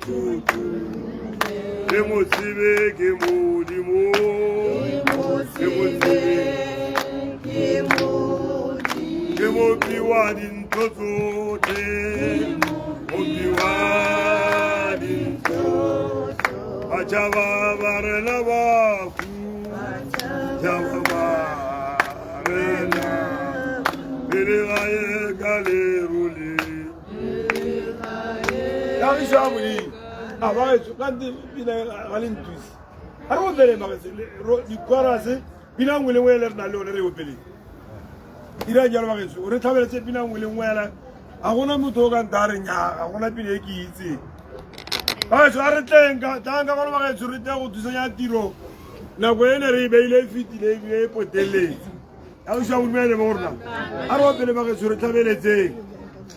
Mosotho Ke mo tsebe ke Modimo Ke mo tsebe Ke mopi wa dintho tsotlhe Mopi wa dintho Batjhaba ba rena bafu Batjhaba ba rena Pele ga ye ka lerole Kagišo ya Modimo a bagaetsho kante pina ga le ntuse a re opeleng bagaetsho dikorase pina nngwe le nngwe ele re nang le yone re e opeleng dirang jalo bagaetsho re tlhabeletse pina nngwe le nngwe ela ga gona motho o ka nta a re nya ga gona pina e ke itseng bagaetsho a re tleng ka tlang ka gone bagaetsho re tle go thusanya tiro nako e ne re e beile e fetile ebile e poteletse a o sa dumele mo rona a re opele bagaetsho re tlhabeletseng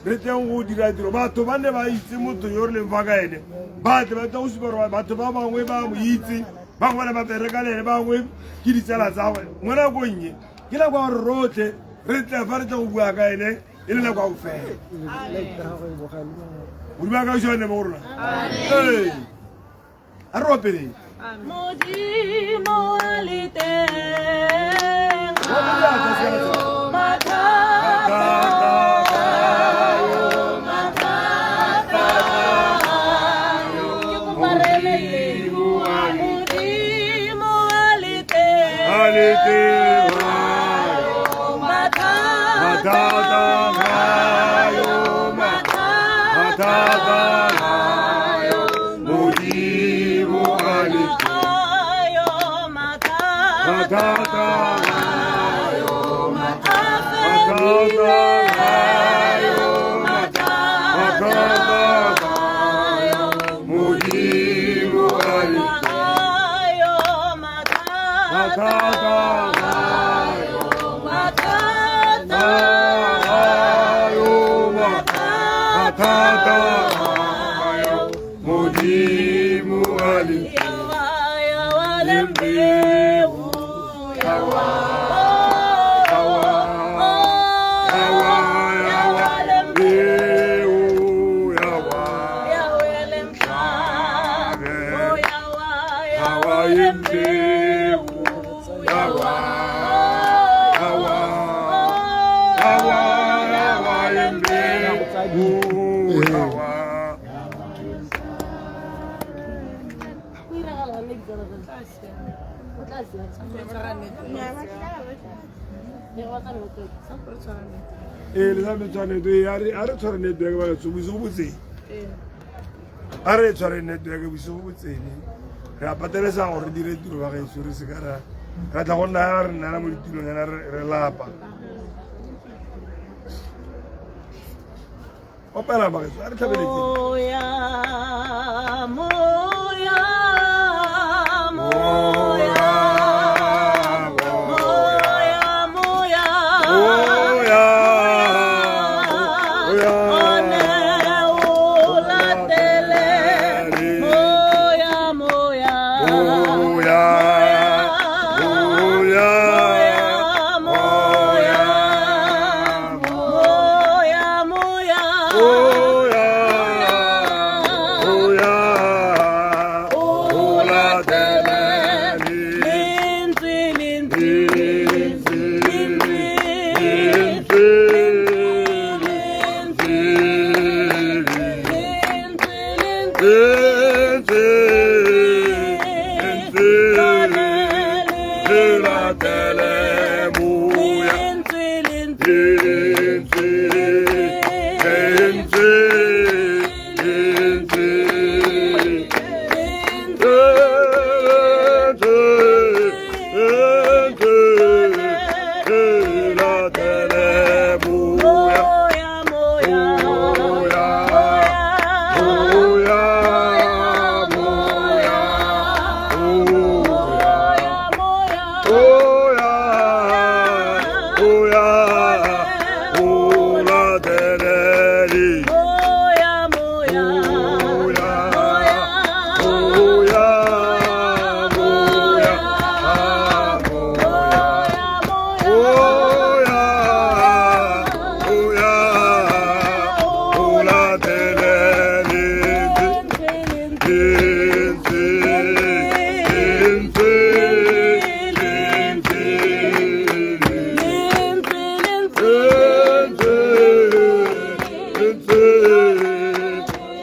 re tleng go dira tiro batho ba ne ba itse motho yo re leng fa ka ene ba tle ba tla go supa gore batho ba bangwe ba mo itse bangwe ba ne ba bereka le ene bangwe ke ditsala tsa gagwe mo nakong e ke nako ya gore rotlhe re tle fa re tle go bua ka ene e le nako ya go fela modimo a ka jone mo go rona ee a re opeleng Modimo a le teng, mathata mathata ke kopa re emelele. Modimo a le teng, A le teng, mathata mathata mathata Modimo a le ayo mathata mathata a fedile mathata Modimo a le ayo mathata mathata mathata mathata Modimo a le Yawa yawa lembewu yawa Yawa yawa lembewu yawa yawa lemhlaba oh yawa Yawa yawa lembewu lembewu yawa yawa yawa yawa lembewu yawa ee le sa tshware network a re a re tshware network ba batho bosigo botseng a re tshware network bosigo botseng re a pateletsa gore re dire tiro ba gaetsho re seka ra ra tla go nna re nnana mo ditirong yana re lapa opela ba gaetsho a re tlhabeletseng Moya, moya, moya, moya, moya, Moya, moya. One o latele, moya, moya, Moya, moya, moya, moya, moya, Moya, moya, o latele Lentswe, lentswe, lentswe, lentswe, lentswe, lentswe, lentswe, lentswe, lentswe, le latele moya. lentswe, lentswe, Lentswe, lentswe, lentswe, lentswe, lentswe, le latele moya. Moya, moya, Moya, moya,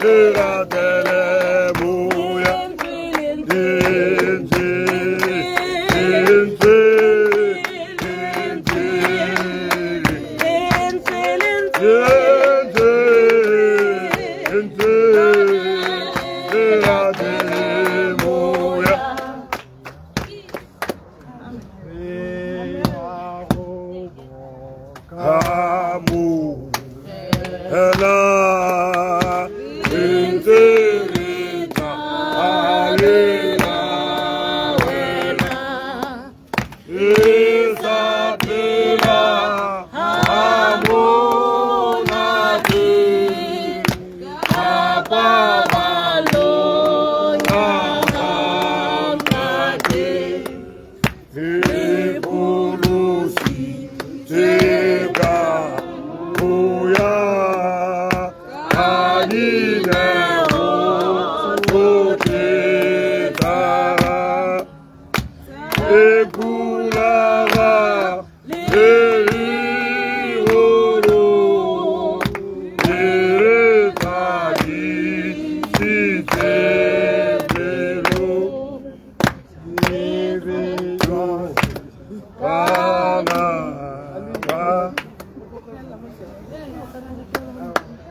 le ratele moya. Lentswe, lentswe, lentswe. Lentswe, lentswe, le ratele moya. Amo ela lentswe le tla alela wena. E sa phela ha monate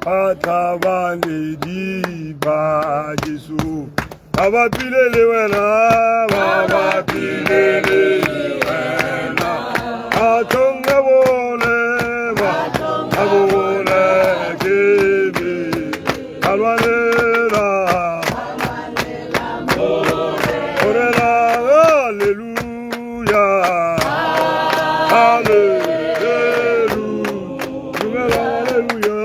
Batlhabane di ba Jesu ba bapile le wena, ba bapile le wena, bathong ba bone, ba bone ke be ba lwanela morena. Haleluya, haleluya, dumela, haleluya,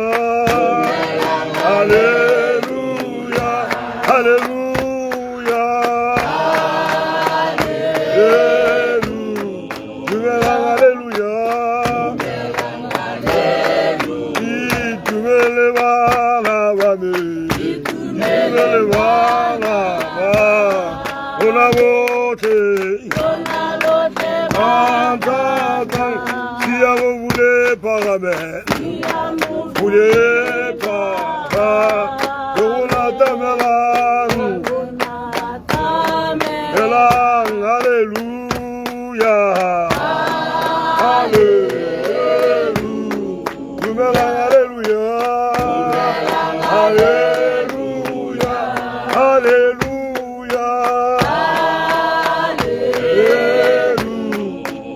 haleluya, haleluya, dumela, haleluya. Itumele bana ba me, itumele bana ba rona botlhe. Antatang, siamo bule pagame, bule paga, rona tamelang, elang, haleluya, haleluya, dumelang, haleluya, haleluya, haleluya,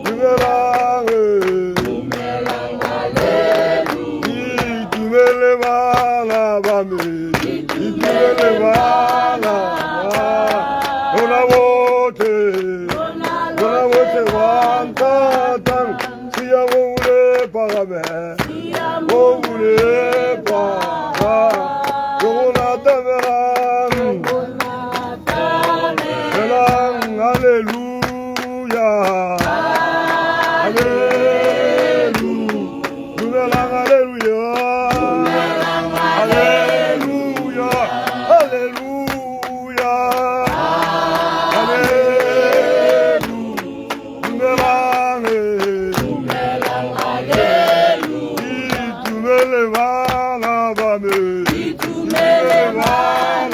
dumelang, itumele bana ba me, itumele bana ba rona botlhe, rona botlhe ba ntatang, siamo bule pagame, o bule paga, rona tamelang, elang, haleluya, haleluya, dumelang, haleluya, haleluya, haleluya, haleluya, dumelang, itumele bana ba me, itumele bana.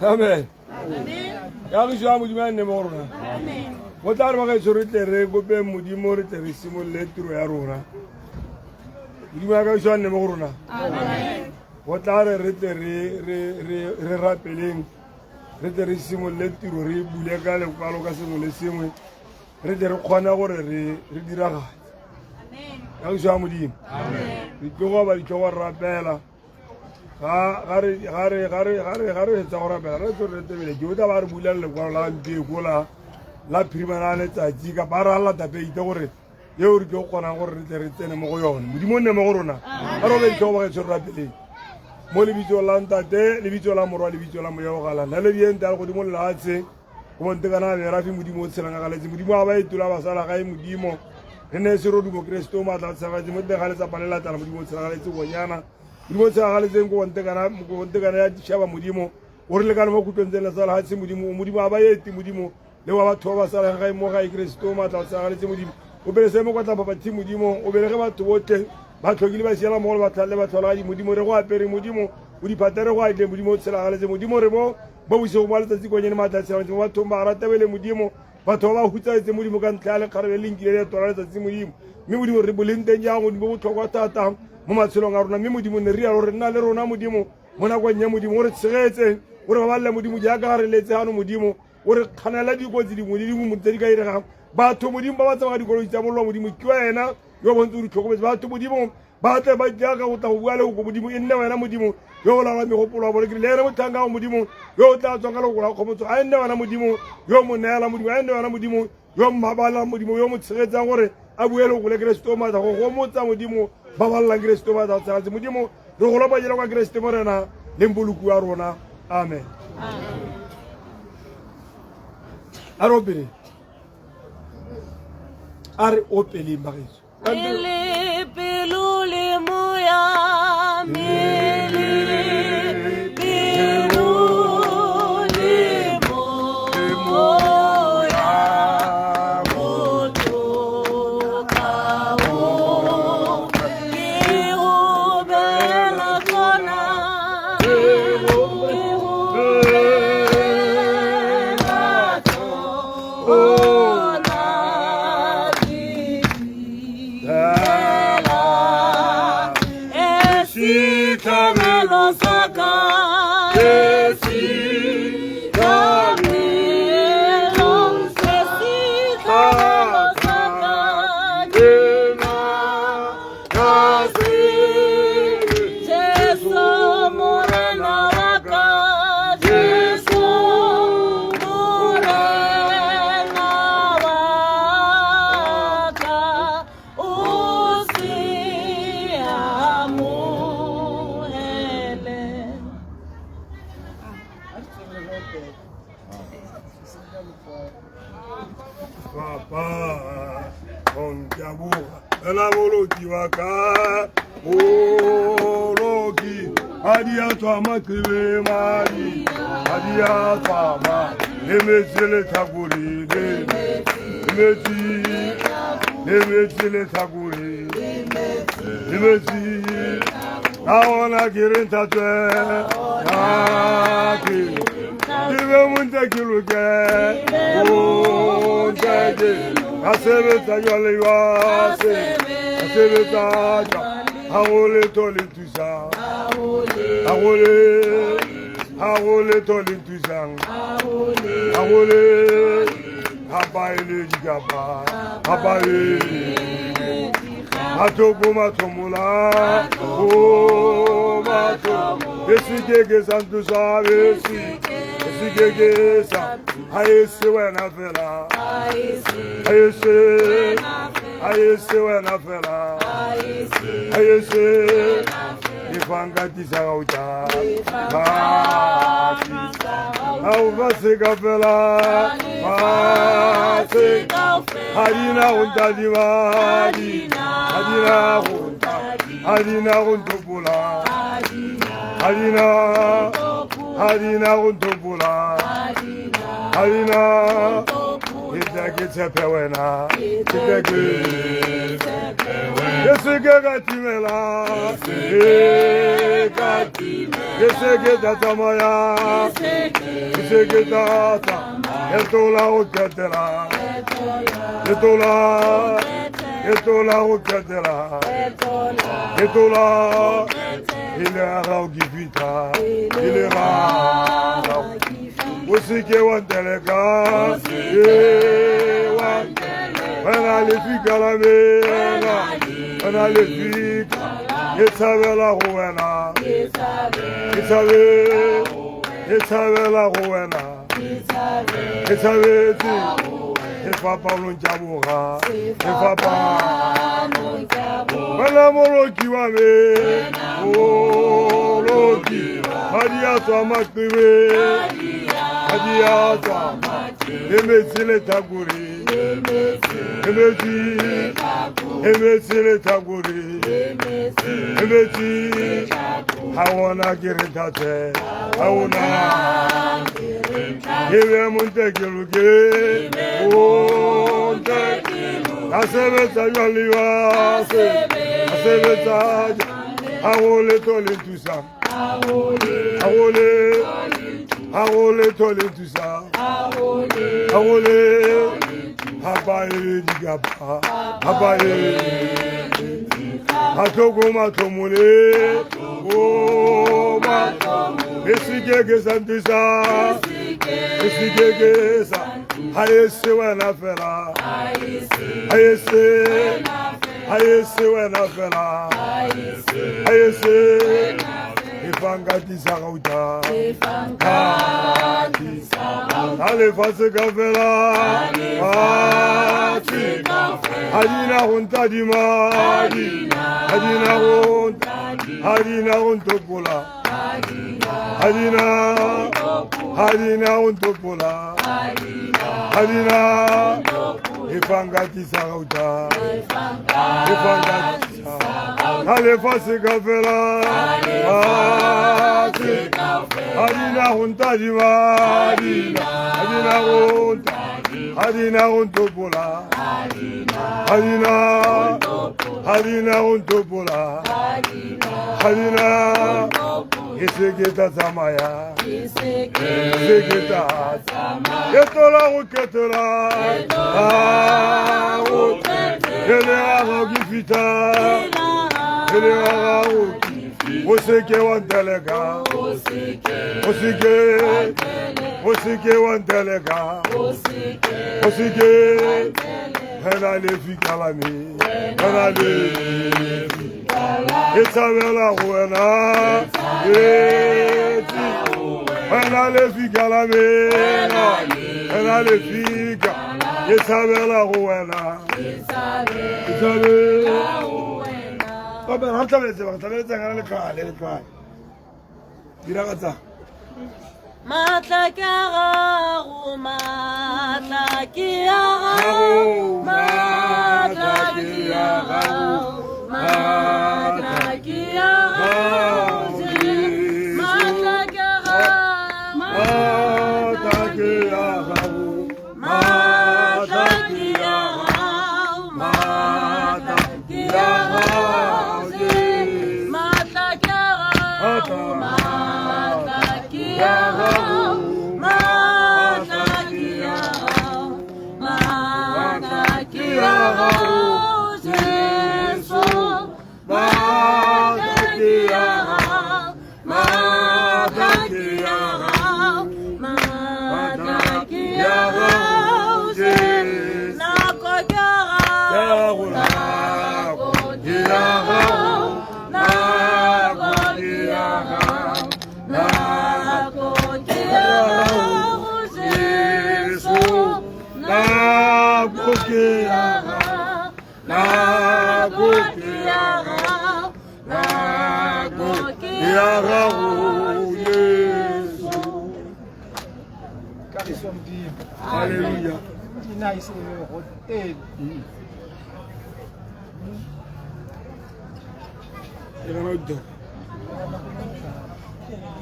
Amen. Kagiso ya Modimo ya nne mo go rona. Go tla re bagaetsho re tle re kope Modimo re tle re simolole tiro ya rona. Modimo ya kagiso ya nne mo go rona. Go tla re re tle re rapeleng re tle re simolole tiro re bule ka lekwalo ka sengwe le sengwe re tle re kgone gore re diragatse. Kagiso ya Modimo. Re tlo go ba ditlhogo re rapela. Ga re fetsa go rapela re tlo re tebele ke o tla ba re bulela lekwalo la mpeko la phirimana letsatsi kapa a re alela tapeite gore eo re tlo kgonang gore re tle re tsene mo go yone. Modimo o nne mo go rona. A robe ditlhogo ba gaetsho re rapeleng. Mo lebitsong la Ntate, lebitso la Morwa, lebitso la Moya o Galala. Naledi e ntle ya legodimo le lefatshe, go bontekana merafe Modimo o tshelang a galetse. Modimo a ba etola ba sala gae Modimo. Re ne serodumo Keresete o maatla a tshegaletse mo teng ga letsapa le latala Modimo o tshegaletse bonyana. Modimo o tshegaletseng ko bontekana ya ditšhaba Modimo. O re lekane mo khutlong tse le sa lefatshe Modimo. Modimo a ba ete Modimo. Le wa batho ba ba salang gae mo gae Keresete o maatla a tshegaletse Modimo. O belese mo kwatla phaphathi Modimo. O belege batho botlhe ba tlhokile ba siela mogolo ba le batlholagadi Modimo. Re go apere Modimo. O diphate re go atle Modimo o tshegaletse Modimo. Re mo bosego ba letsatsi konyene maatla a tshegaletse mo bathong ba ratebele Modimo. Batho ba ba hutsafetse Modimo ka ntlha ya lekgarebe le nkile leeto la letsatsi Modimo. Mme Modimo re boleng teng jang Modimo botlhokwa thata mo matshelong a rona. Mme Modimo ne re rialo re nna le rona Modimo mo nakong ya Modimo o re tshegetse o re babalele Modimo jaaka ga re letse gano Modimo o re kganela dikotsi dingwe le dingwe tse di ka diregang. Batho Modimo ba ba tsamaya dikoloi tsa mollo Modimo ke wena yo bontse o di tlhokometse. Batho Modimo ba tle ba jaaka go tla go bua lefoko Modimo e nne wena Modimo yo o laolang megopolo ya bone. Ke le ene motlhanka wa Modimo yo o tla tswang ka lefoko la kgomotso a e nne wena Modimo yo mo neela Modimo a e nne wena Modimo yo mmabalang Modimo yo mo tshegetsang gore a bue lefoko le Keresete o maatla go gomotsa Modimo ba balelang Keresete o maatla go tshegatse Modimo. Re go lopa jalo ka Keresete Morena le Mboloki wa rona. Amen. A re opeleng. A re opeleng bagaetsho. Mmele, pelo le moya, mmele, pelo le moya, motho ka o ke gobela tsona, ke gobela tsona, Setlhabelo sa ka, setlhabelo sa ka, ke na ka se Jesu Morena wa ka, Jesu Morena wa ka, o se amohele. Papa, onkiabuga ela boloki wa ka boloki madi a tswa maqebe madi madi a tswa ma le metsi letlhakore le metsi le metsi letlhakore le metsi ka ona ke re nthatswe ke ke be montle ke loke montle ke ka sebetsa jwale jwase ka sebetsa jwa ga go letho le thusang ga go le ga go letho le thusang ga go le gapa e le dikapa gapa e mathoko matlhomola o matho e se ke ke sa ntlosa bese e se ke ke sa ga e se wena fela ga e se ga e se wena fela ga e se e fa nka tisa gauta ga o fa se ka fela fatshe ga di na go ntadima ga di na go ga di na go ntopola ga di na ga di na go ntopola ga di na e tla tle ke tshepe wena ke tle ke ke se ke ka timela ke se ke tla tsamaya ke se ke tla etola go ketela etola etola go ketela etola ile ga o ke fitha ile ga o se ke wa nteleka wena lefika la mena wena lefika ke tshabela go wena ke tshabela go wena ke tshabetse sefapanong tša boga sefapanong wena moloki wa me moloki madi a tswa maqebeng madi a tswa le metsi le thakore le metsi le thakore le metsi ha ona ke re thathe ha ona ke be monte ke loke monte ka sebetsa jwang le jwang ka sebetsa ha ho letho le nthusang ha ho letho le nthusang ha ho le ha ba e dikapa ha ba e ha tlhoko matlhomole o ma e se ke ke sa nthusa e se ke ke sa ha e se wena fela ha e se wena fela ha e se e fanga tisa gauta ha lefatshe ka fela fatshe ha di na go ntadima ha di na go ha di na go ntopola ha di na go ntopola ha di na e fanga tisa gauta e fanga tisa ha lefatshe ka fela fatshe ha di na go ntadima ha di na go ha di na go ntopola ha di na go ntopola ha di na e se ke tla tsamaya e se ke tla ke tola go ketela ke le ga ke fitha ke le ga o se ke wa nteleka o se ke wa nteleka o se ke wena lefika la me wena lefika ke tshabela go wena wena lefika la me wena lefika ke tshabela go wena ke tshabela go wena. Ba tlhabeletse ba tlhabeletse ngana le kgale diragatsa Matla ke a gago, matla ke a gago, matla ke a gago, matla ke a gago, matla ke a gago, matla ke a gago, matla ke a gago, matla ke a gago, matla ke a gago, matla ke a gago, matla ke a gago, matla ke a gago, Jesu, matla ke a gago, matla ke a gago, matla ke a gago, Jesu, nako ke a gago, nako ke a gago, nako ke a gago, nako ke a gago, Jesu, nako ke a gago, nako ke a gago, nako ke a gago, Jesu. Kagiso Modimo. Hallelujah. Ina e se go teng. E gana o dira.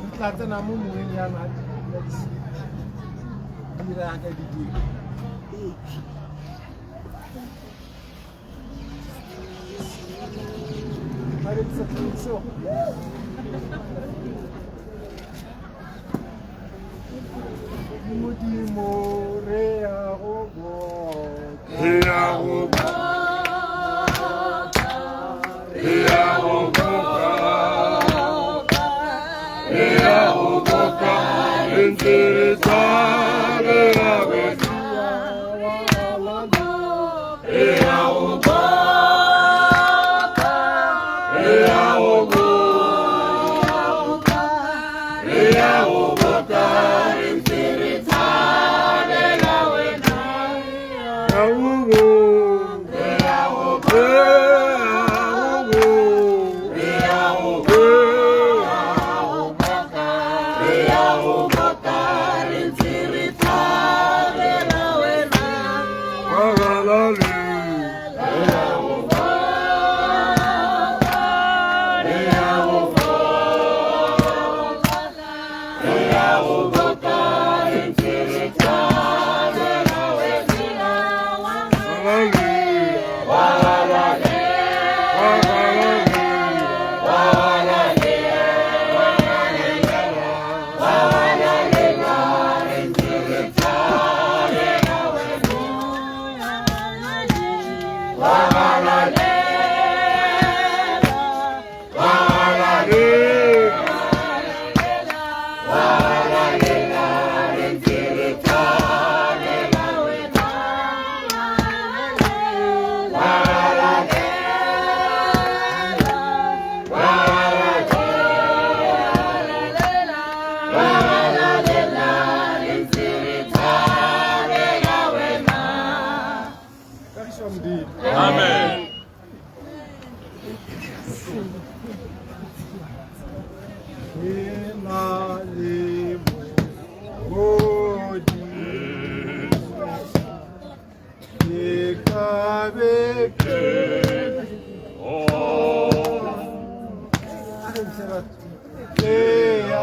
Di tla tsena mo moweng yana di dira ka di dira. Modimo re a go boka. Re a go boka. Re a go boka. Re a go boka. Re ntse re thabela wena. Re a go boka. Re a go boka. Re a go boka. Re ntse re thabela wena. Re a go boka. Re a go boka. Re a go boka. Re a go boka. Re ntse re thabela wena. Kagiso Modimo. Amen. Ke na le Modimo. Ke ka be ke Ke a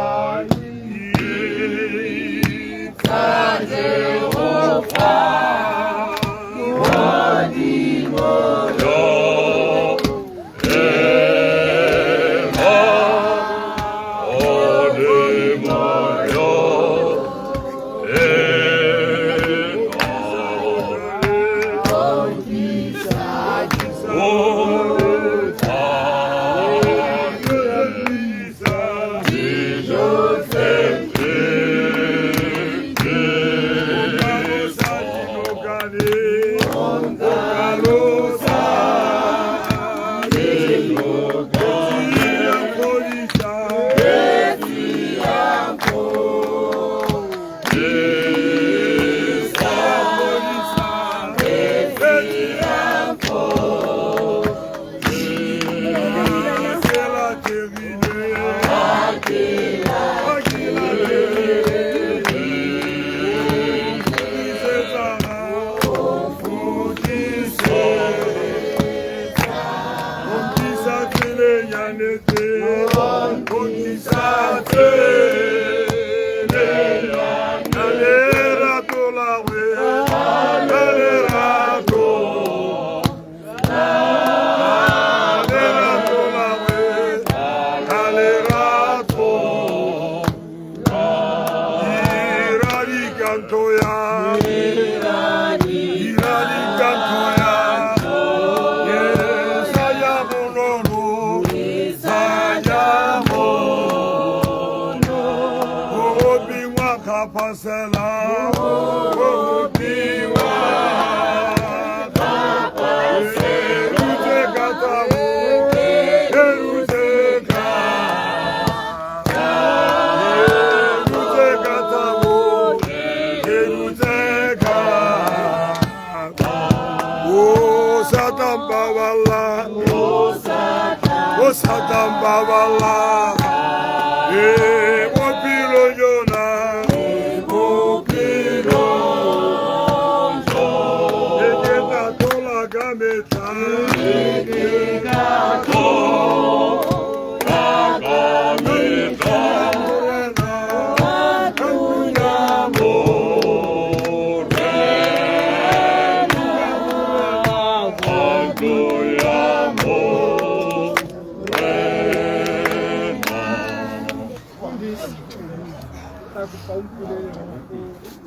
Tla kopa o mpolele mo go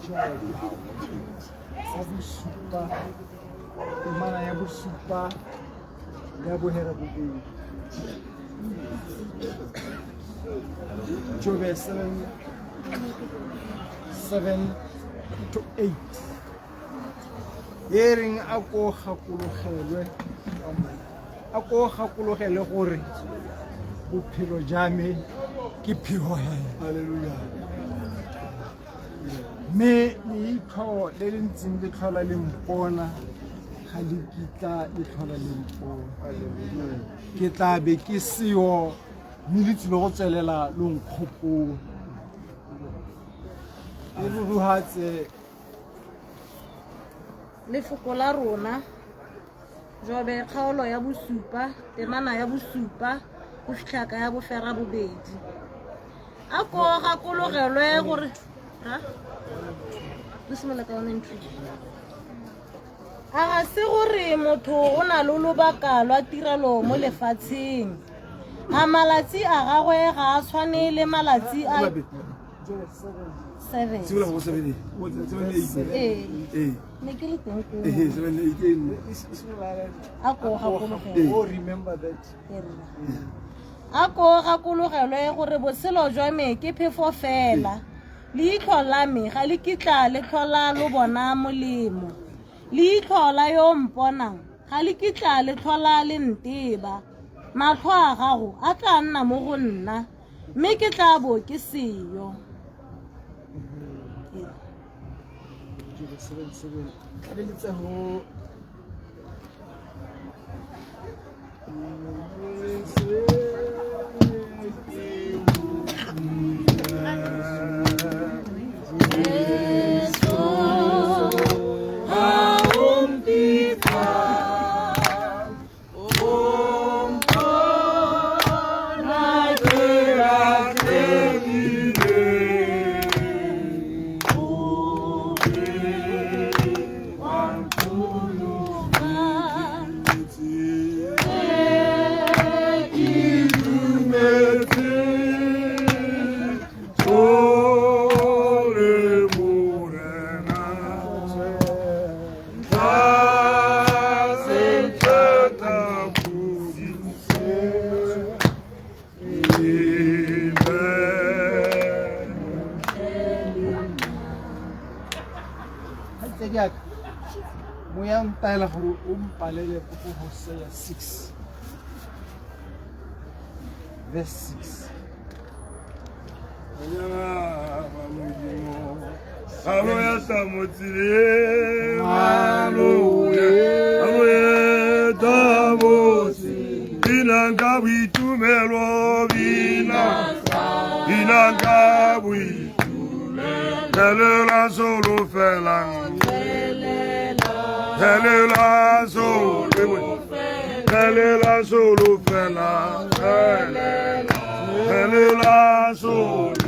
Jobe wa bosupa, temana ya bosupa ya bohera bobedi. Jobe 7 7 to 8. E reng a ko gakologelwe a ko gakologele gore bophelo ja me ke phihohelo. Halleluja. Mme leitlho le le ntseng le tlhola le mpona ga le kitla le tlhola le mpona. Ke tla be ke seo mme le tsile go tswelela lo nkgopola. E ruruhatse Lefoko la rona, Jobe kgaolo ya bosupa, temana ya bosupa go fitlha ka ya bofera bobedi. A ko gakologelwe gore ha re simolola ka one ntlo. A ga se gore motho o na le lobaka lwa tirelo mo lefatsheng? A malatsi a gagwe ga a tshwane le malatsi a 7? Simolola go 7 7 8. Ee. Ee. Ne ke le teng koo. Ee, 7 8 ee nne. A ko gakologelwe. Oh, remember that. A ko gakologelwe gore botshelo jwa me ke phefo fela. Leitlho la me ga le kitla le tlhola lo bona molemo. Leitlho la yo mponang ga le kitla le tlhola le nteba. Matlho a gago a tla nna mo go nna, mme ke tla bo ke seyo. Jobe 7 7. Tlaleletsa go Kgaitsedi ya ka, moya o ntaela gore o mpalele ko go Hosea 6 verse 6. Binang ka boitumelo, binang ka boitumelo, thelela solofelang, thelela solofelang, thelela solofelang, thelela solofelang.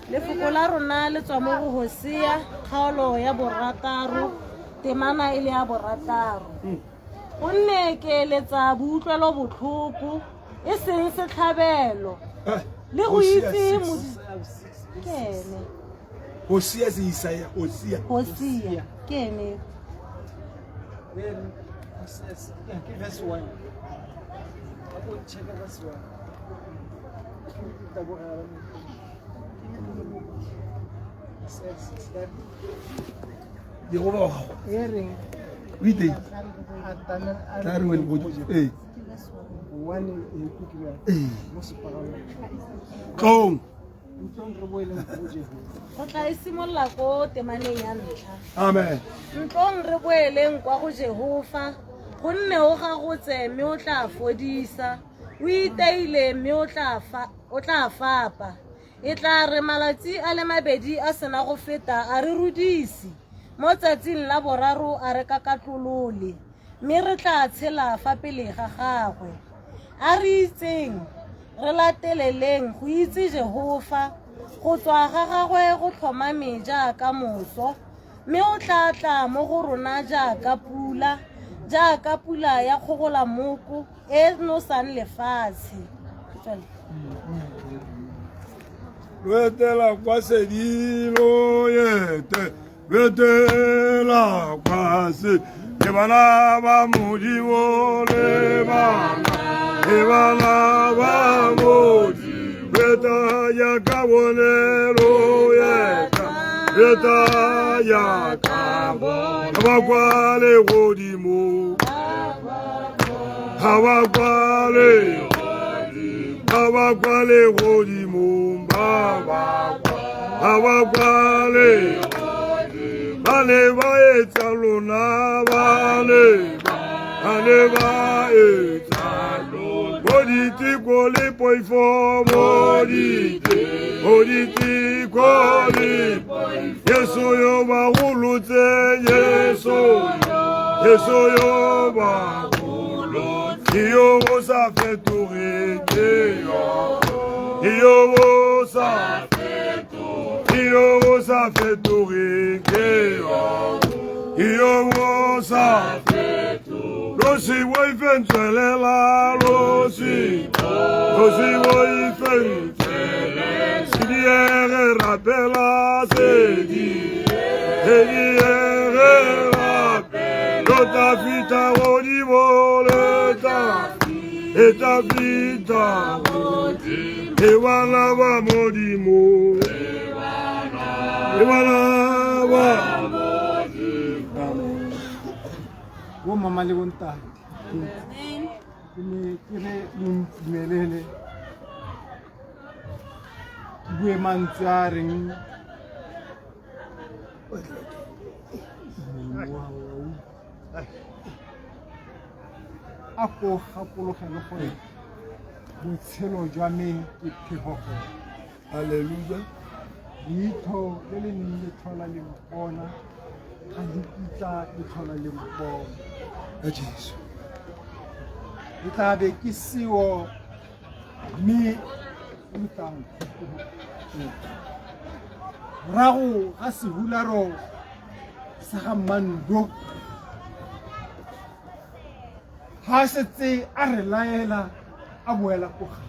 Lefoko la rona le tswa mo go Hosea kgaolo ya borataro, temana e le ya borataro. Gonne ke eletsa boutlwelo botlhoko e seng setlhabelo, le go itse ke ene. Hosea se Isaiah, Hosea. Hosea ke ene. Then Hosea 6, yeah, ke verse 1. A ko check verse 1. Tabogela mo. Hosea 6, yeah. Di go ba gago. E reng O iteng? a tana a Tla re wele go. Ee. one e kutlwa mo sepagamong. Tlong. Ntlong re boeleng go Jehova. Re tla e simolola ko temaneng ya ntlha. Amen. Ntlong re boeleng kwa go Jehofa, gonne o gagotse mme o tla fodisa, o iteile mme o tla fa o tla fapa. E tla re malatsi a le mabedi a sena go feta a re rudise, mo tsatsing la boraro a re kakatlolole, mme re tla tshela fa pele ga gagwe. A re itseng, re lateleleng go itse Jehofa, go tswa ga gagwe go tlhomame jaaka moso, mme o tla tla mo go rona jaaka pula, jaaka pula ya kgogolamoko e nosang lefatshe. Lo etela kwa sedi lo ete lo etela kwa se le bana ba Modimo le bana le bana ba Modimo lo eta ya ka bone lo eta lo eta ya ka bone ba kwa legodimo ga ba kwa le ga ba kwa legodimong ba ba kwa ga ba kwa le ba ne ba etsa lona ba ne ba ba ne ba etsa lona mo diteko le poifo mo diteko le Jesu yo ba golotse Jesu Jesu yo ba golotse yo go sa fetoge ke yo yo go sa fetoge yo go sa fetoge ke yo yo go sa fetoge lo si boife tswelela lo si boife tswelela se diege rapela se diege rapela lo tla fihla godimo le tla e tla fihla godimo le bana ba Modimo le bana ba Modimo. Bo mama le bontate ke ne ke re lo ntumelele ke bue mantswe a reng a ko gakologele gore botshelo jwa me ke phegogelo. Hallelujah. Leitlho le le neng le tlhola le mpona ga le kitla le tlhola le mpona. Ka Jesu. Le tla be ke seo mme lo tla nkgopola. Morago ga sehularo sa ga Mmando ga setse a re laela a boela ko gae.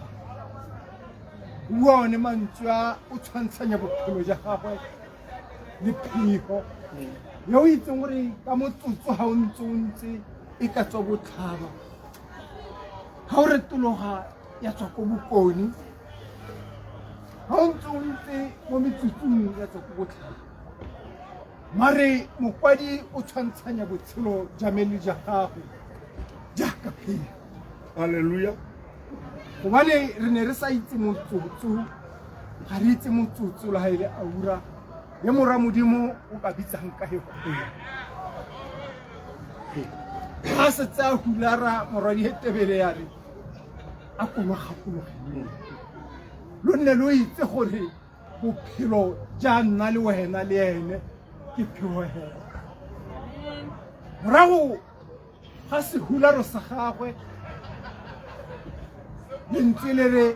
O bua one mantswe a o tshwantshanya bophelo ja gagwe le phefo yo o itseng gore ka motsotso ga o ntse o ntse e ka tswa botlhaba ga o retologa ya tswa ko bokone ga o ntse o ntse mo metsotsong ya tswa ko botlhaba. Mare mokwadi o tshwantshanya botshelo jwa me le jwa gago jaaka phefo. Hallelujah. Gobane re ne re sa itse motsotso, ga re itse motsotso le ga e le aura ye morwa Modimo o ka bitsang ka yone. Ga setse a hulara morwadi Hetebele ya re a ko lo gakologeleng lo nne lo itse gore bophelo ja nna le wena le ene ke phegogelo. Morago ga sehularo sa gagwe lentswe le re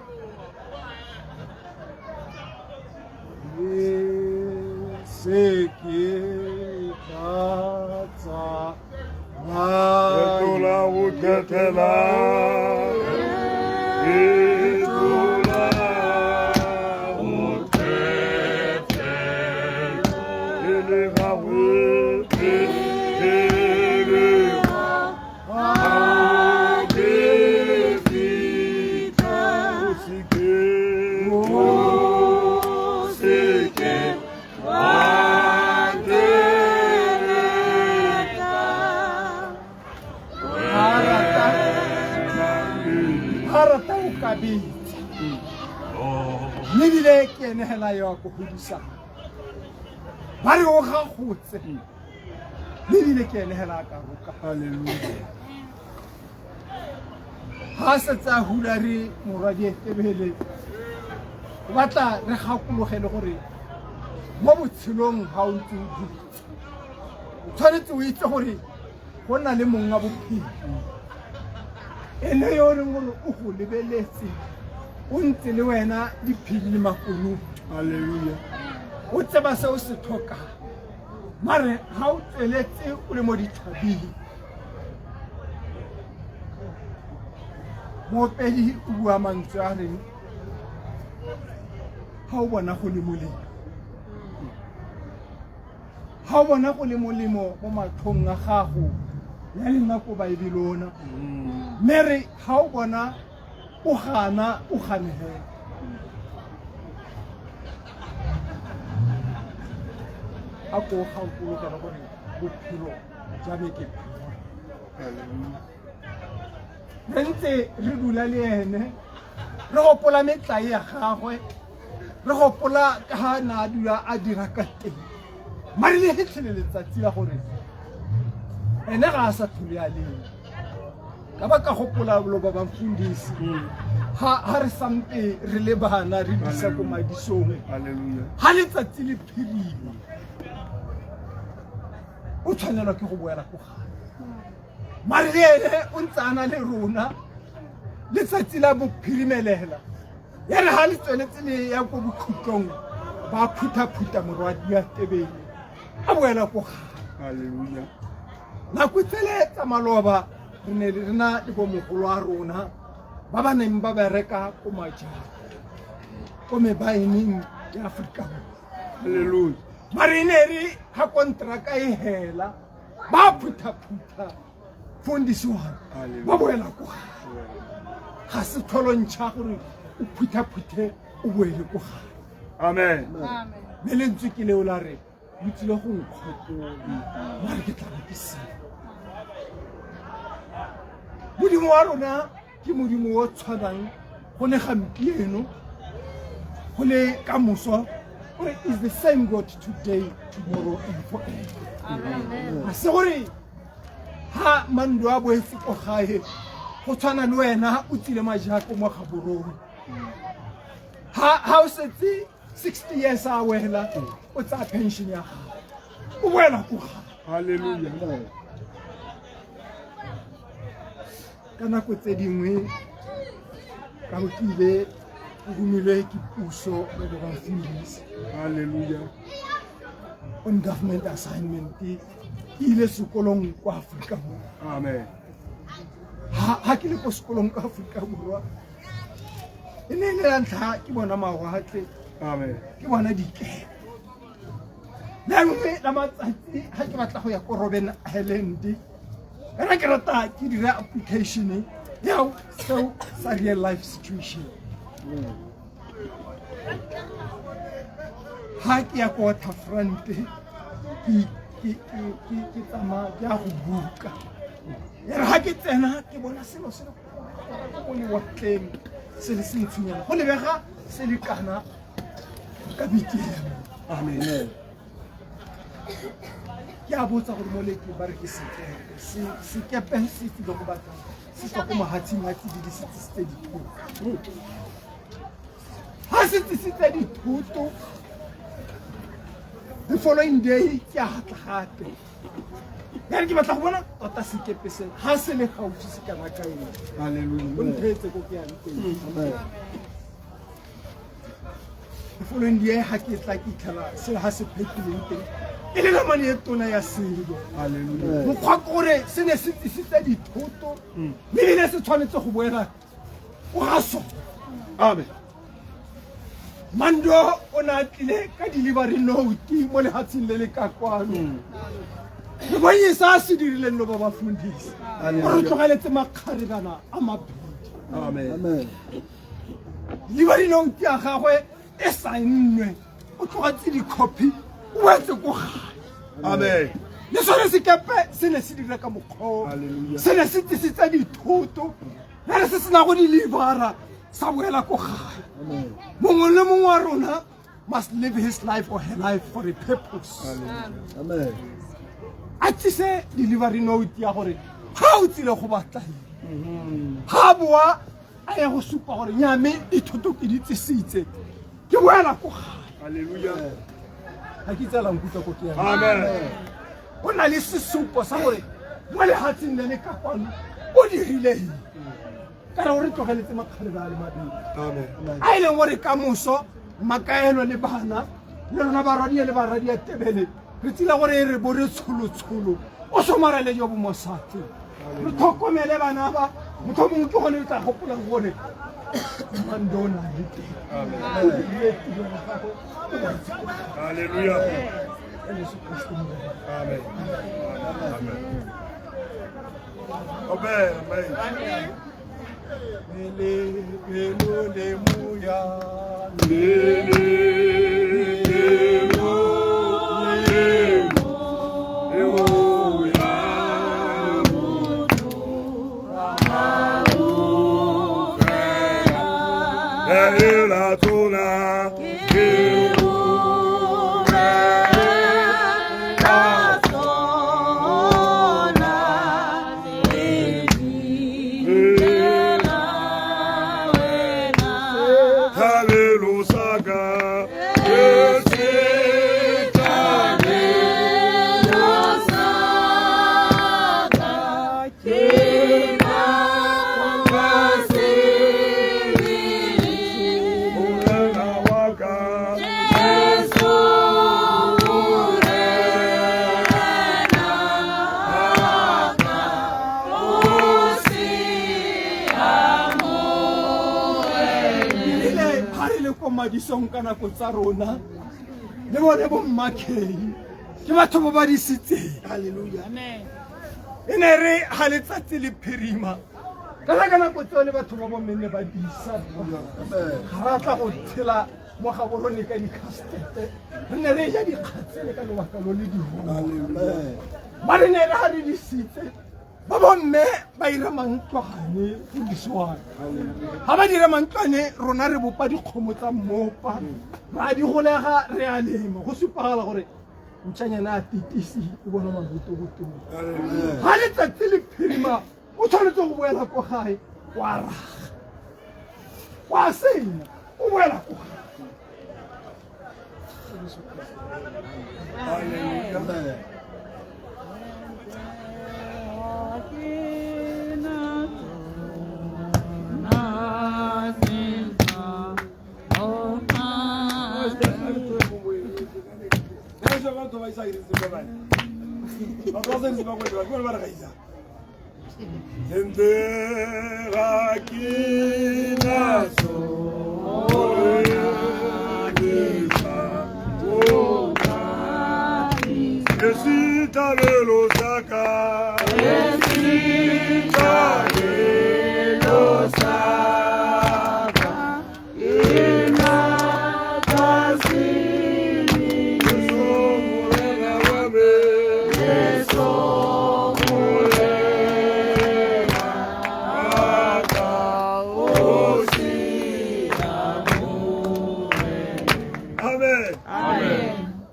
le se ke ka tsa Fetola go khethela Fetola go khethela e le gagwe e le gagwe fihla o se ke o se ke wa nteleka. Ga rata o ka betsa mme ebile ke ene hela yo a ko godisang ba re o gagotse mme ebile ke ene hela a ka roka. Hallelujah. Ga setse a hula re morwadi Etebele o batla re gakologele gore mo botshelong ga o ntse o dutse o tshwanetse o itse gore go na le mong wa bophelo ene yo o leng gore o go lebeletse o ntse le wena diphedi le makunutu. Hallelujah. O tseba se o se tlhokang mare ga o tsweletse o le mo dithabeng. Moopedi o bua mantswe a reng Ga o bona go le molemo, ga o bona go le molemo mo matlhong a gago ya le nna ko baebelona, mme re ga o bona o gana o ganegela. A ko gakologela gore bophelo jwa me ke phefo. Re ntse re dula le ene, re gopola metlae ya gagwe, re gopola ka ga na a dula a dira ka teng, mare le hetlhele letsatsi la gore ene ga a sa tlhole a leng. Ka ba ka gopola lo ba bafundisi ha re sampe re le bana re disa ko madisong, ha letsatsi le phirima o tshwanelwa ke go boela ko gae, mare le ene o ntse a na le rona letsatsi la bophirimelela. Ya re ga le tsweletse le ya ko bokhutlong, ba phutha-phutha morwadi ya Tebele a boela ko gae. Nako tsele tsa maloba re ne re na le bomogolo a rona ba ba neng ba bereka ko majang ko mebaeneng ya Aforika Borwa, mare e ne re ga kontraka e hela ba phutha-phutha fundisi wa ba boela ko gae. Ga se tlholontšha gore o phutha-phuthe o boele ko gae. Amen. Mme lentswe ke leo la re o tsile go nkgopola, mare ke tla be ke seo. Modimo wa rona ke modimo o tshwanang go le gampieno go le ka moso, gore is the same God today, tomorrow and forever. Ga se gore ha mando a boetse ko gae go tshwana le wena o tsile majako mo Gaborone, ha o setse 60 years a wela o tsaya pension ya gago o boela ko gae. Halleluja. Ka nako tse dingwe ka go kile o romilwe ke puso le bo bafundisi. Halleluja. On government assignment ke ile sekolong kwa Aforika Borwa. Amen. Ha ke le ko sekolong kwa Aforika Borwa, e ne e le la ntlha ke bona mawatle. Amen. Ke bona dikepe. Le nngwe la matsatsi ha ke batla go ya ko Robben Island, kana ke rata ke dira application ya seo sa real life situation. Ha ke ya ko Waterfront, ke tsamaya ke ya go buka, ya re ha ke tsena ke bona selo se le ko lewatleng, se le sentshinyana, go lebega se le kana ka bikemo. Amen. Ke a botsa gore mo leke ba re ke sekepe, sekepe se tsile go batla se tswa ko mahatsheng a tsididi, se tsisitse dithoto. Ha se tsisitse dithoto, the following day ke a tla gape, ya re ke batla go bona tota sekepe se ha se le gaufi se kana ka eng. Halleluja. O ntheetse ko ke yang teng. The following day ha ke tla ke itlhela se ha se phekileng teng e le namane e tona ya selo. Halleluja. Mokgwa ke gore se ne se tsisitse dithoto, mme ebile se tshwanetse go boela ko ga sone. Amen. Mando o ne a tlile ka delivery note mo lehatsheng le le ka kwano, re bonye sa se dirileng lo ba bafundisi, o re tlogeletse makgarebana a mabedi. Amen. Delivery note ya gagwe e saennwe, o tlogetse di-copy, o boetse ko gae. Amen. Le sone sekepe se ne se dira ka mokgwa, Hallelujah. se ne se tsisitse dithoto, ya re se sena go delivera sa boela ko gae. Mongwe le mongwe wa rona must live his life or her life for a purpose. Amen. A tsise delivery note ya gore ga o tsile go batla eng, ga boa a ye go supa gore nyame dithoto ke di tsisitse, ke boela ko gae. Halleluja. Ga ke tsela nkutlwa ko ke yang. Amen. Go na le sesupo sa gore mo lehatsheng le le ka kwano o dirile eng, kana o re tlogeletse makgarebe a le mabedi. Amen. A e leng gore ka moso makaelo le bana le rona barwadia le barwadia Tebele re tsile gore e re bo re tsholotsholo o somarele jo bo mo satleng, re tlhokomele bana ba. Motho mongwe ke gone o tla gopolang gore mandona le teng o dirile tiro ya gagwe o boetse ko gae. Hallelujah. Ka Jesu Kriste Morena. Amen. Amen. Amen. Amen. Pele pelo le moya Erile ga re le ko madisong ka nako tsa rona le bone bo mmakei ke batho ba ba disitseng. Halleluja. E ne re ga letsatsi le phirima kana ka nako tseo le batho ba bommenne ba disa, ga ra tla go tshela mo ga borone ka dikastete, re ne re ja dikgatsele ka lobaka lo le dirolo ba re ne re ga re disitse ba bomme ba ira mantlwane go disiwang. Ga ba dira mantlwane, rona re bopa dikgomo tsa mmopa, ra di golega, re a lema, go supagala gore ntšanyana a tetesi o bona mabotobotong. Ga letsatsi le phirima o tshwanetse go boela ko gae, wa raga, wa senya, o boela ko gae. Amen.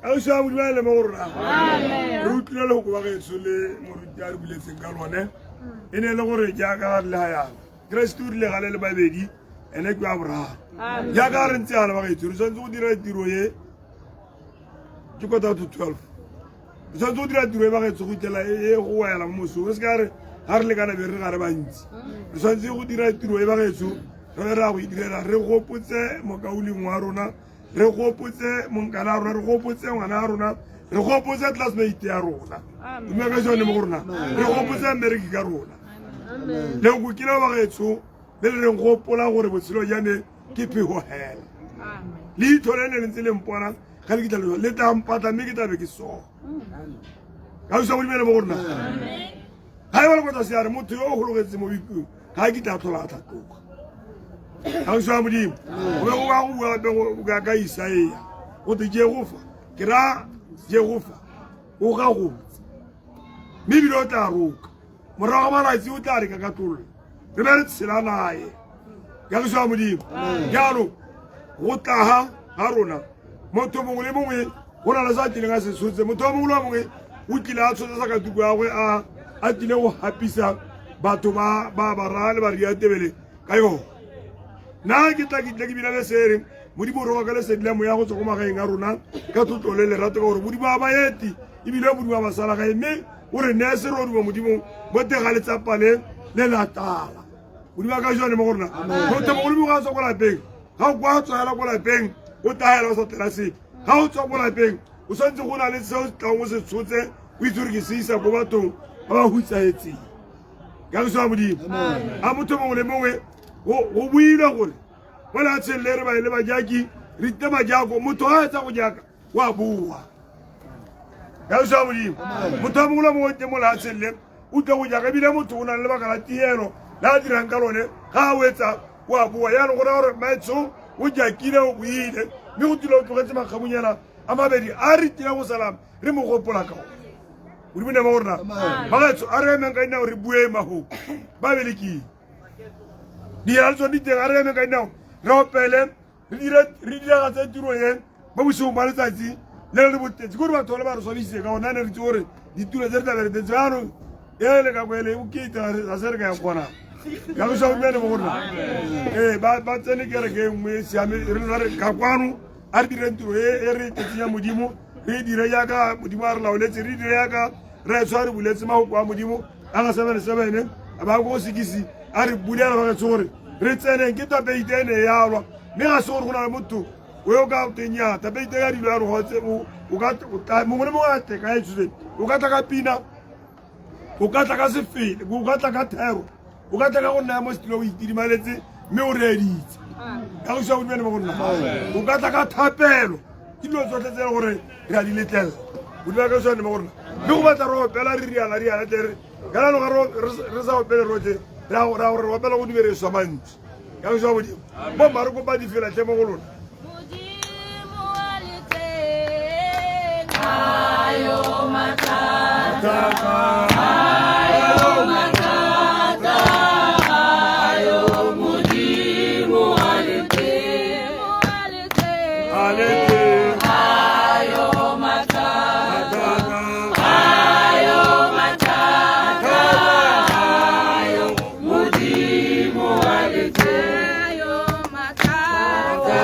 Ausi a Modimo a le mo go rona. Re utlwile lehoko ba gaetsho le moruti a re buletseng ka lone. E ne e le gore jaaka re le ga yana. Keresete o rile gale le babedi, ene ke wa boraro. Jaaka re ntse yana ba gaetsho, re tshwanetse go dira tiro e ke 11:45. Re tshwanetse go dira tiro e ba gaetsho go itlhela e go wela mo mosong. Re se ka re ga re lekana be re ga re bantsi. Re tshwanetse go dira tiro e ba gaetsho, re be re ya go e direla, re gopotse mokaulengwe wa rona, re gopotse monkana wa rona, re gopotse ngwana wa rona, re gopotse classmate ya rona. Dumela ka jone mo go rona. Re gopotse mmereki ka rona. Lehoko ke leo ba gaetsho le le reng gopola gore botshelo ja me ke phego hela. Leitlho le le ntse le mpona ga le kitla le tla mpatla, mme ke tla be ke soga. Ka usa Modimo le mo go rona. Ga e ba le kwa tlase ya re motho yo o gologetseng mo boikuong ga a kitla a tlhola a tlhatloga. Ka usa Modimo. Go be go ba go bua gape go ka ka Isaia. Go te Jehofa, ke ra Jehofa o ga gotse. Mme ebile o tla roka. Morago ga malatsi o tla re ka katolola. Re be re tshela nae. Ka usa Modimo. Jaanong go tlaga ga rona motho mongwe le mongwe go na le sa tlileng a se tshotse. Motho wa mongwe le wa mongwe o tlile a tshotse sakatuku ya gagwe a tlile go hapisa batho ba ba ba raya le ba ria tebele ka yone. Nna ke tla ke tle ke bina le se reng Modimo o roba ka lesedi la moya go tswa ko magaeng a rona ka tlotlo le lerato, ka gore Modimo a baeti ebile Modimo a basala gae, mme o re neye serodumo Modimo mo teng ga letsapa le le latala. Modimo a ka jone mo go rona. Motho mongwe le mongwe a tswa ko lapeng, ga o kwa tswela ko lapeng o taela o sa tela sepe. Ga o tswa ko lapeng o tshwanetse go na le se o tlang o se tshotse, o itse gore ke se isa ko bathong ba ba hutsahetseng. Kagiso ya Modimo. A motho mongwe le mongwe go builwe gore mo lefatsheng le re ba le bajaki re ite majako, motho ga a etsa go jaka wa boa. Kagiso ya Modimo. Motho a mongwe le mongwe teng mo lefatsheng le o tle go jaka, ebile motho o na le lebaka la tielo le a dirang ka lone, ga a wetsa wa boa. Yaanong go raya gore maetsho o jakile, o boile, mme go tile o tlogetse makgabunyana a mabedi a re tile go sala re mo gopola ka one. Modimo ne ba go rona bagaetsho a re emeng ka dinao re bue mahoko ba belekile dira le tsone diteng, a re emeng ka dinao re opele re diragatse tiro e mo bosigong ba letsatsi le le botetse. Kore batho ba le ba re swabisitse ka gone, ne re itse gore ditulo tse re tlabe re tetse jaanong e le ka kwele o ke ga se re ka ya kgonang. Ka go sa utlwane mo go rona ee ba tsene kereke e nngwe e siame, re lona re ka kwano a re direng tiro e re tetseng ya Modimo, re dire jaaka Modimo a re laoletse, re dire jaaka re tshwa re buletse mahoko a Modimo a ga 77 a ba go sekisi a re bulela ba getse gore re tseneng. Ke tapeite e ne e alwa, mme ga se gore go na le motho o yo ka teng ya tapeite ya dilo ya rogotse o ka mongwe le mongwe a teka e tshotse, o ka tla ka pina, o ka tla ka sefele, o ka tla ka thero, o ka tla ka go nna mo setilo o itidimaletse mme o reeditse ka go sia godimane mo go nna, o ka tla ka thapelo. Ke dilo tsotlhe tse e le gore re a di letlelela godima ka sone mo go rona, mme go batla re opela re riana riana tle re ka nano ga re sa opele rotlhe re a gore re opela go dumere swa mantsi ka go sia godimo bo mma re kopa difela tle mo go lona. Modimo wa leteng, ayo mathata, ayo mathata, ayo Modimo wa leteng, wa leteng, ayo mathata, ayo mathata, ayo Modimo wa leteng, ayo mathata,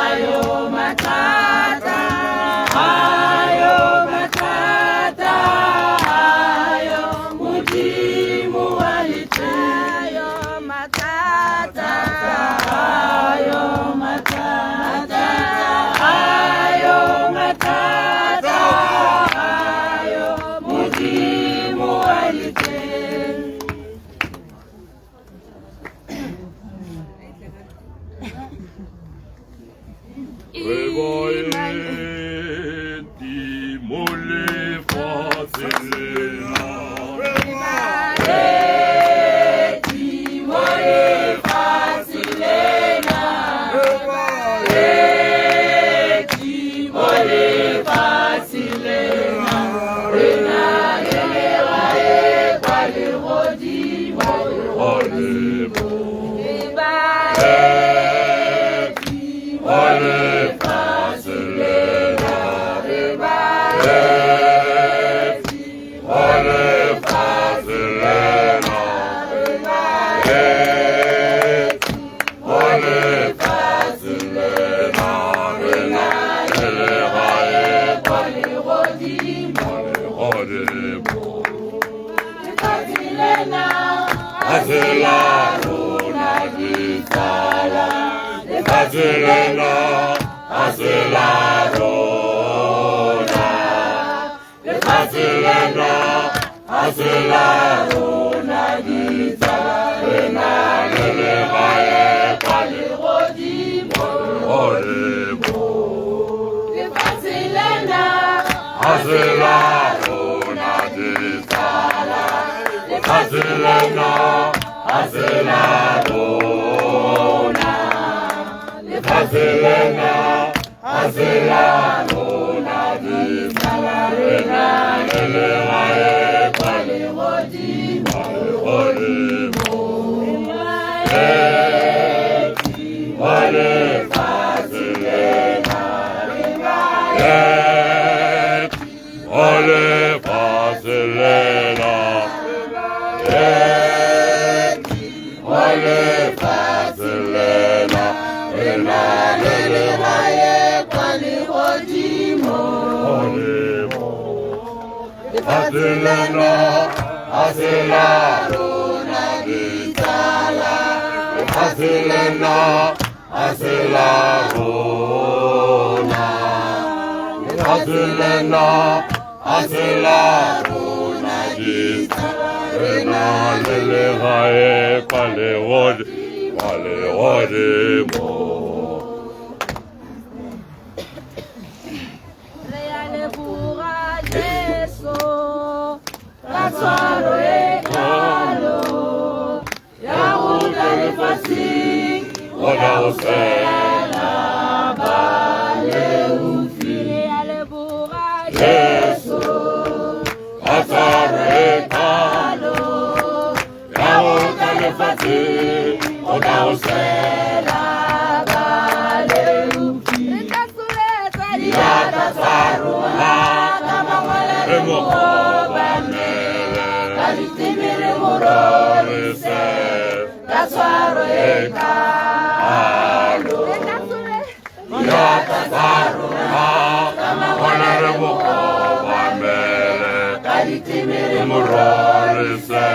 ayo mathata, ayo mathata, ayo Modimo wa leteng, ayo mathata, ayo mathata, ayo mathata, ayo Modimo wa leteng. Re baeti mo lefatsheng lena. Baeti mo lefatsheng lena. Re Baeti mo lefatsheng lena. Re na le legae kwa legodimo. Re baeti mo lefatsheng lena. Re baeti mo lefatsheng lena. Re baeti mo lefatsheng lena. Re na le legae kwa legodimo. Lefatshe lena ga se la rona ditsala, lefatshe lena ga se la rona, lefatshe lena ga se la rona ditsala, re na le legae kwa legodimo. Lefatshe lena ga se la rona ditsala, lefatshe lena ga se la rona, lefatshe lena ga se la rona ditsala, re na le legae kwa legodimo. Legodimo. Mo lefatshe lena, mo lefatshe lena, mo lefatshe lena, re na le legae kwa legodimo. Lefatshe lena ga se la rona ditsala, lefatshe lena ga se la rona, lefatshe lena ga se la rona ditsala, re na le legae kwa legodimo. Re a leboga Jesu ka tshwaro e kalo ya go tla lefatsheng Go tla go swela baleofi. Re a leboga Jesu ka tshwaro e kalo ya go tla lefatsheng go tla go swela baleofi. Re tla tsholetsa diatla tsa rona ka mangwele re re mo mo obamele ka diteme re mo rorise ka tshwaro e kalo. Re tla tsholetsa diatla tsa rona ka mangwele re mo obamele ka diteme re mo rorise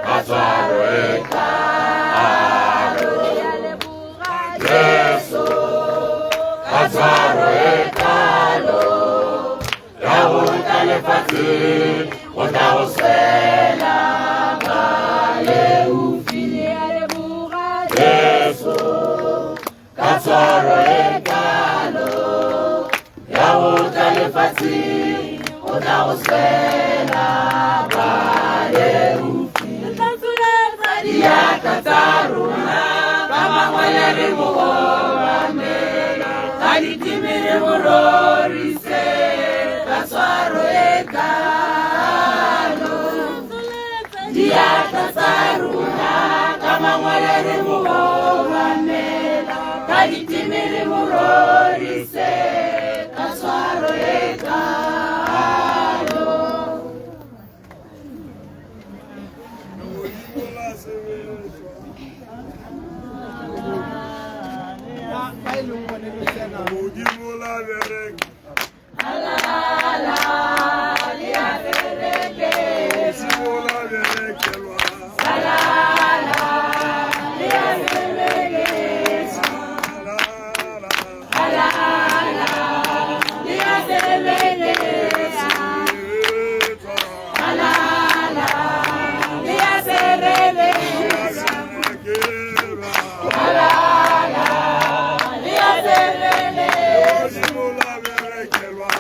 ka tshwaro e kalo. Re a leboga Jesu ka tshwaro e kalo ya go tla lefatsheng go tla go swela baleofi. Re a leboga Jesu ka tshwaro e kalo ya go tla lefatsheng go tla go swela baleofi. Re tla tsholetsa diatla tsa rona ka mangwele re mo obamela ka diteme re mo rorise ka tshwaro e kalo. Diatla tsa rona ka mangwele re mo obamela ka diteme re mo rorise ka tshwaro e kalo. Ba e leng bone re tsenang Modimo la bereka Modimo la berekelwa Modimo la berekelwa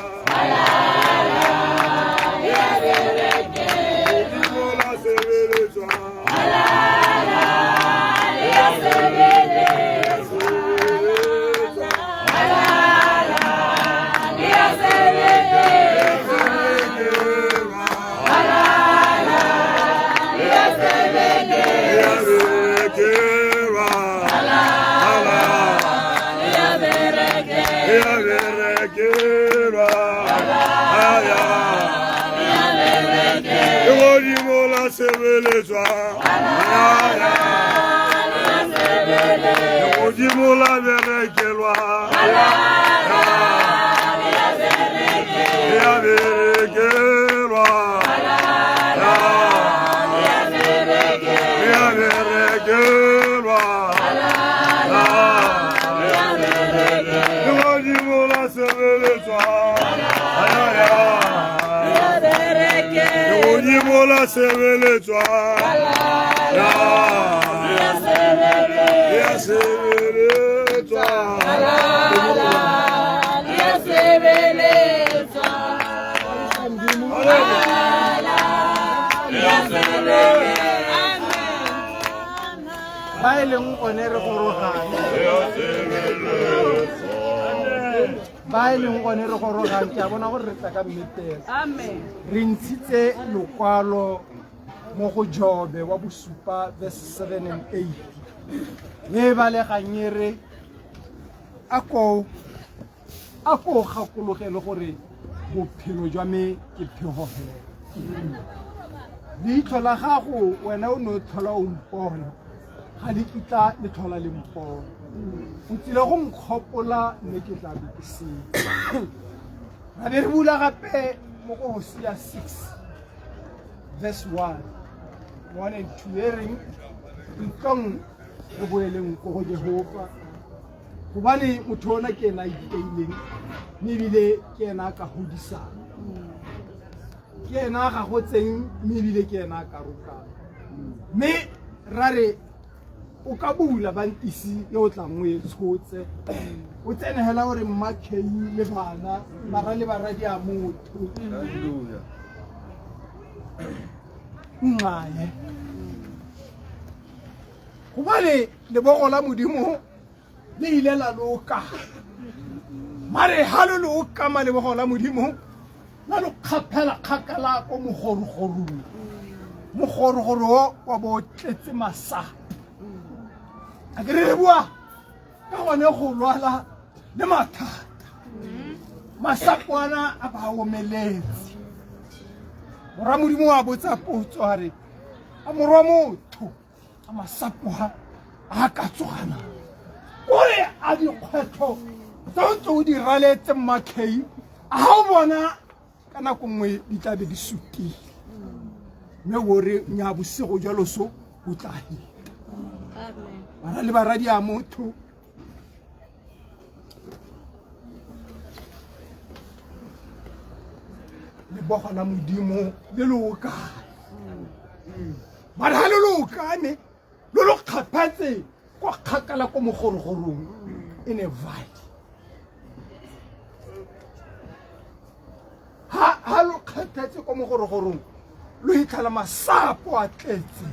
Modimo la sebeletswa Legodimo la sebeletswa Legodimo la berekelwa Le a berekelwa Le a berekelwa Legodimo la sebeletswa Legodimo la sebeletswa Le a sebeletswa ba e leng one re gorogang ba e leng one re gorogang ke a bona gore re tla ka mmetela re ntshitse lokwalo mo go Jobe wa bosupa verse 7 and 8 le e balegang e re a ko gakologele gore bophelo jwa me ke phego fela leitlho la gago wena o ne o tlhola o mpona ga le kitla le tlhola le mpona o tsile go nkgopola mme ke tla be ke seo ra be re bula gape mo go Hosea 6 verse 1 1 and 2 e reng ntlong re boeleng ko go Jehova gobane motho ona ke ena a iteileng mme ebile ke ena a ka godisang ke ena a gagotseng mme ebile ke ena a ka rokang. Mme ra re o ka bula bantisi yo o tlang o e tshotse o tsene hela gore mmakhei le bana bara le baradi a motho nxaye gobane lebogo la modimo le ile la loka mare ha lo loka malebogo la modimo la lo kgaphela kgakala ko mogorogorong mogorogoro o wa bo tletse masapo a ke re bua ka gone go lwala le mathata masapo ana a ba omeletse morwa modimo wa botsa potso a re a morwa motho a masapo a a ka tsogana kore a dikgwetlho tse o ntse o di raletse mmakhei a ga o bona ka nako nngwe di tla be di sutile mme o re nya bosigo jalo so o tla heta bana le baradi a motho lebogo la modimo le lo okae mara ga le lo okame lo lo kgaphatse kwa kgakala ko mogorogorong e ne valley ha lo kgathetse ko mogorogorong lo hitlhela masapo a tletse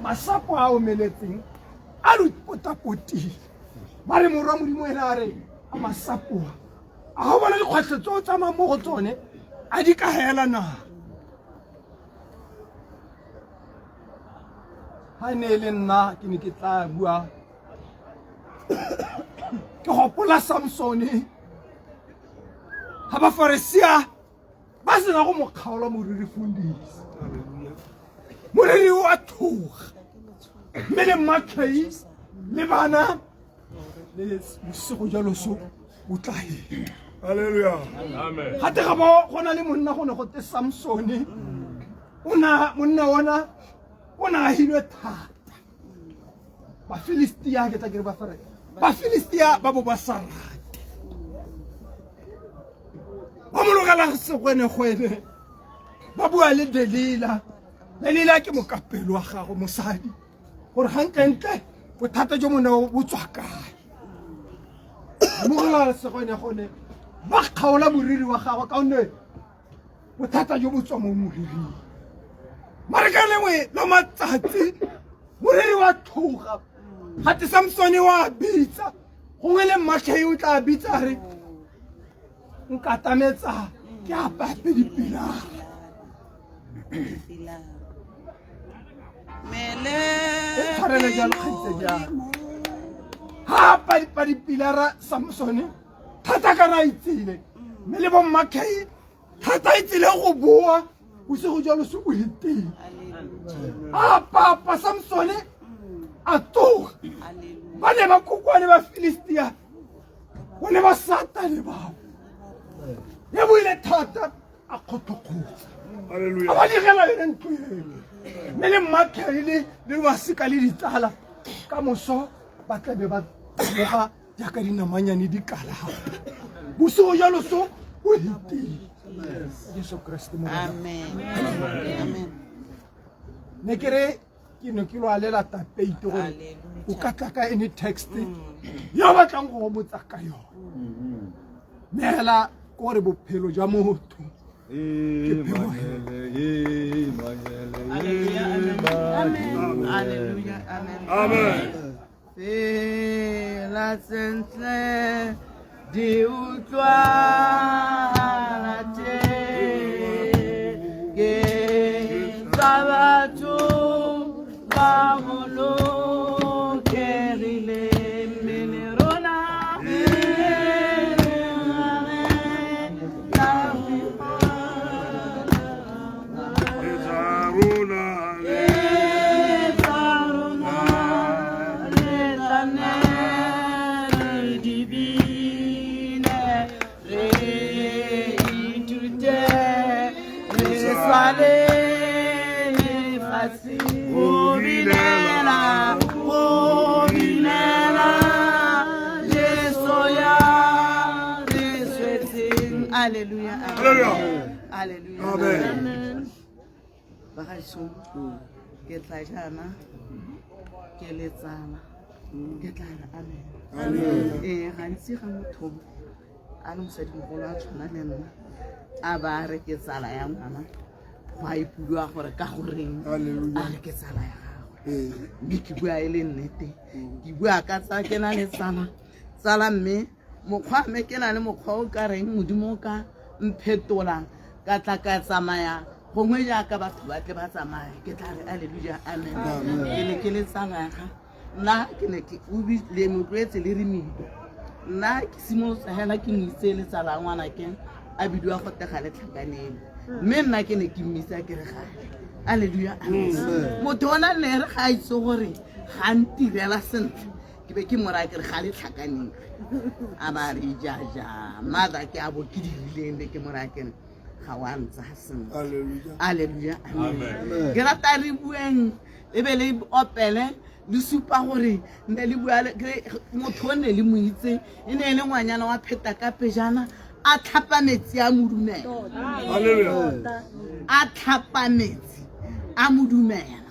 masapo a omeletseng a lo potapotile ba re morwa modimo ene a re a masapo a ga o bona dikgwetlho tse o tsamayng mo go tsone a di ka hela na ga ne e le nna ke ne ke tla bua ke gopola samsone ga bafarisia ba sena go mo kgaola moriri fundisi moriri wa thoga mme le mmatlhai le bana le bosigo jwa loso o tla heta Hallelujah. gate ga bo go na le monna go ne go te samsone o na monna ona o ne a hilwe thata bafilistia ke tla ke re ba fara bafilistia ba bo ba sa rate ba mo logela segwenegwene ba bua le delila delila ke mokapelo wa gago mosadi gore gantlentle bothata jo mone bo tswa kae mogela segwenegwene ba kgaola moriri wa gagwe ka gonne bothata jo bo tswa mo moriring mare ka lengwe la matsatsi moriri wa tlhoga gate samsone wa bitsa gongwe le mmatlhei o tla bitsa re nkatametsa ke apape dipilara e tshwarele jalo kgaitse jalo ga apa dipilara samsone thata kana a itsile mme le bommakhei thata e tsile go boa bosigo jalo se o heteng a papa samsone a tsoga ba ne ba kokwane ba filistia bone ba satane bao e buile thata a kgotlhokgotsa a ba digela yone ntlo eo mme le mmakhei le le basika le ditsala ka moso ba tlabe ba tsoga jaaka dinamanyane di kalapa bosigo jalo so o hetile jesu kreste ne ke re ke ne ke lwalela tapeite gore o ka tla ka any text ya batlang go gomotsa ka yone mme fela ke gore bophelo jwa motho Amen. Fela sentle di utlwala tse ke tsa batho ba bolokegileng mme le rona Hallelujah. Hallelujah. Amen. Bagaetsho, Ke tla jaana ke le tsala ke tla re amen. Ee, gantsi ga motho a le mosadimogolo a tshwana le nna a ba a re ke tsala ya ngwana, go a ipulwa gore ka goreng a re ke tsala ya gagwe. Mme ke bua e le nnete, ke bua ka tsa ke na le tsala tsala, mme mokgwa mme ke na le mokgwa o ka reng Modimo o ka mphetola ka tla ka tsamaya gongwe jaaka batho ba tle ba tsamaya. Ke tla re alleluja, amen. Ke ne ke le tsala ya ga nna, ke ne ke le motlwetse le re mido. Nna ke simolotse hela ke mo itse le tsala ya ngwana ke a bidiwa go tega le tlhakaneng, mme nna ke ne ke mmitsa ke re gale alleluja, amen. Motho o na ne re ga a itse gore ga ntirela sentle, ke be ke mo raya ke re ga le tlhakaneng, a ba re jaja mother ke a bo ke dirileng, be ke mo raya ke re ga wa ntsa sentle. Alleluja, amen. Ke rata re bueng e be le opele le supa gore ne le bua motho o ne le mo itse e ne e le ngwanyana wa pheta ka pejana a tlhapa metsi a mo dumela, a tlhapa metsi a mo dumela.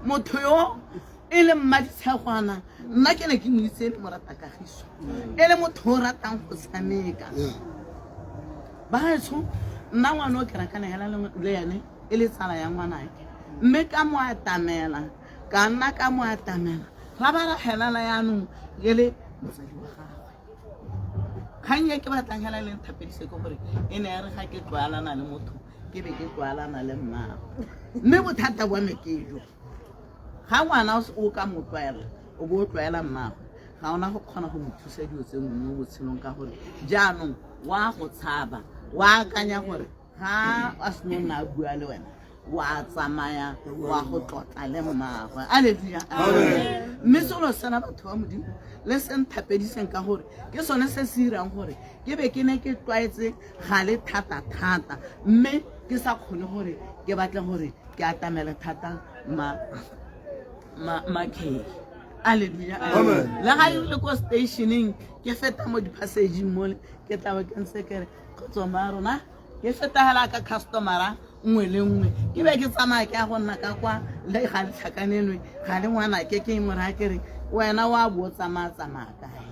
Motho yo e le mmaditshegwana, nna ke ne ke mo itse e le morata kagiso, e le motho o ratang go tshameka. Bagaetsho, nna ngwana o ke rakana hela le ene e le tsala ya ngwanake, mme ka mo atamela, ka nna ka mo atamela, ra ba ra helana yaanong e le motsadi wa gagwe. Kgang e ke batlang hela le nthapedise ke gore e ne ya re ga ke tlwaelana le motho ke be ke tlwaelana le mmago, mme bothata bwa me ke jo: ga ngwana o ka mo tlwaela o bo o tlwaela mmagwe, ga ona go kgona go mo thusa dilo tse nngwe mo botshelong, ka gore jaanong wa go tshaba, wa akanya gore ga a seno nna a bua le wena, wa tsamaya wa go tlotla le mmagwe. Alleluja. Mme selo sena, batho ba Modimo, le se nthapediseng ka gore ke sone se se irang gore ke be ke ne ke tlwaetse ga le thata-thata, mme ke sa kgone gore ke batle gore ke atamele thata makei. Alleluja. Le ga e le ko stationeng, ke feta mo di-passageng mole, ke tlabe ke ntse ke re kgotso ma rona, ke fetagela ka customera nngwe le nngwe, ke be ke tsamaya ke ya go nna ka kwa le ga le tlhakanelwe ga le ngwanake. Ke mo raya ke re, wena wa bo o tsamaya tsamaya kae?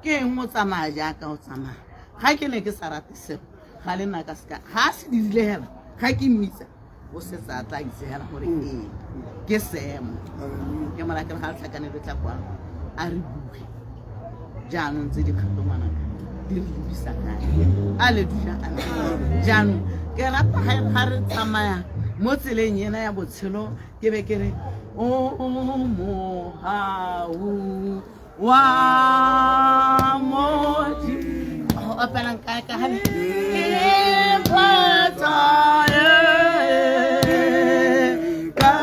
Ke eng o tsamaya jaaka o tsamaya? Ga ke ne ke sa rate seo ga le nna ka seka ga a se dirile hela, ga ke mmitsa o setse a tla itse hela gore ee ke seemo. Ke mora ke re ga le tlhakanelwe tla kwang a re bue jaanong tse dikgato ngwanaka di re lebisa kae. Alleluja, amen. Jaanong ke rata ga re tsamaya mo tseleng ena ya botshelo, ke be ke re o mohau wa Modimo go opelang kae ka gale ke phatsa ka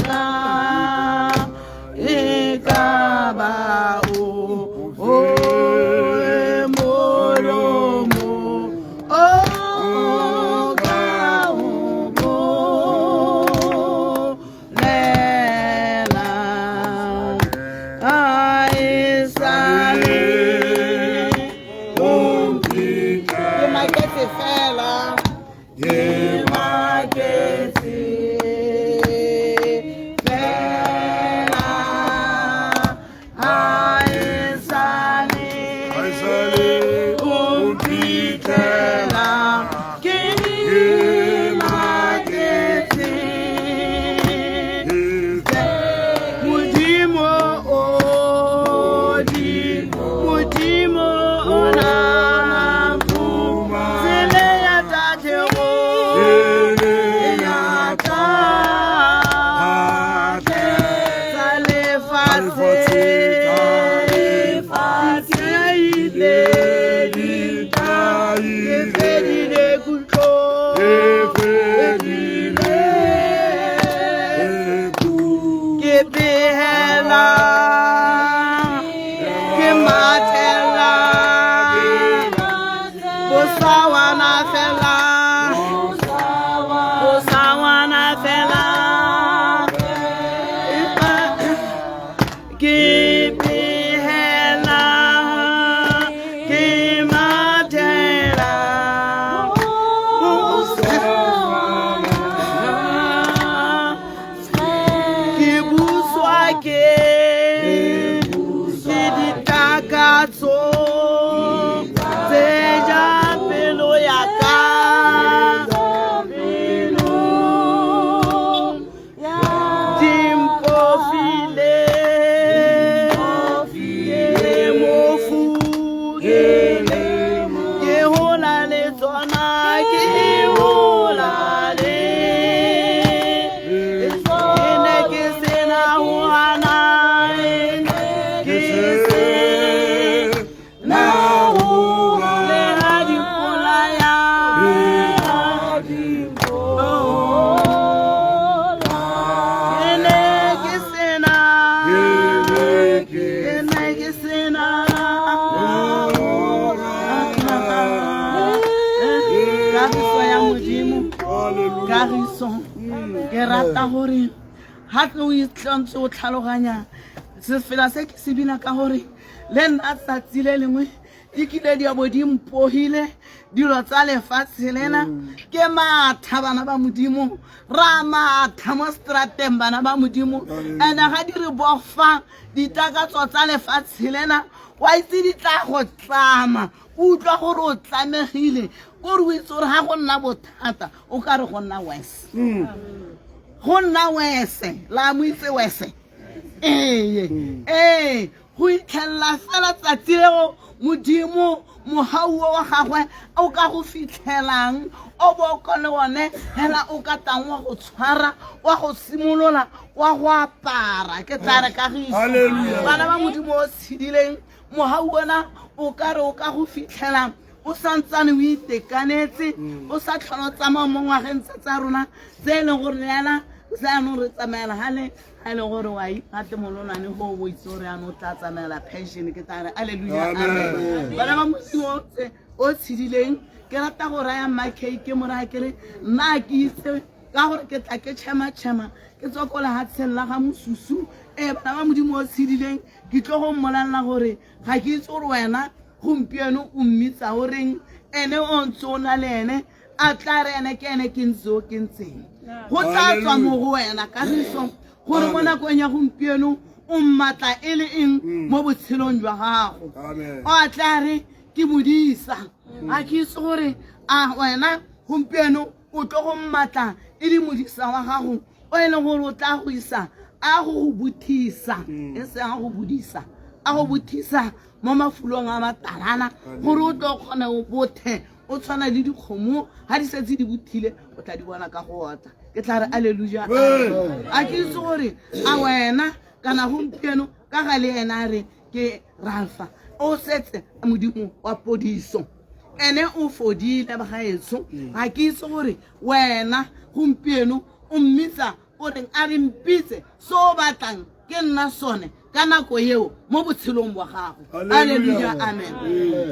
ka e ka ba o o molomo o ka o bolela a e sale. Ke sena kagiso ya Modimo, kagiso. Ke rata gore ga tle o itlantse o tlhaloganya sefela se ke se bina, ka gore le nna tsatsi le lengwe di kile di a bo di mpogile dilo tsa lefatshe lena. Ke matha, bana ba Modimo, ra matha mo strateng, bana ba Modimo. And ga di re bofa ditakatso tsa lefatshe lena, wa itse di tla go tlama, o utlwa gore o tlamegile, kore o itse gore ga go nna bothata o ka re go nna wese, go nna wese la mo itse wese. Ee, ee, go itlhelela fela tsatsi leo Modimo mogauo wa gagwe o ka go fitlhelang, o bo o le one hela o ka tlang wa go tshwara, wa go simolola, wa go apara. Ke tla re kagiso, bana ba Modimo o tshedileng, mogau ona o ka re o ka go fitlhelang o santsane o itekanetse, o sa tlhola o tsamaya mo ngwageng tse tsa rona tse e leng gore yana jaanong re tsamaela gale ga e leng gore wa gate molonane go o itse gore yanong o tla tsamaela pension. Ke tla re alleluia, amen, bana ba Modimo o tshedileng. Ke rata go raya mma ke mo raya ke re nna ke itse ka gore ke tla ke tšhema-tšhema ke tswa ko lehatsheng la ga mosusu. Ee, bana ba Modimo o tshedileng, ke tlo go mmolelela gore ga ke itse gore wena gompieno o mmitsa o reng ene o ntse o na le ene, a tla re ene ke ene ke ntse o ke ntseng go tla tswa mo go wena kagiso, gore mo nakong ya gompieno o mmatla e le eng mo botshelong jwa gago. O a tla re ke modisa, a ke itse gore a wena gompieno o tlo go mmatla e le modisa wa gago o e leng gore o tla go isa a go go bothisa, e seng a go bodisa, a go bothisa mo mafulong a matalana, gore o tlo kgone o bothe o tshwana le dikgomo. Ga di setse di bothile, o tla di bona ka go otla. Ke tla re alleluia. A ke itse gore a wena kana gompieno ka ga le ena a re ke Ralfa o setse Modimo wa podiso, ene o fodile bagaetsho. Ga ke itse gore wena gompieno o mmitsa o reng, a re mpitse se o batlang ke nna sone ka nako eo mo botshelong bwa gago. Alleluia, amen.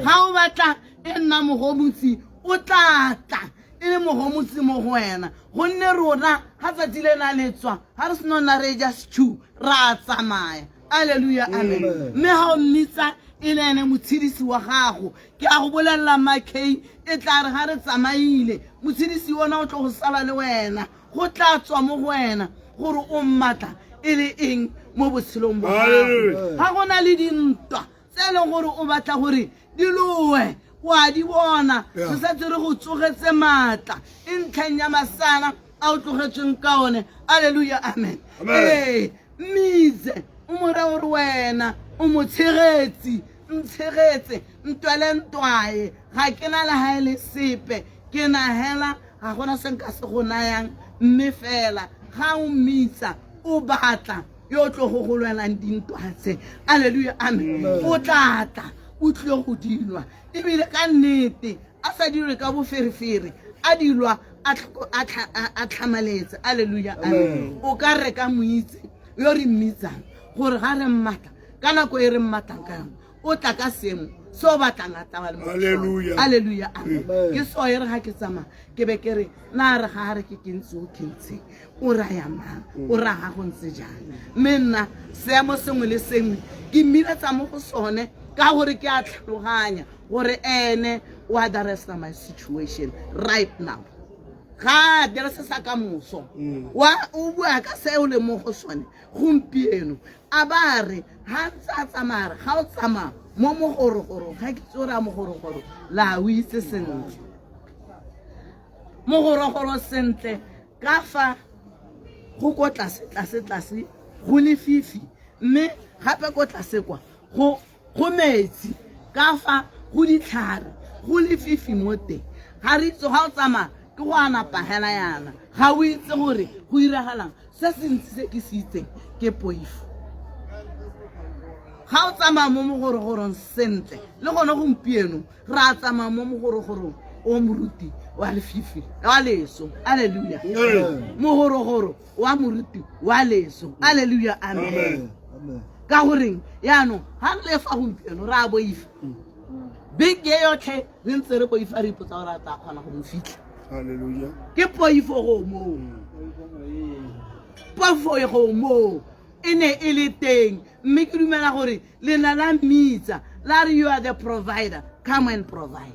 Ga o batla e nna mogomotsi, o tla tla e le mogomotsi mo go wena, gonne rona ga tsatsi le na le tswa ga re seno nna re ja stew ra tsamaya. Alleluia, amen. Mme ga o mmitsa e le ene motshedisi wa gago, ke a go bolelela makei, e tla re ga re tsamaile, motshedisi ona o tlo go sala le wena. Go tla tswa mo go wena gore o mmatla e le eng mo botshelong bwa gago. Ga go na le dintwa tse e leng gore o batla gore di lowe, wa di bona, re setse re go tsogetse maatla e ntlheng ya masana a o tlogetsweng ka one. Alleluia, amen. Ee, mmitse o mo reye gore wena o mo tshegetsi, ntshegetse ntwele ntwae, ga ke na le ga e le sepe, ke na hela ga gona se nka se go nayang. Mme fela ga o mmitsa o batla yo o tlo go go lwelang dintwa tse, alleluia, amen, o tla tla, o tlile go dilwa, ebile ka nnete a sa dirwe ka boferefere, a dilwa a tlhamaletse. Alleluia, amen. O ka reka moitse yo re mmitsang gore ga re mmatla ka nako e re mmatlang ka yone, o tla ka seemo se o batlang a tla ba le mo go sone. Alleluia, amen. Ke so e re ga ke tsamaya ke be ke re na re ga a re ke kentse o kentse o raya mang, o raya go ntse jang. Mme nna seemo sengwe le sengwe ke mmiletsa mo go sone ka gore ke a tlhaloganya gore ene o addressa my situation right now, ga a addresse sa ka moso, wa o bua ka se o leng mo go sone gompieno. A ba re ga ntse a tsamaya re ga o tsamaya mo mogorogorong, ga ke tse o raya mogorogoro la o itse sentle mogorogoro sentle ka fa go ko tlase tlase tlase go lefifi, mme gape ko tlase kwa go metsi, ka fa go ditlhare, go lefifi mo teng, ga re itse ga o tsamaya ke go a napagela yana, ga o itse gore go iragalang. Se se ntsi se ke se itseng ke poifo ga o tsamaya mo mogorogorong sentle. Le gone gompieno re a tsamaya mo mogorogorong o moruti wa lefifi wa leso. Alleluia. Mogorogoro wa moruti wa leso. Alleluia, amen. Ka goreng yaanong ga re le fa gompieno re a boifa beke yotlhe re ntse re boifa re ipotsa gore a tla kgona go mo fitlha. Ke poifo go moo, poifo go moo e ne e le teng, mme ke dumela gore lena la mmitsa la re you are the provider, come and provide.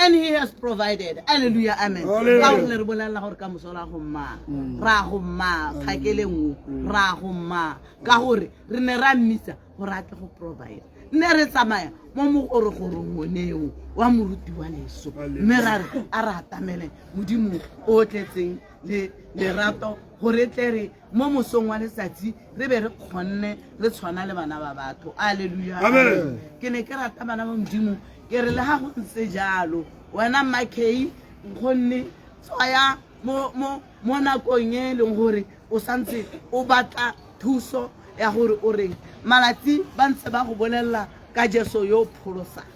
And he has provided. Hallelujah, amen. Ka gore le re bolelela gore ka moso ra go mmaa, ra go mmaa phakele nngwe, ra go mmaa, ka gore re ne ra mmitsa gore a tle go provide. Nne re tsamaya mo mogorogorong oneo wa moruti wa leso, mme ra re a re atamele Modimo o tletseng le lerato, gore tle re mo mosong wa letsatsi re be re kgonne re tshwana le bana ba batho. Alleluia. Ke ne ke rata bana ba Modimo, ke re le ga go ntse jalo, wena Makei nkgonne tswaya mo nakong e leng gore o santse o batla thuso ya gore o reng malatsi ba ntse ba go bolelela ka Jesu yo pholosang.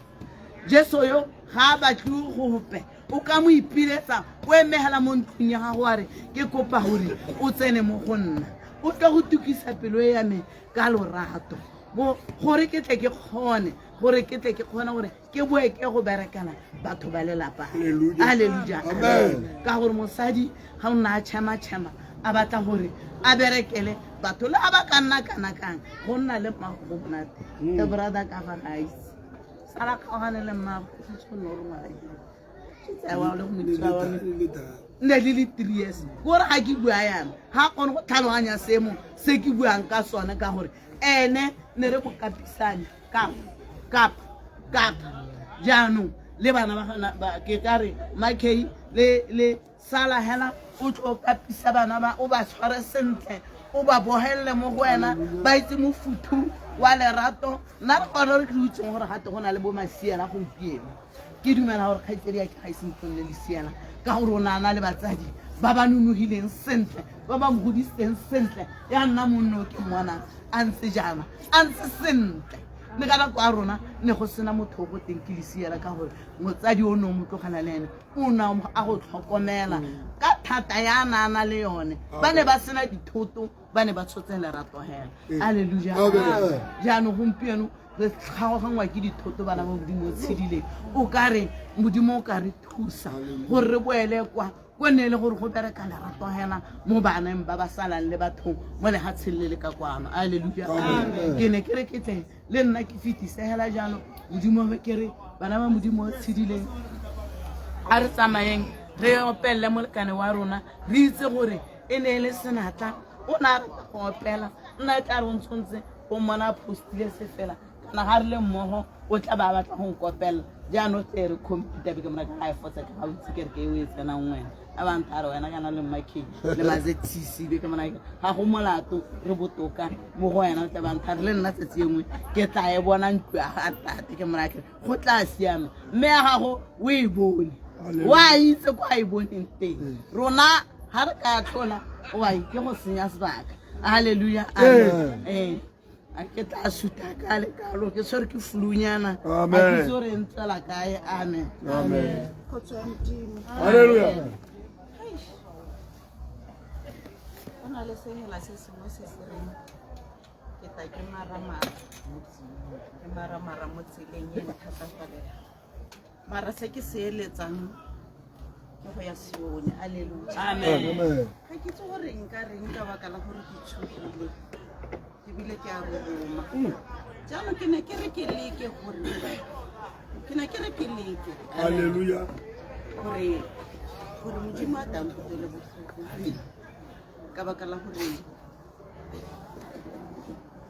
Jesu yo ga a batliwe gope, o ka mo ipiletsa o emegela mo ntlong ya gago wa re ke kopa gore o tsene mo go nna, o tle go tukisa pelo ya me ka lorato, gore ke tle ke kgone, gore ke tle ke kgone gore ke boe ke go berekela batho ba lelapa. Alleluia. Ka gore mosadi ga o nna a tšhema-tšhema a batla gore a berekele batho le a ba ka nna kana kang, go nna le mmago go monate. E brother ka fa ga itse sala kgaogane le mmago, go nne o re ngwana nne le le 3 years, kore ga ke bua yana ga kgone go tlhaloganya seemo se ke buang ka sone, ka gore ene ne re go kapisanya kapa kapa kapa. Jaanong le bana ba ke ka re Makei le sala hela o tlo kapisa bana ba, o ba tshware sentle, o ba bogelele mo go wena, ba itse mofuthu wa lerato. Nna re gone re tleutseng gore gate go na le bo masiela gompieno. Ke dumela gore kgaitsedi ya ke ga ise ntlong le lesiela, ka gore o ne a na le batsadi ba ba nonogileng sentle, ba ba mo godisitseng sentle, ya nna monno o ke mmona a ntse jaana, a ntse sentle. Le ka nako ya rona ne go sena motho o go teng ke lesiela, ka gore motsadi o ne o mo tlogela le ene o ne a go tlhokomela ka thata ya na na le yone. Ba ne ba sena dithoto, ba ne ba tshotse lerato hela. Alleluia. Jaanong gompieno re tlhaogangwa ke dithoto, bana ba Modimo o tshedileng. O ka re Modimo o ka re thusa gore re boele kwa ko ne e le gore go bereka lerato hela mo baneng ba ba salang le bathong mo lehatsheng le le ka kwano. Alleluia. Ke ne ke re ke tle le nna ke fetise hela jalo Modimo, ke re bana ba Modimo o tshedileng, a re tsamayeng re opelele molekane wa rona, re itse gore e ne e le senatla, o ne a rata go opela. Nna e tla re o ntshwantse o mmona a postile se fela, kana ga re le mmogo o tla ba batla go nkopelela. Jaanong tle re computer be ke mona ka ga e fotsa, ke ga o itse kereke e o e tsenang wena, a ba ntha re wena kana le mmakeng le ma-ZCC be ke mona ga go molato, re botoka mo go wena. O tla ba ntha re le nna tsatsi e nngwe ke tla e bona ntlo ya ga tate, ke mona ke go tla siama, mme ya gago o e bone, wa itse kwa e boneng teng. Rona ga re ka tlhola wa ke go senya sebaka. Halleluja. Amen. A ke tla suta ka lekalo, ke tshwere ke flunyana, a ke itse gore e ntswela kae. Amen. Halleluja. Go na le sehela se sengwe se se reng ke tla ke maramara, ke maramara mo tseleng e nthatafalela, mara se ke se eletsang ke go ya Sione. Alleluia. Amen. Ga ke itse gore nka reng ka baka la gore ke tshogile ebile ke a roroma. Jaanong ke ne ke re ke leke gore ke ne ke re ke leke Halleluja. gore Modimo a tang kutlwele botlhoko ka baka la gore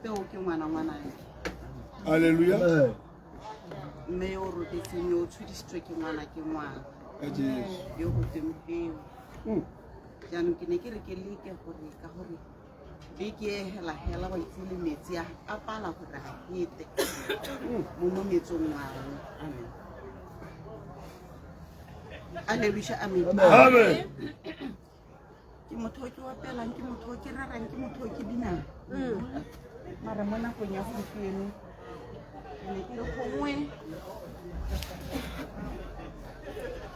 peo ke ngwana ngwanake. Halleluja. Mme yo o robetseng yo o tshودisitswe ke ngwana ke ngwana Ka Jesu. Yo go teng peo. Jaanong ke ne ke re ke leke gore ka gore beke e hela hela wa itse le metsi a pala gore a fete mo mo metsong wao. Amen. Alleluia, amen. Amen. Ke motho o ke opelang, ke motho o ke rerang, ke motho o ke binang, mara mo nakong ya gompieno ke ne ke re gongwe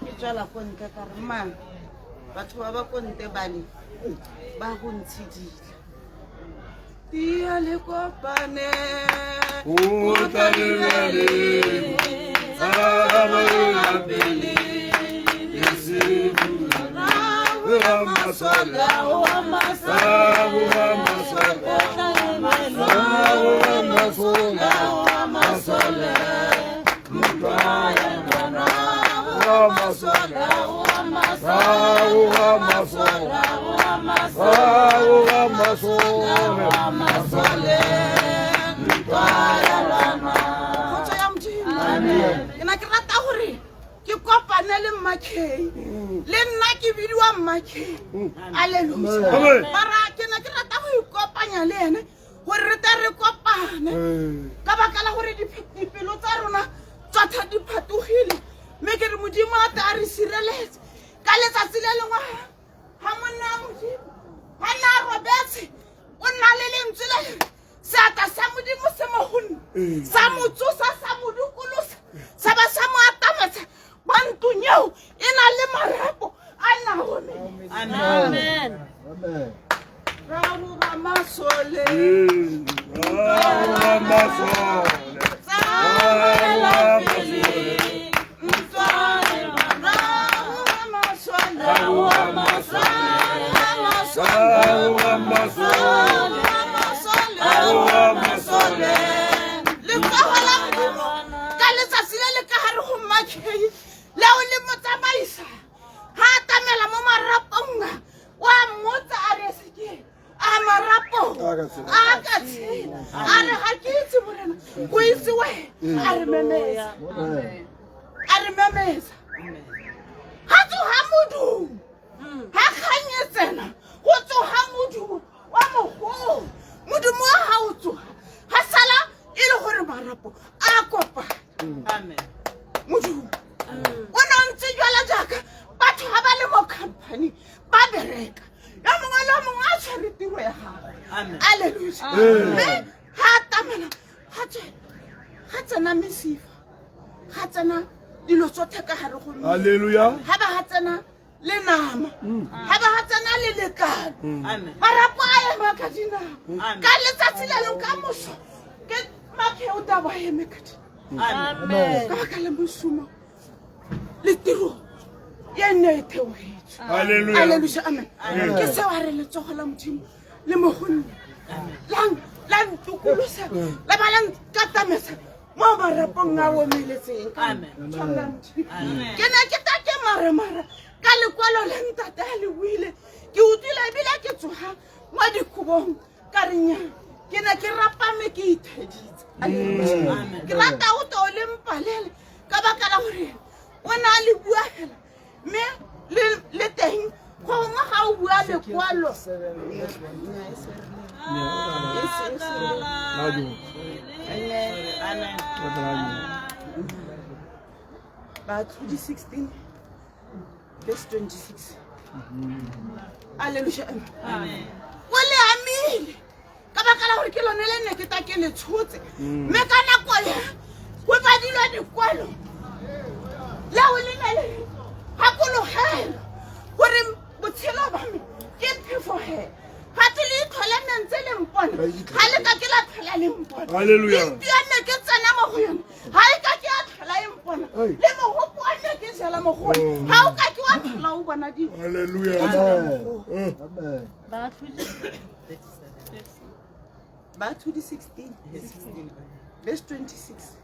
ke tswela ko ntle ka re mang batho ba ba ko ntle bale ba go ntshedile. Tia le kopane. O tla lebeleng, tsamaya pele, e se masole, masole, masole, Kgotso ya Modimo. Ke na ke rata gore ke kopane le mmakei le nna ke bidiwa mmakei alleluia Amen. mara ke ne ke rata go ikopanya le ene gore re tle re kopane ka baka la gore dipelo tsa rona tsotha di phatogile mme ke re modimo a ta a re sireletse ka letsatsi le lengwe ga monna wa modimo ga nna a robetse o nna le lentswe le le seatla sa modimo se mo go nna sa mo tsosa sa mo dikolosa sa ba sa mo atametsa ba ntlong eo e na le marapo a naome Amen. Amen. raboga masole masole, tsamaela pele raboga masole raboga masole Raboga masole, letsogo la modimo ka letsatsi le le ka gare go mmakei leo le mo tsamaisa ga atamela mo marapong a wa mmotsa a re seke a marapong a ka tshela a re ga ke itse morena o itse wena a re memesa a re memesa ga tsoga modumo ga kgang e tsena go tsoga modumo wa mogolo modumo wa ga o tsoga ga sala e le gore marapo a kopana modumo o ne o ntse jala jaaka batho ga ba le mo company ba bereka yo mongwe le yo mongwe a tshwere tiro ya gagwe alleluia mme ga atamela ga tswela ga tsena mesifa ga tsena dilo tsotlhe ka gare go mmele Hallelujah. ga ba ga tsena le nama ga ba ga tsena le letlalo marapo a ema ka dinao ka letsatsi le leng ka moso ke mapheo tabo a eme ka dinao ka baka la mosumo le tiro ye nne e theogetswe Hallelujah. alleluia amen ke seo a re letsogo la modimo le mo go nna la ntokolosa la ba la nkatamesa mo marapong a omeletseng Tshwanela Modimo. Ke ne ke ta ke maramara ka lekwalo le ntate a le buile ke utlwile ebile ke tsoga mo dikobong ka re nya ke ne ke rapame ke itheditse Alleluia. Ke rata o to le mpalele ka baka la gore o ne a le bua fela mme le teng gongwe ga o bua lekwalo Baatlhodi 16 verse 26 alleluia o le amile ka baka la gore ke lone le ne ke ta ke le tshotse mme ka nako ya go badilwa dikwalo leo le ne le gakologela gore botshelo ba me ke phefogela gate le itlhole ne ntse le mpona ga le ka ke la tlhola le mpona Hallelujah. le ntlo ya me ke tsena mo go yone ga e ka ke ya tlhola e mpona le mogopo wa me ke jela mo go one ga o ka ke wa tlhola o bona di Hallelujah. Amen. Baatlhodi 16 verse 26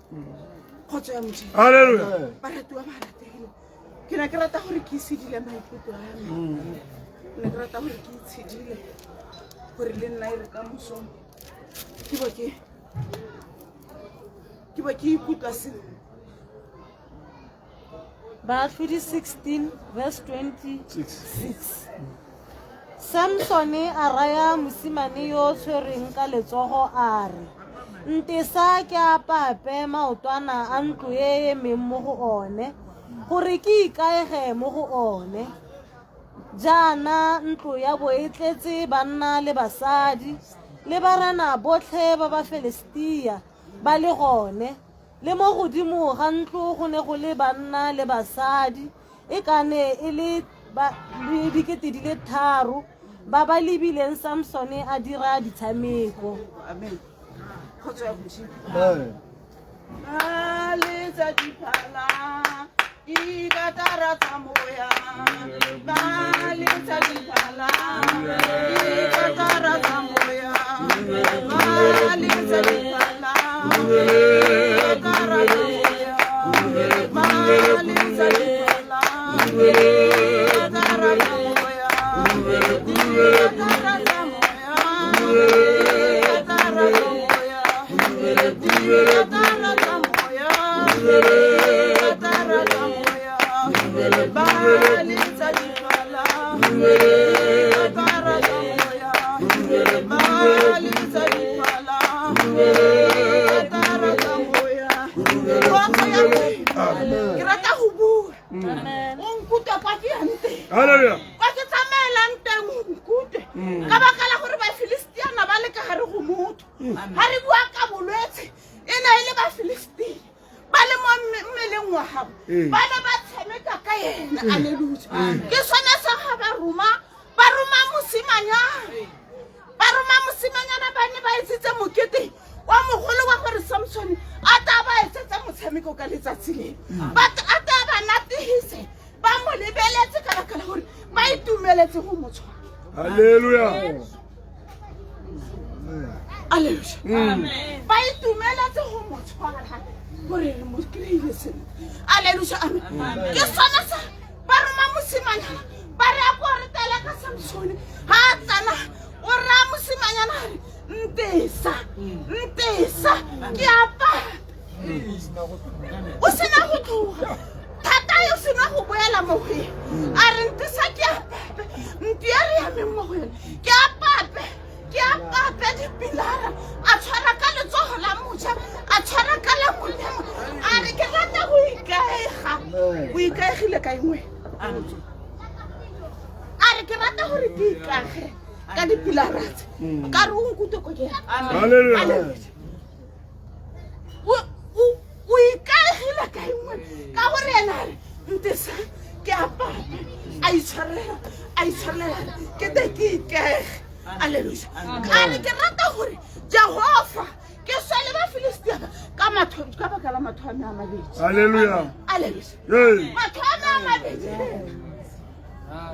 kgotso ya modimo Hallelujah. baratiwa ba rategile ke ne ke rata gore ke isedile maikutlo a me ke ne ke rata gore ke itshedile gore le nna e re ka moso ke bo ke ke ikutlwa sentle. Baatlhodi 16 verse 26. Samsone a raya mosimane yo o tshwereng ka letsogo a re ntesa ke apape maotwana a ntlo e emeng mo go one gore ke ikaege mo go one jaana ntlo ya bo e tletse banna le basadi le barena botlhe ba ba Filistia ba le gone le mo godimo ga ntlo go ne go le banna le basadi e kane e le le 3,000 ba ba lebileng Samsone a dira ditshameko. Amen. Kgotso ya Modimo. Ba letsa diphala, dikatara tsa moya. Ba letsa diphala, dikatara tsa moya. Ba letsa diphala, dikatara tsa moya. Ba letsa diphala, dikatara tsa moya. Dikatara tsa moya. Dikatara tsa moya. Dikatara tsa moya. Dikatara tsa moya. Ba letsa diphala, dikatara tsa moya. Ba letsa diphala, dikatara tsa moya. Kgotso ya Modimo. Ke rata go bua. O nkutlwe kwa ke yang teng. Hallelujah. Kwa ke tsamaelang teng o nkutlwe. Ka baka la gore Bafilistiana ba le ka gare go motho. Ga re bua ka bolwetse, e ne e le Bafilistia ba le mo mmeleng wa gago, ba ne ba tshameka ka ena. Alleluja. Ke sone sa ga ba roma, ba roma mosimanyana, ba roma mosimanyana, ba ne ba etsitse mokete wa mogolo wa gore Samson a ta ba etsetsa motshameko ka letsatsi leo, ba a ta ba nategise ba mo lebeletse ka baka la gore ba itumeletse go mo tshwara. Hallelujah. Alleluja. Ba itumeletse go mo tshwara gore re mo kry-ile sentle. Alleluja, amen. Ke sone sa ba roma mosimanyana, ba re a ko re tele ka Samsone. Ga a tsena o raya mosimanyana a re, ntesa, ntesa, ke apara. O sena go tloga thata, yo sena go boela mo go ene, a re ntesa ke apape ntlo e re yameng mo go yone, ke apape, ke apape dipilara. A tshwara ka letsogo la moja, a tshwara ka la molema, a re ke rata go ikaega. O ikaegile ka engwe. A re ke rata gore ke ikage ka dipilara tse. Ka re o nkutlwe ko ke yang. Hallelujah. Alleluja. O ikaegile ka engwe ka gore ena a re ntesa ke apape, a itshwarelela, a itshwarelela, ke te ke ikaege. Alleluja. A re ke rata gore Jehova ke swa le Bafilistia ka matho, ka baka la matho a me a mabedi. Hallelujah. Alleluja. Hey. Matho a me a mabedi.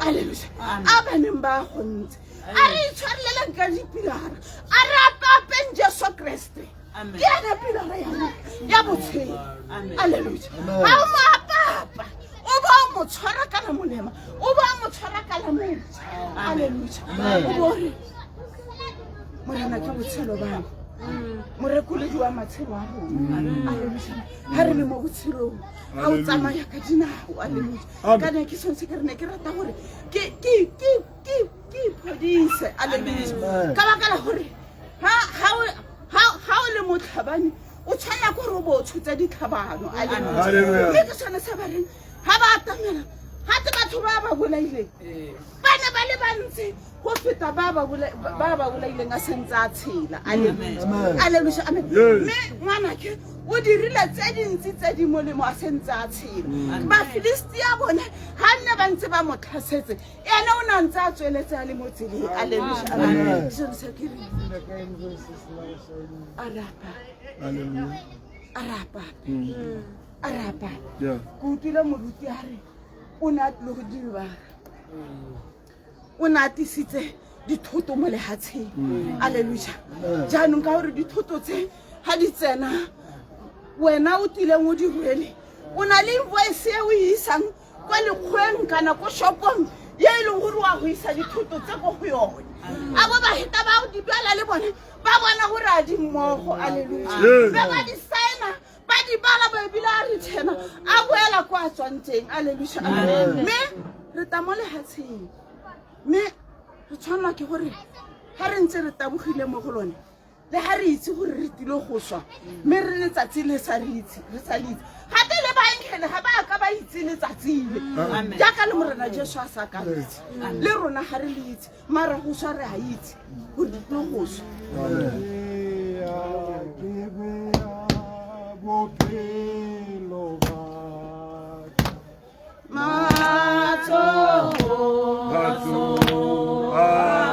Alleluja. A ba neng ba gontse, a re itshwareleleng ka dipilara, a re apapeng Jesu Kreste, ke ena pilara ya me ya botshelo. Alleluja. Ga o mo apapa, o ba o mo tshwara ka la molema, o ba o mo tshwara ka la moja. Alleluja. O bo re Morena ke botshelo ba me, morekoledi wa matshelo a rona. Alleluja. Ga re le mo botshelong, ga o tsamaya ka dinao. Alleluja. Kana ke sone se ke re ne ke rata gore ke ke ke ke ke iphodise. Alleluja. Ka baka la gore ha ha o ha ha o le motlhabane, o tshwanela ke gore o bo o tshotse ditlhabano. Alleluja. Hallelujah. Mme ke sone se ba reng ga ba atamela gate batho ba ba bolaileng ba ne ba le bantsi go feta ba ba bolaileng a sentse a tshela. Alleluja. Alleluja, amen. Yes. Mme ngwanake o dirile tse dintsi tse di molemo a sentse a tshela. Bafilistia bone ga nne ba ntse ba mo tlhasetse, ene o ne a ntse a tsweletse a le mo tseleng. Alleluja, amen. Sone se ke reng a re apape. Hallelujah. A re apape, a re apape. Ke utlwile moruti a re o ne a tlile go diribara, o ne a tisitse dithoto mo lehatsheng. Alleluja. Jaanong ka gore dithoto tse ga di tsena, wena o tileng o di rwele, o na le invoice e o e isang kwa lekgweng kana ko shopong ye e leng gore wa go isa dithoto tse ko go yone, a bo ba heta ba di bala le bone, ba bona gore a di mmogo. Alleluja. Be ba di signa, ba di bala, ba ebile a re thena a boela kwa a tswang teng. Alleluja. Mme re ta mo lehatsheng, mme re tshwanelwa ke gore ga re ntse re tabogile mo go lone, le ga re itse gore re tile go swa, mme re letsatsi le sa re itse, re sa le itse gape le baengele ga ba ka ba itse letsatsi le, jaaka le Morena Jesu a sa ka itse, le rona ga re le itse, mara go swa re a itse gore di tlo go swa. Ke bea bophelo ba ka matsogo A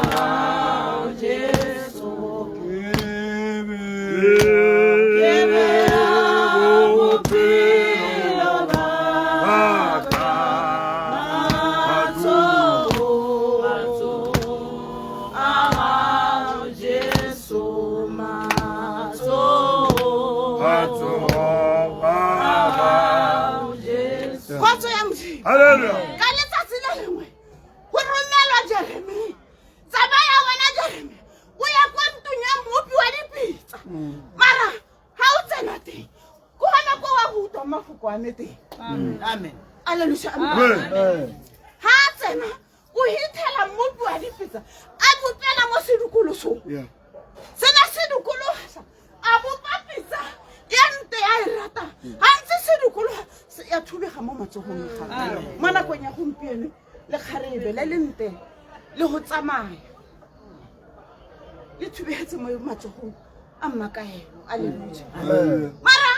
Hallelujah. Ka letsatsi le lengwe go romelwa Jeremia, tsamaya wena Jeremia o ya kwa ntlong ya mmopi wa dipitsa, mara ga o tsena teng ko gona ko wa go utlwa mafoko a me teng. Amen. Alleluia. Amen. Ga a tsena o hithela mmopi wa dipitsa a bopela mo sedikolosong. Yeah. Sena se dikologa a bopa pitsa ya nte ya e ratang, ga ntse se dikologa ya thubega mo matsogong a gagwe. Mo nakong ya gompieno le kgarebe le le nte le go tsamaya le thubegetse mo matsogong a mmakaelo. Alleluia. Mara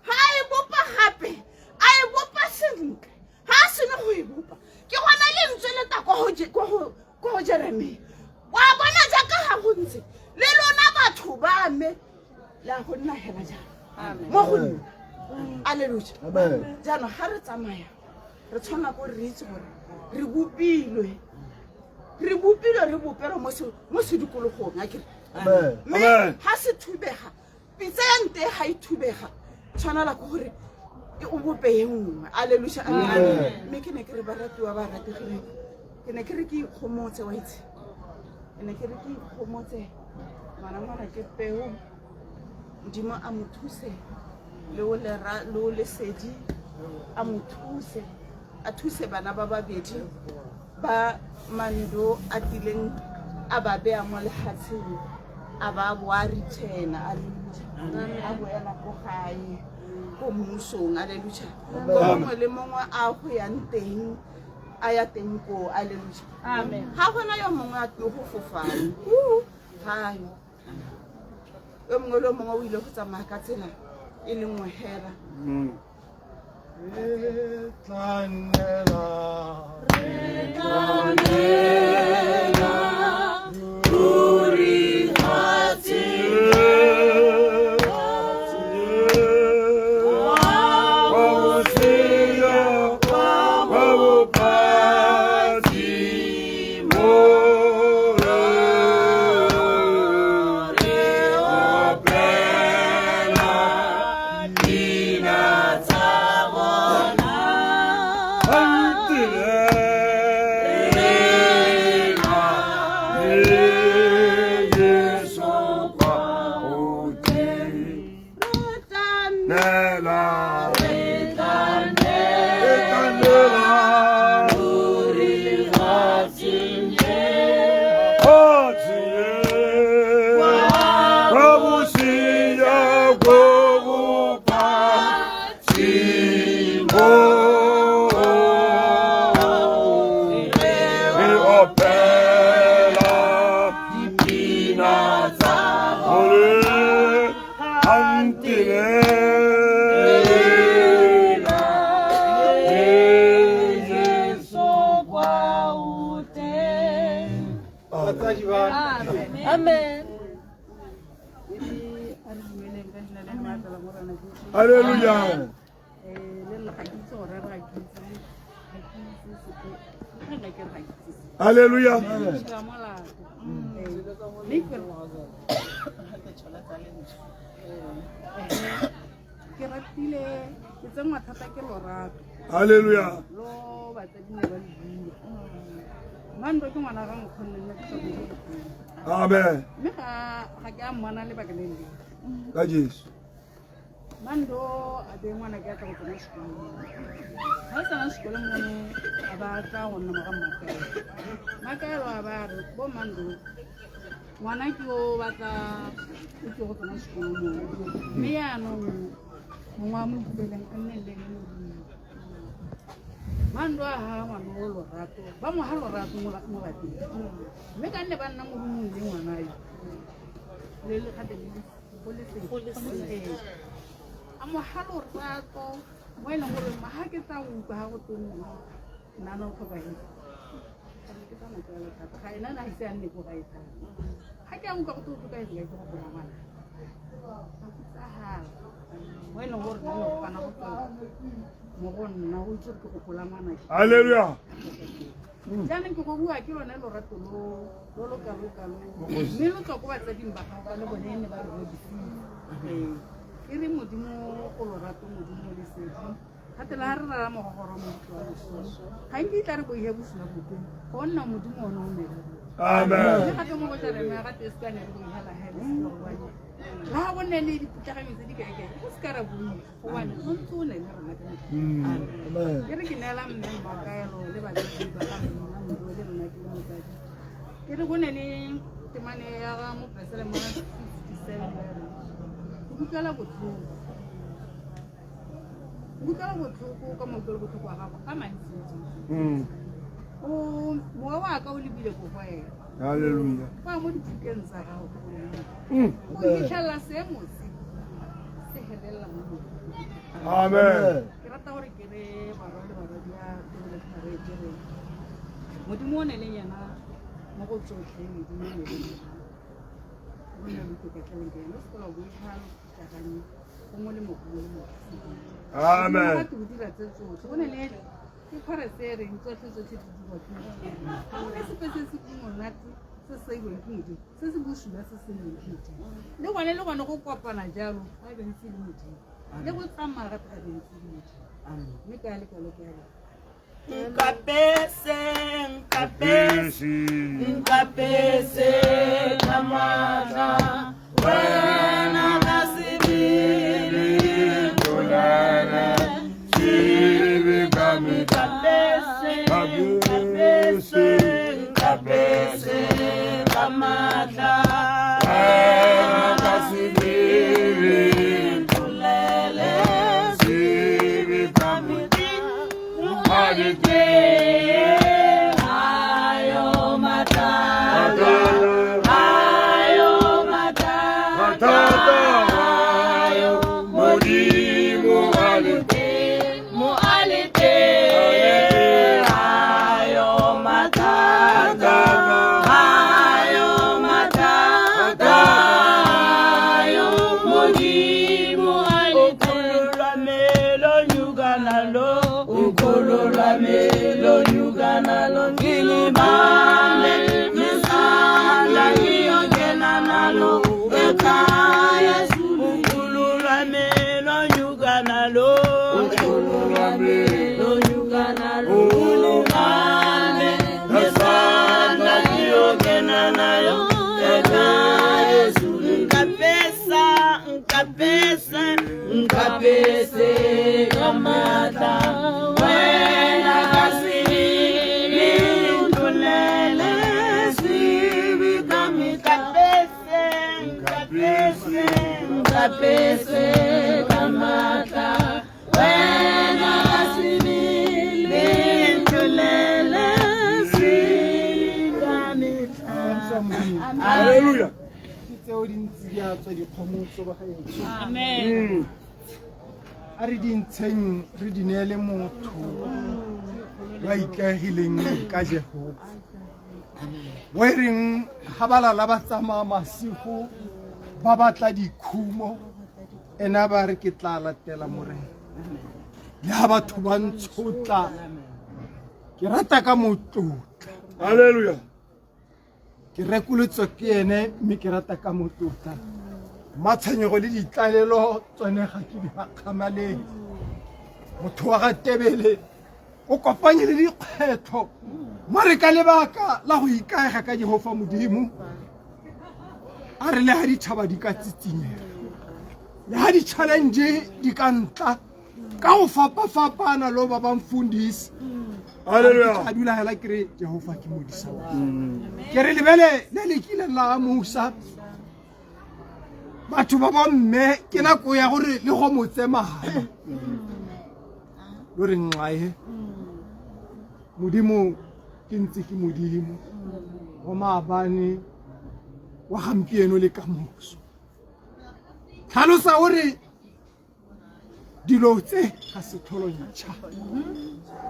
ga a e bopa gape a e bopa sentle, ga a sene go e bopa ke gona lentswe le ta kwa go Jeremia. Wa bona jaaka ga go ntse le lona batho ba me le a go nna hela jalo mo go nna. Alleluia. Jaanong ga re tsamaya re tshwana ko re itse gore re bopilwe, re bopilwe, re bopelwa mo sedikologong a kere, mme ga se thubega pitsa ya nte ga e thubega tshwanela ke gore o bope e nngwe. Alleluia. Mme ke ne ke re baratiwa ba rategileng, ke ne ke re ke ikgomotse, wa itse, ke ne ke re ke ikgomotse ngwana ngwana ke peo, Modimo a mo thuse le o le o lesedi a mo thuse, a thuse bana ba babedi ba Mando a tileng a ba beya mo lefatsheng, a ba boa return. Alleluia. A boela ko gae ko mmusong. Alleluia. Ko mongwe le mongwe a go yang teng a ya teng ko. Alleluia. Ga gona yo mongwe a tlo go fofang gayo, yo mongwe le yo mongwe o ile go tsamaya ka tsela e le nngwe hela. Re tla nnela, re tla nnela ruri fatshe pina tsa bona. Re tla Nela, ruri fatshe dipina tsa Jesu kwa o teng. Batsadi ba Amen. A re dumeleng ka leina le le maatla la Morena Jesu. Hallelujah. Le nna ga ke itse go rera, ga ke itse, ga ke itse sepe, ga nka ke re ga ke itse sepe. Hallelujah. Ke molato. Mme ke ratile ke tsenngwa thata ke lorato. Hallelujah. Lo batsadi ne ba le bua. Mando ke ngwana ga nkgonne, nna ke tlhokometse botlhoko. Amen. Mme ga ke a mmona lebaka le le. Ka Jesu. Mando a be ngwana ke a tla go tsena sekolo. Ga o tsena sekolo mono a ba tla go nna mo ga Makaelo. Makaelo a ba re bo Mando ngwana ke o batla o ke go tsena sekolo mo. Mme yaanong mongwe wa mo ipeleng a nne le ene mo roomong. Mando a ha ngwana o lorato, ba mo ha lorato mo lapeng. Mme ka nne ba nna mo roomong le ngwana yo. Le le gape le go le a mo ha lorato mo e leng gore ga ke tla utlwa ga go teng nna no tlhokahetse, ke tsa motswala thata, ga ena na ise a nne ko gae thata, ga ke a utlwa go te o tlhokahetse ka ke go bona ngwana ga kutsagala mo e leng gore nna ne go gana go tswela mo go nna o itse gore ke gopola ngwana ke. Hallelujah. Jaanong ke go bua ke lone lorato lo lo lo kalo-kalo, mme lo tswa ko batsading ba gago ba le bone ne ba re godisitse. Ee, e re Modimo o lorato, Modimo o lesedi. Gape le ga re rara mogogoro mo ga nke tla re boihe bosula bope go nna Modimo one o mele. Amen. Mme gape mo go Jeremia ga te se ka ne re boihela hele gobane le ga go nne le diputlaganyo tse di kaekae go se ka ra boiha gobane o ntse o ne le rona ka metlha. Ke re ke neela mme Mmakaelo le baledi ba ga mma Mdo le nna ke le motsadi. Ke re go ne le temane ya ga mopesalema wa 67 ya re go utlwela botlhoko. Go utlwela botlhoko ka mautlwelo botlhoko wa gago a mantsi. O mowa wa ka o lebile ko go wena. Hallelujah. Fa mo diphukeng tsa gago ke boleng. O fitlhelela seemo se se helelela mo moweng. Amen. Ke rata gore ke re barwa le barwadi a Tebele Tlhare ke re Modimo o ne le yena mo go tsotlhe, Modimo o ne le yena. O ne le itokatleleng ke ena, o se ka wa boifa pitlaganye go molemo go molemo. Amen. Gape o dira tse tsotlhe. Go ne le ke kgore se e reng tsotlhe tsotlhe di dirwa ke Modimo. Ga go na sepe se se monate se se irwang ke Modimo, se se bosula se se neng ke Modimo. Le gone le gone go kopana jalo ga be ntse le Modimo. Le go tsamaya gape ga be ntse le Modimo. Mme ka le kalo ke a leboga. Nkapese, nkapese, nkapese ka matla, wena ka sebele, Tolele, sebe ka nkapese, nkapese, nkapese ka matla, Wena ka sebele, tolele, sebe ka a le teng, ayo matata, ayo matata, ayo Modimo a le mo a le teng, ayo matata, ayo matata, ayo Modimo a le teng. Ukholo lwami lonyuka nalo, ukholo lwami lonyuka nalo, ngilibambe ngesandla ngiyongena nalo ekhaya. Ukholo lwami lonyuka nalo, ukholo lwami lonyuka nalo, ngilibambe ngesandla ngiyongena nayo ekhaya. Nkapesa, nkapesa, nkapese ka matla, wena ka sebele, ntolele sebe ka metla. Nkapese, nkapese, nkapese ka matla, wena ka sebele, ntolele sebe ka metla. Hallelujah. Ke tseo di ntse di a tswa dikgomong tso ba gaetsho. Amen. A re di ntsheng re di neele motho yo a ikaegileng ka Jehova. Bo e reng ga ba lala ba tsamaya masigo ba batla dikhumo, ene a ba re ke tla latela Morena. Le ha batho ba ntshotla, ke rata ka motlotla. Hallelujah. Ke rekolotswe ke ene mme ke rata ka motlotla. Matshwenyego le ditlalelo tsone ga ke di gakgamaleng. Motho wa ga Tebele o kopanye le dikgwetlho mo re ka lebaka la go ikaega ka Jehova Modimo. A re le ha ditšhaba di ka tsitsinyega, le ha di-challenge di ka ntla ka go fapa-fapana lo ba bamfundisi. Hallelujah. A dula hela ke re Jehova ke modisa wa ka. Ke re lebele le le kileng la amusa batho ba bomme, ke nako ya gore le go mo tsemaya lo re nxae Modimo ke ntse ke Modimo wa maabane, wa gampieno le kamoso. Tlhalosa o re dilo tse ga se tlholo ntšha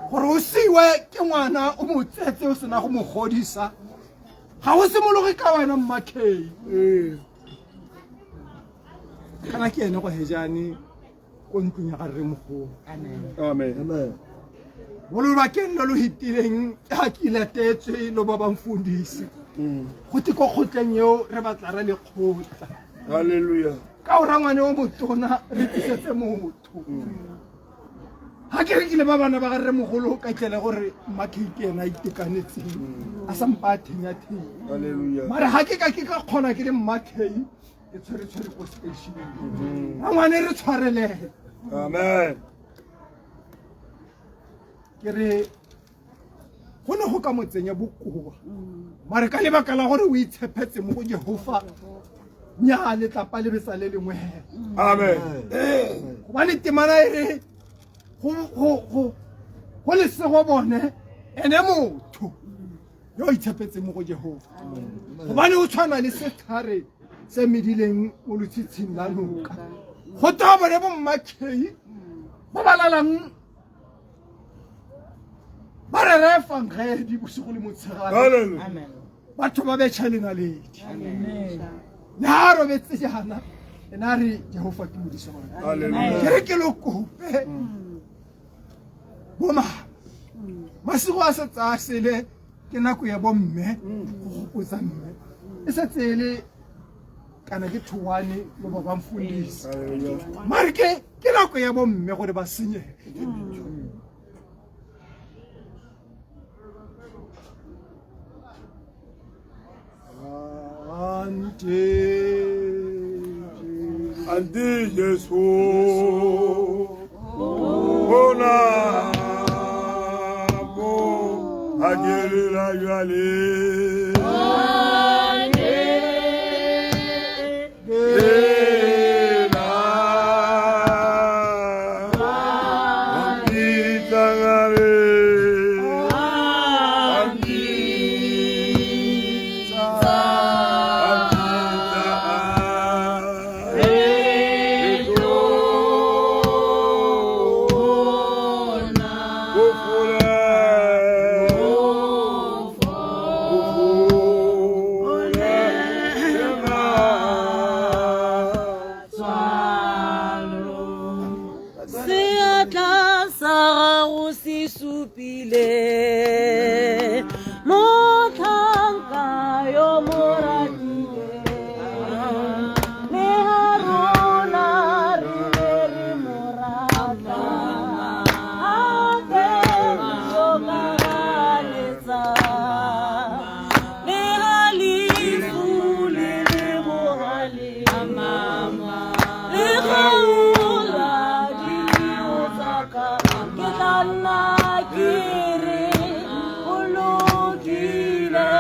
gore o siwe ke ngwana o mo tsetse o sena go mo godisa, ga o simologe ka wena mmakhei. Kana ke ene go hejane ko ntlong ya ga rremogolo. Amen. Mo lobakeng lo lo fetileng ke ga ke latetswe lo ba bamfundisi go te ko kgotleng eo re batla re lekgotla. Hallelujah. Ka o rangwane o motona re tlisetse motho ga A ke re ke le ba bana ba ga rremogolo ka tlele gore mmakei ke ena a itekanetseng a sampa a thenya-thenya. Hallelujah. Mare ga ke ka ke ka kgona ke le mmakei ke tshwere-tshwere ko stationeng. Rangwane re tshwarelege. Amen. Ke re go ne go ka mo tsenya bokoa mare ka lebaka la gore o itshepetse mo go Jehova nya letlapa le betsa le lengwe hela. Amen. Gobane temana e re go lesego bone ene motho yo o itshepetseng mo go Jehova, gobane o tshwana le setlhare se medileng mo lotshitshing la noka. Go twa bone bo mmakei ba ba lalang ba rera efangedi bosigo le motshegare. Hallelujah. Batho ba betšha lenaledi le ga robetse jaana ena a re Jehova ke modisa wa ka. Hallelujah. Ke re ke lo kope bomama masigo a setse a sele ke nako ya bomme go gopotsa mme e setse e le kana ke thoane lo ba bamfundisi Hallelujah. mare ke nako ya bomme gore ba senyege. Ante Jesu ona mo akelela jwale. Lela. Ampitangare. Ampita, ampita, Seatla sa gago se supile motlhanka yo mo ratile, le ha rona re ne re mo rata, gape yo ka ganetsa. Le ha lefu le le bohale, le kgaola dijo tsa ka, ke tla nna ke re o lokile,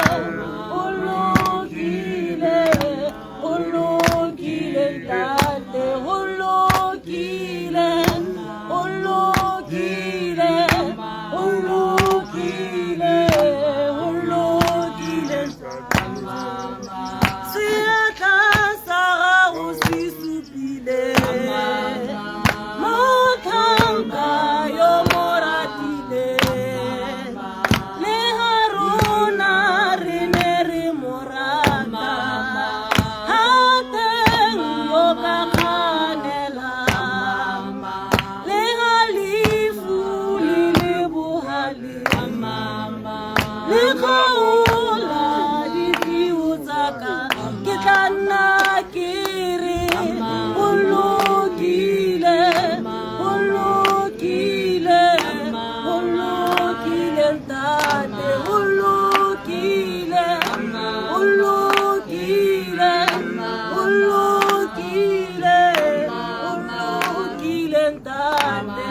o lokile, o lokile ntate, o lokile, o lokile, o lokile, o lokile. Seatla sa gago se supile motlhanka yo mo ratile, le ha rona re ne re mo rata, ha teng yo ka kganela. Le ha lefu le le bohale, le kgaola diphio tsa ka, ke tla nna ke re o lokile, o lokile, o lokile ntate, o lokile, o lokile, o lokile, o lokile ntate.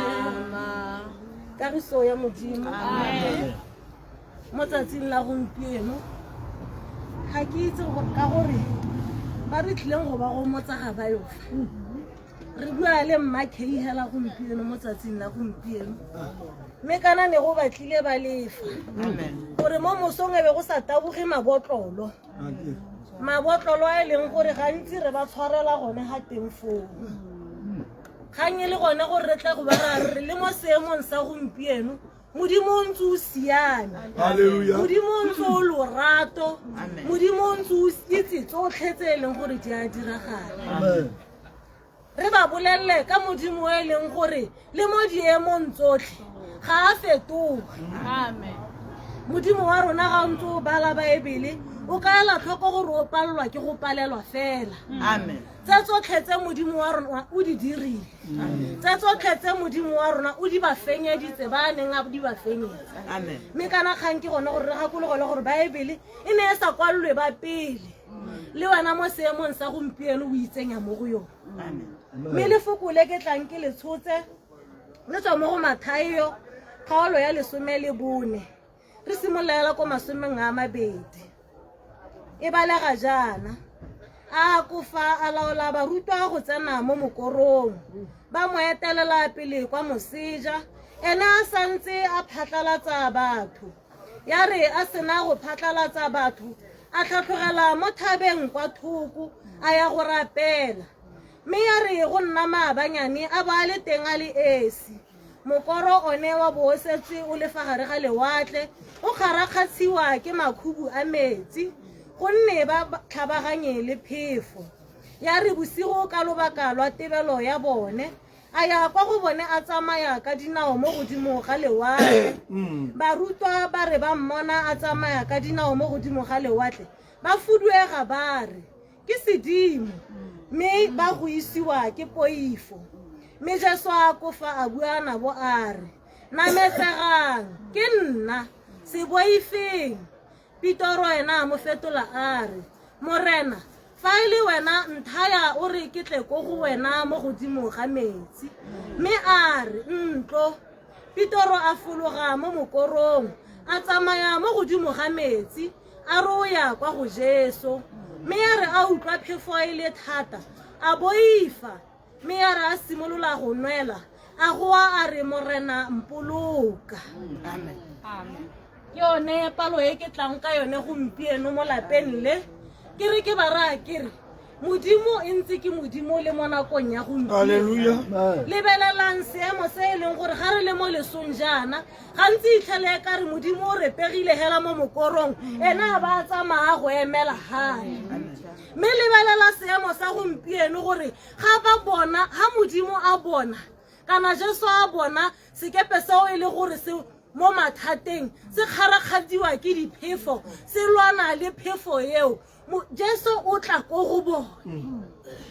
Kagiso ya Modimo mo tsatsing la gompieno ga ke itse gore ka gore ba re tlileng go ba gomotsa ga ba yo fa. Re bua le mmakei hela gompieno mo tsatsing la gompieno, mme kana ne go batlile ba lefa gore mo mosong e be go sa taboge mabotlolo, mabotlolo a e leng gore gantsi re ba tshwarela gone ga teng foo. Kgang e le gone gore re tla go ba ra re le mo seemong sa gompieno Modimo o ntse o siame. Hallelujah. Modimo o ntse o lorato. Modimo o ntse o itse tsotlhe tse e leng gore di a diragala. Re ba bolelele ka Modimo e leng gore le mo diemong tsotlhe ga a fetoge. Modimo wa rona ga o ntse o bala Baebele, o ka ela tlhoko gore o palelwa ke go palelwa fela. Amen. Tse tsotlhe tse Modimo wa rona o di dirile, tse tsotlhe tse Modimo wa rona o di ba fenyeditse ba a neng a di ba fenyetsa. Amen. Mme kana kgang ke gone gore re gakologele gore Baebele e ne e sa kwalelwe ba pele, le wena mo seemong sa gompieno o itsenya mo go yone. Amen. Mme lefoko le ke tlang ke le tshotse le tswa mo go Mathaio kgaolo ya 14, re simolola ko 20. E balega jaana: a kofa a laola barutwa go tsena mo mokorong, ba mo etelela pele kwa moseja, ene a santse a phatlalatsa batho. Ya re a sena go phatlalatsa batho, a tlhatlhogela mo thabeng kwa thoko, a ya go rapela. Mme ya re go nna maabanyane a bo a le teng a le esi. Mokoro one wa bo o setse o le fa gare ga lewatle, o kgarakgatshiwa ke makhubu a metsi, gonne ba tlhabaganye le phefo. Ya re bosigo ka lobaka lwa tebelo ya bone, a ya kwa go bone a tsamaya ka dinao mo godimo ga lewatle. Barutwa ba re ba mmona a tsamaya ka dinao mo godimo ga lewatle, ba fuduega ba re ke sedimo, mme ba go isiwa ke poifo. Mme Jesu a kofa a bua nabo a re, nametsegang, ke nna, se boifeng. Petoro ena a mo fetola a re, Morena, fa e le wena, nthaya o re ke tle ko go wena mo godimo ga metsi. Mme a re, ntlo. Petoro a fologa mo mokorong, a tsamaya mo godimo ga metsi, a re o ya kwa go Jesu. Mme ya re a utlwa phefo e le thata, a boifa, mme ya re a simolola go nwela, a goa a re, Morena, mpoloka. Amen. Amen. Ke yone palo e ke tlang ka yone gompieno mo lapeng le. Ke re ke ba raya ke re Modimo e ntse ke Modimo le mo nakong ya gompieno. Hallelujah. Lebelelang seemo se e leng gore ga re le mo lesong jaana, gantsi itlhele e ka re Modimo o re pegile hela mo mokorong, ena a ba a tsamaya go emela gae. Mme lebelela seemo sa gompieno gore ga ba bona, ga Modimo a bona, kana Jesu a bona sekepe seo e le gore se mo mathateng, se kgarakgadiwa ke diphefo, se lwana le phefo eo, Jesu o tla ko go bone.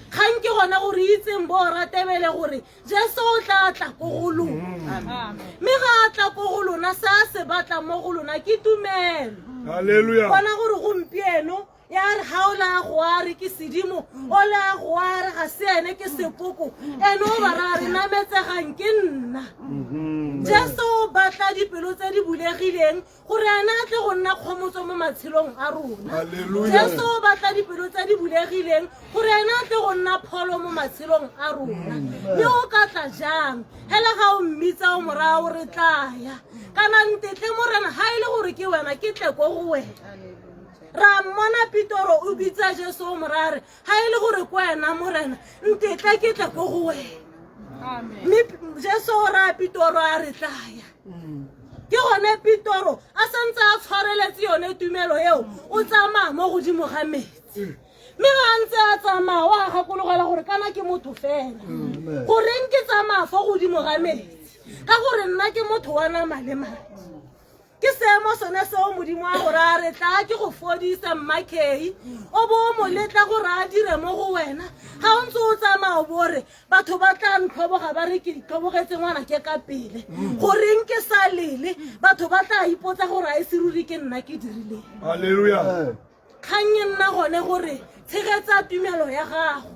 Kgang ke gona gore itseng bo ratebele gore Jesu o tla tla ko go lona. Mme ga a tla ko go lona, se a se batlang mo go lona ke tumelo. Hallelujah. Bona gore gompieno ya re ga o la go a re ke sedimo, o la go a re ga se ene ke sepoko, ene o ba ra re nametsegang ke nna. Jesu o batla dipelo tse di bulegileng gore ene a tle go nna kgomotso mo matshelong a rona. Hallelujah. Jesu o batla dipelo tse di bulegileng gore ene a tle go nna pholo mo matshelong a rona. Mme o ka tla jang hela ga o mmitsa o moraya o re tlaya, kana ntetle Morena, ga e le gore ke wena ke tle ko go wena. Ra mmona Petoro o bitsa Jesu o moraya re, ga e le gore ke wena Morena, ntetle ke tle ko go wena. Mme Jesu o raya Petoro a re tlaya. Ke gone Petoro a santse a tshwareletse yone tumelo eo, o tsamaya mo godimo ga metsi. Mme ga a ntse a tsamaya, o a gakologela gore kana ke motho fela. Goreng ke tsamaya fo godimo ga metsi? Ka gore nna ke motho wa nama le madi. Ke seemo sone seo Modimo a gore a re tla ke go fodisa Mmakei, o bo o mo letla gore a dire mo go wena. Ga o ntse o tsamaya o bo re batho ba tla ntlhoboga ba re ke ditlhobogetse ngwana ke ka pele, goreng ke sa lele, batho ba tla ipotsa gore a e se ruri ke nna ke dirileng. Hallelujah. Kgang e nna gone gore tshegetsa tumelo ya gago.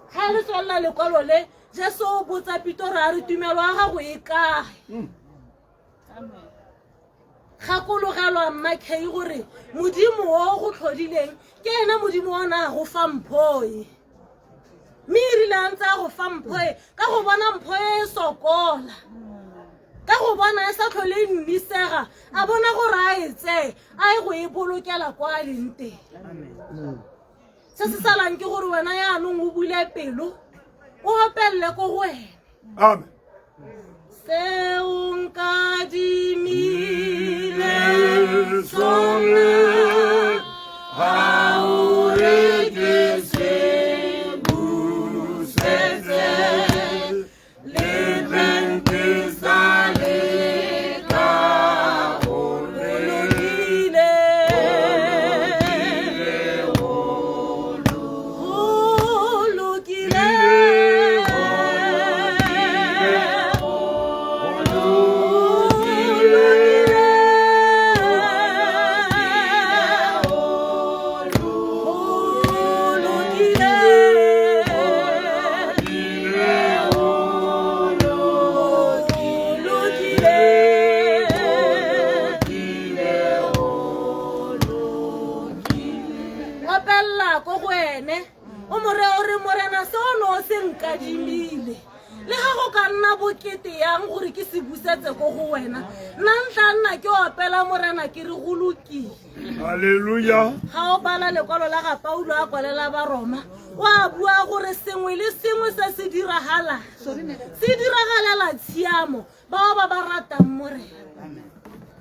Ga le tswelela lekwalo le, Jesu o botsa Petoro a re tumelo ya gago e kae? Gakologelwa Mmakei gore Modimo o go tlhodileng ke ene Modimo o na go fa mpho e. Mme e rile a ntse a go fa mpho e, ka go bona mpho e sokola, ka go bona e sa tlhole e nnisega, a bona gore a e tseye, a ye go e bolokela kwa a leng teng. Se se salang ke gore wena yaanong o bule pelo, o opelele ko go wena. Amen. Seo nkadimile sona, ha o re ke se busetse, le teng ke sa leka go yang gore ke se busetse ko go wena nna ntla nna ke opela morena ke re go lokile. Halleluja. Ga o bala lekwalo la ga Paulo a kwalela ba Roma, o a bua gore sengwe le sengwe se se diragalang se diragalela tshiamo bao ba ba ratang morena.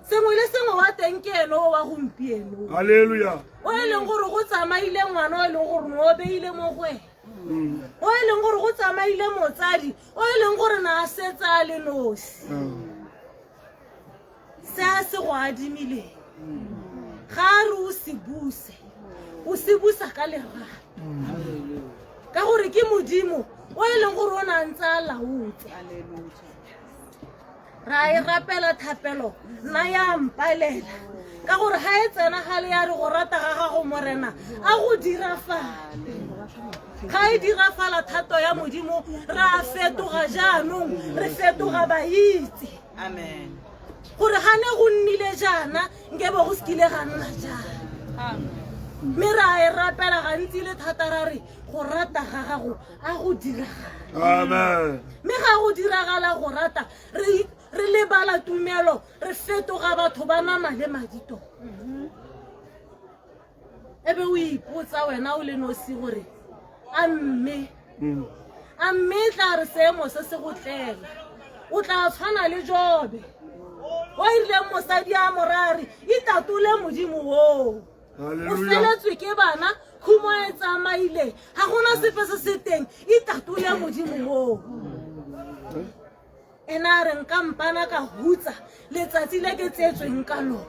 Sengwe le sengwe wa teng ke ene o wa gompieno. Halleluja. O e leng gore go tsamaile ngwana o e leng gore o beile mo go ene, o e leng gore go tsamaile motsadi o e leng gore na a setse a le nosi, se a se go adimileng ga a re o se buse, o se busa ka lerato, ka gore ke Modimo o e leng gore o ne a ntse a laotse. Ra e rapela thapelo nna ya mpalela, ka gore ga e tsena ga le ya re go rata ga gago morena a go dirafale. Ga e dirafala thato ya Modimo, ra fetoga jaanong, re fetoga baitse. Amen. Gore ga ne go nnile jaana nkebe go sekile ga nna jaana. Mme ra e rapela gantsi le thata ra re go rata ga gago a go diragala. Amen. Mme ga go diragala go rata, re lebala tumelo, re fetoga batho ba nama le madi tota. E be o ipotsa wena o le nosi gore a mme e tla re seemo se se go tlela, o tla tshwana le Jobe o irileng mosadi a morare itatole Modimo oo. O feletswe ke bana, khumo e tsamaile, ga gona sepe se se teng, itatole Modimo oo. Ena a re nka mpana ka hutsa letsatsi le ke tsetsweng ka lona,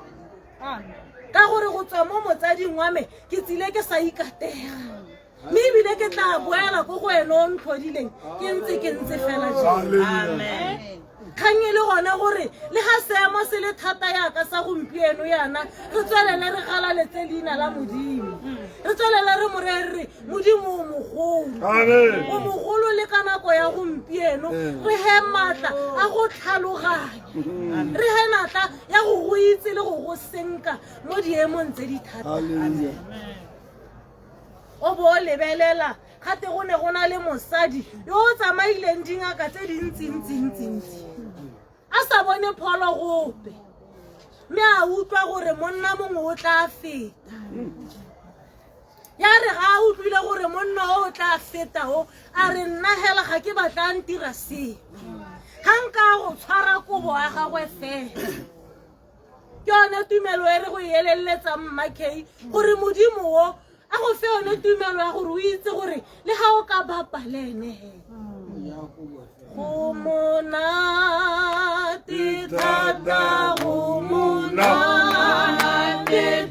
ka gore go tswa mo motsading wa me ke tsile ke sa ikatega, mme ebile ke tla boela ko go ene o ntlhodileng ke ntse fela jalo. Amen. Kgang e le gone gore le ga seemo se le thata yaka sa gompieno yana, re tswelele re galaletse leina la Modimo, re tswelele re mo reye re re Modimo o mogolo. Amen. O mogolo le ka nako ya gompieno, re he maatla a go tlhaloganya, re he natla ya go go itse le go go senka mo diemong tse di thata. Hallelujah. O bo o lebelela gate go ne go na le mosadi yo o tsamaileng dingaka tse dintsi-ntsi-ntsi-ntsi a sa bone pholo gope, mme a utlwa gore monna mongwe o tla feta. Ya re ga a utlwile gore monna o tla feta o, a re nna hela ga ke batla ntira sepe, ga nka go tshwara kobo ya gagwe fela. Ke yone tumelo e re go e eleletsang Mma K, gore Modimo o a go fe yone tumelo ya gore o itse gore le ga o ka bapa le ene he. Go monate thata, go monate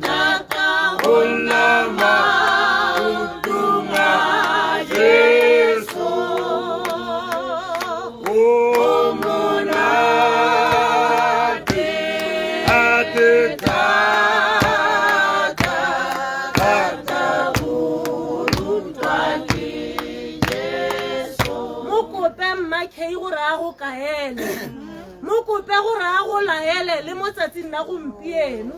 thata, go nna maotong a Jesu. Go monate thata, thata go rutwa ke Jesu. Mo kope Mma K gore a go kaele, mo kope gore a go laele le mo tsatsing la gompieno.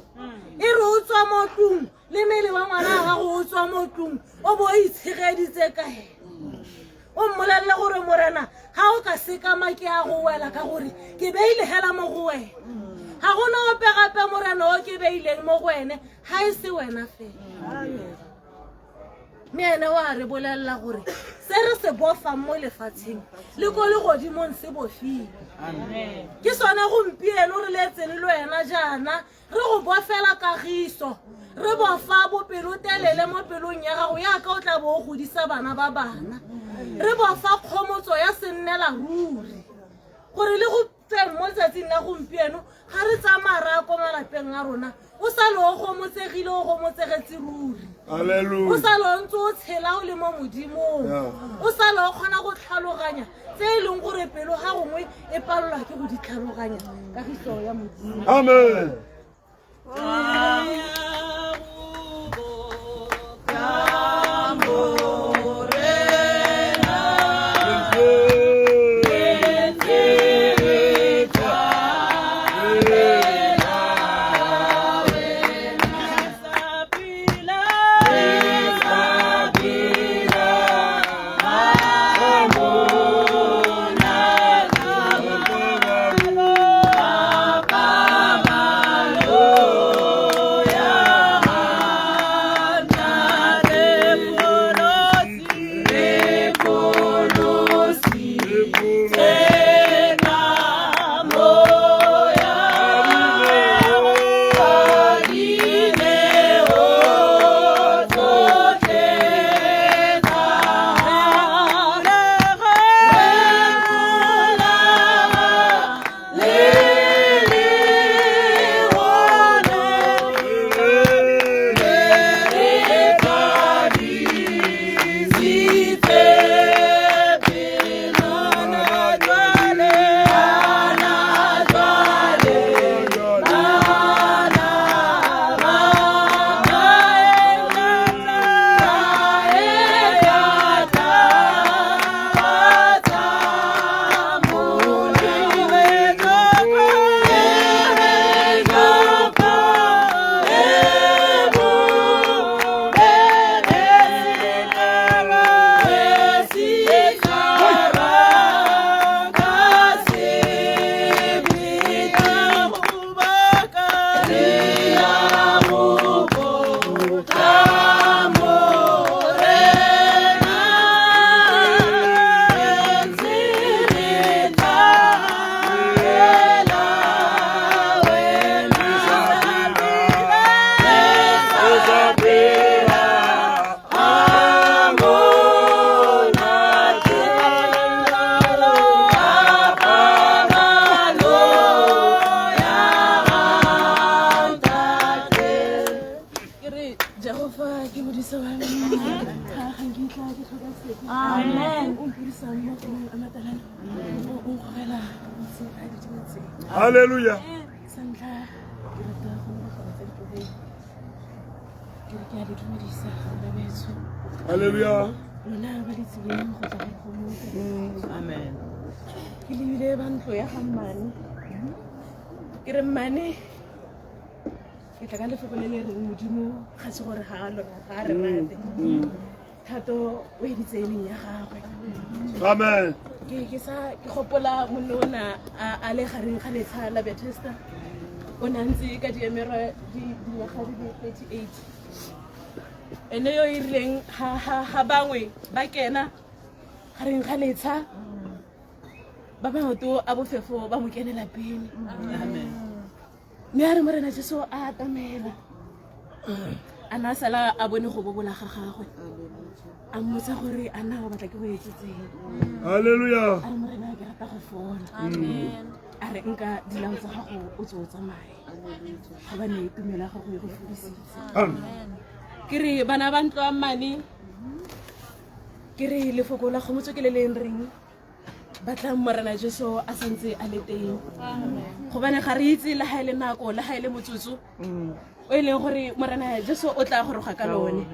E re o tswa mo tlung le mmele wa ngwana wa gago o tswa mo tlung, o bo o itshegeditse ka ene. O mmolelele gore morena ga o ka sekama ke a go wela, ka gore ke beile hela mo go wena. Ga gona ope gape morena o ke beileng mo go ene ga e se wena fela. Mme ene o a re bolelela gore se re se bofang mo lefatsheng le ko legodimong se bofile. Ke sone gompieno re letseng le wena jaana, re go bofela kagiso, re bofa bopelotelele mo pelong ya gago yaka o tla bo o godisa bana ba bana, re bofa kgomotso ya sennela ruri, gore le go tsweng mo letsatsing la gompieno ga re tsamaya re ya ko malapeng a rona, o sale o gomotsegile, o gomotsegetse ruri. Hallelujah. O sale o ntse o tshela o le mo Modimong, o sale o kgona go tlhaloganya tse e leng gore pelo ga gongwe e palelwa ke go di tlhaloganya. Kagiso ya Modimo. Amen. Amen. O mpodisang mo mafelong a matalana, o nkgogela metsing a didimetseng. Halleluja. Sa ntlha ke rata go leboga batsadi pele, ke re ke a le dumedisa bana betsho. Halleluja. Lona ba le tsileng go tla go gomotsa. Amen. Ke lebile ba ntlo ya ga mmane, ke re mmane, ke tla ka lefoko le le reng Modimo ga se gore ga a lora ga a re rate, thato o editse e leng ya gagwe. Amen. Ke sa ke gopola monne o na a le gareng ga letsha la Bethesda, o ne a ntse ka diemero dingwaga di le 38, ene yo e rileng ga bangwe ba kena gareng ga letsha, ba maoto a bofefo ba mo kenela pele. Amen. Mme a re Morena Jesu a atamela, a na a sala a bone go bobola ga gagwe, a mmotsa gore a na o batla ke go etsetseng. Halleluja. A re, Morena, ke rata go fola. A re, nka dilao tsa gago o tswe o tsamaye, gobane tumelo ya gago e go fodisitse. Amen. Ke re bana ba ntlo a mmane, ke re lefoko la kgomotso ke le leng reng batlang Morena Jesu a santse a le teng, gobane ga re itse le ga e le nako le ga e le motsotso o e leng gore Morena Jesu o tla goroga ka lone.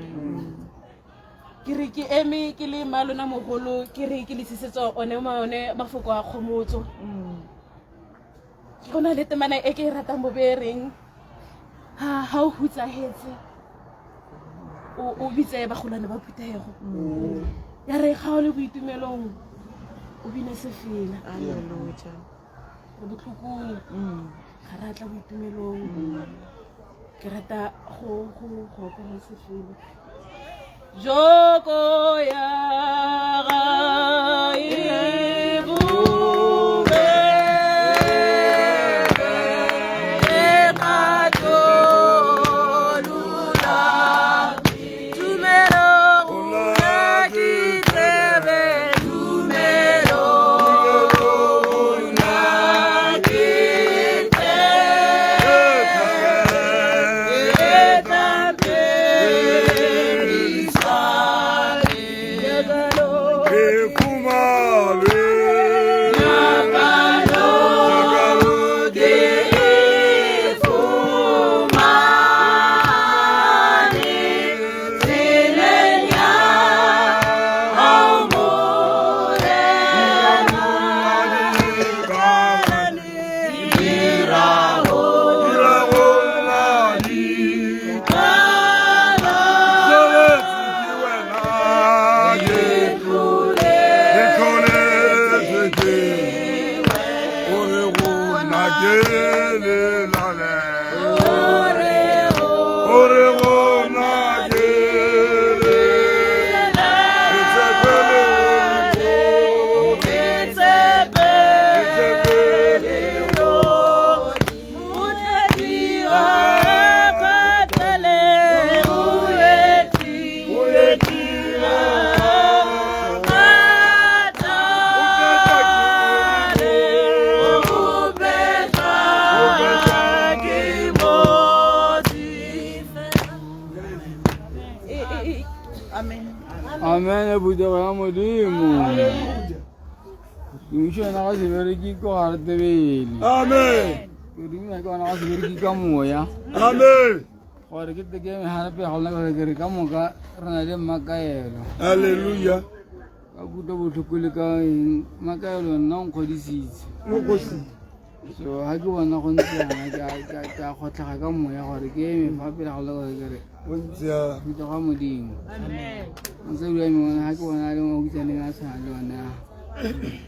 Ke re ke eme ke le malona mogolo, ke re ke le tsisetsa one maone mafoko a kgomotso. Go na le temana e ke e ratang bo be reng ha o hutsahetse o bitse bagolwane ba phuthego, ya re ga o le boitumelong o bine sefela. Hallelujah. Re botlhokong, ga re atla boitumelong, ke rata go opela sefela, joko ya ga e bobebe, kgatolola tumelo gona ke tsebe, tumelo gona ke tsebe, e tla mpedisa lenyalo. Ke fumane Nyakalo ke e fumane tseleng ya hao, Morena. Dira go tlala, Ore gona ke le, ke tshepele go, ke tshepele o tla dira kgatlhele o eti O etile. Kgatlhale o betla ke modife. Amen. Amen, phuthego ya Modimo. Tumišo yona ga se bereke ko ga re tebele. Amen. Ke dumela ke gona ga se bereke ka moya. Amen. Gore ke teke megape ga lona gore ke re ka moka re na le mmakaelo. Halleluja. Ka kutlwa botlhoko le ka eng, mmakaelo nna o nkgodisitse. Mokosi. So ga ke bona go ntse yana, ke a kgotlhega ka moya gore ke eme fa pele ga lona gore ke re O ntse ya. phuthego ya Modimo. Mosadi wa me ona ga ke bona a le mo hutsaneng a tshwana le one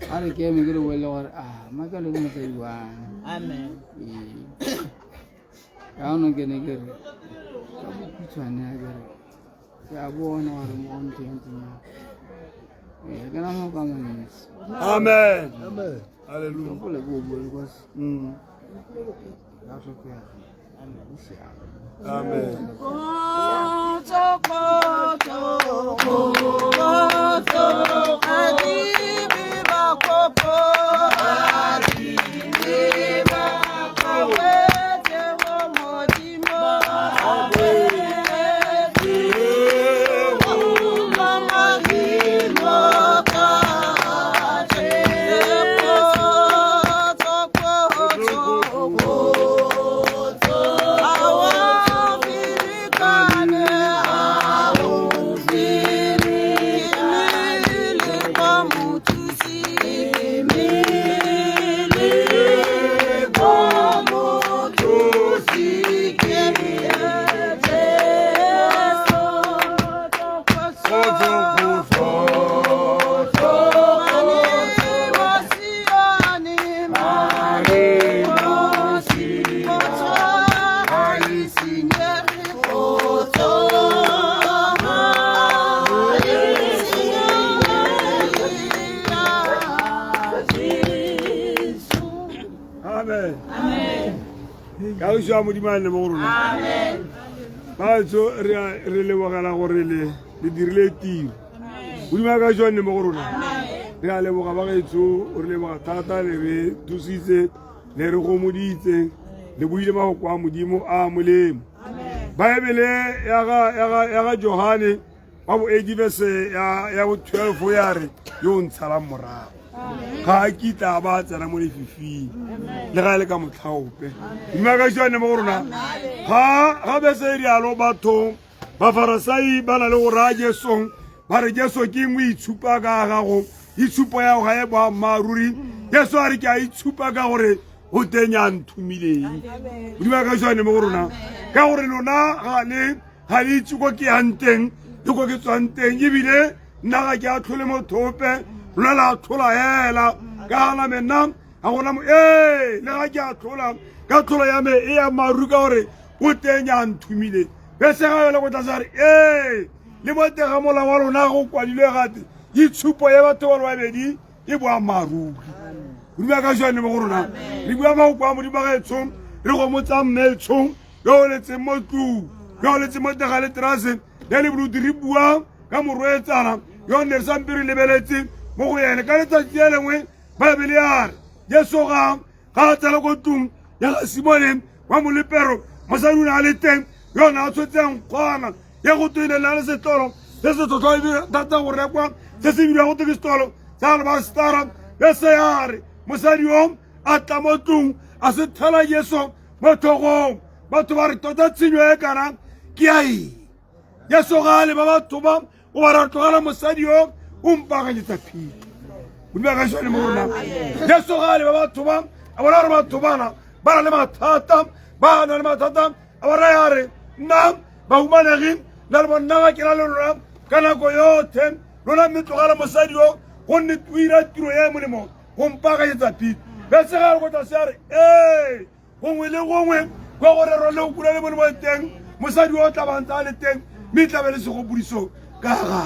a re ke eme ke le bolele gore a makaelo ke mosadi wa me. Amen. Ee. Jaanong ke ne ke re ka bokhutshwane a ke re ke a bona gore mo go ntho e ntseng jang. Ee, ke na mafoko a mantsi. Amen. Amen. Halleluja. Gopole ke o bue because ya tlhokega. O siame. Amen. Kgotso, kgotso, kgotso, badiri ba kopo, badiri ba kopo, wetse go Modimo, wetse go Modimo. Amen. Kagiso ya Modimo a nne mo go rona. Baetsho re lebogela gore le le dirile tiro. Modimo a kagiso a nne mo go rona. Re a leboga bagaetsho, re leboga thata le re thusitse, le re gomoditse, le buile mafoko a Modimo a molemo. Baebele ya ga Johane wa bo 8 verse ya bo 12 ya re yo o ntshalang morago ga a kitla ba tsena mo lefifing le ga e le ka motlhaope mme ka jone mo go rona ga bese e rialo batho bafarasai ba na le go raya jesong ba re jesu ke eng o itshupa ka gago itshupo ya ga e boammaaruri jesu a re ke a itshupa ka gore go teng ya nthomileng modimo ka jone mo go rona ka gore lona ga le ga le itse ko ke yang teng le ko ke tswang teng ebile nna ga ke a tlhole motho ope lona la tlhola hela ka gana me nna ga gona mo ee le ga ke a tlhola ka tlholo ya me e ya maru ka gore o teng ya nthumile bese ga yone go tlase re ee le mo teng ga molao wa lona go kwadilwe gate itshupo ya batho ba le babedi e boammaaruri modimo ka jone mo go rona re bua mafoko a modimo ga etshong re gomotsa mme etshong yo o letseng mo tlung yo o letseng mo teng ga leterase le le boruti re bua ka morweetsana yo nne re sampe re lebeletse mo go ene ka letsatsi le lengwe baebele ya re jesu ga ga a tsena ko tlung ya ga simone wa molepero mosadi o ne a le teng yo ne a tshotseng kgwana ye go twene na le setlolo se se tlhotlhwa ebile thata go rekwa se se bidiwa go twe ke setlolo sa alabastara le se ya re mosadi yo a tla mo tlung a se thela jesu mo tlhogong batho ba re tota tshenyo e kana ke ya eng jesu ga a leba batho ba o ba ra tlogela mosadi yo o mpaakanyetsa phiri modimo a ka sone mo rona jesu ga a leba batho ba a bona gore batho bana ba na le mathata ba na le mathata a ba raya re nna bahumanegi na le bonna ba ke na le lona ka nako yotlhe lona mme tlogela mosadi yo gonne o ira tiro ya e molemo go mpaakanyetsa phiri bese ga re ko tlase ya re ee gongwe le gongwe kwa go rerwa le go kula le molemo teng mosadi o tla bantse a le teng mme e tlabe le segopodiso ka ga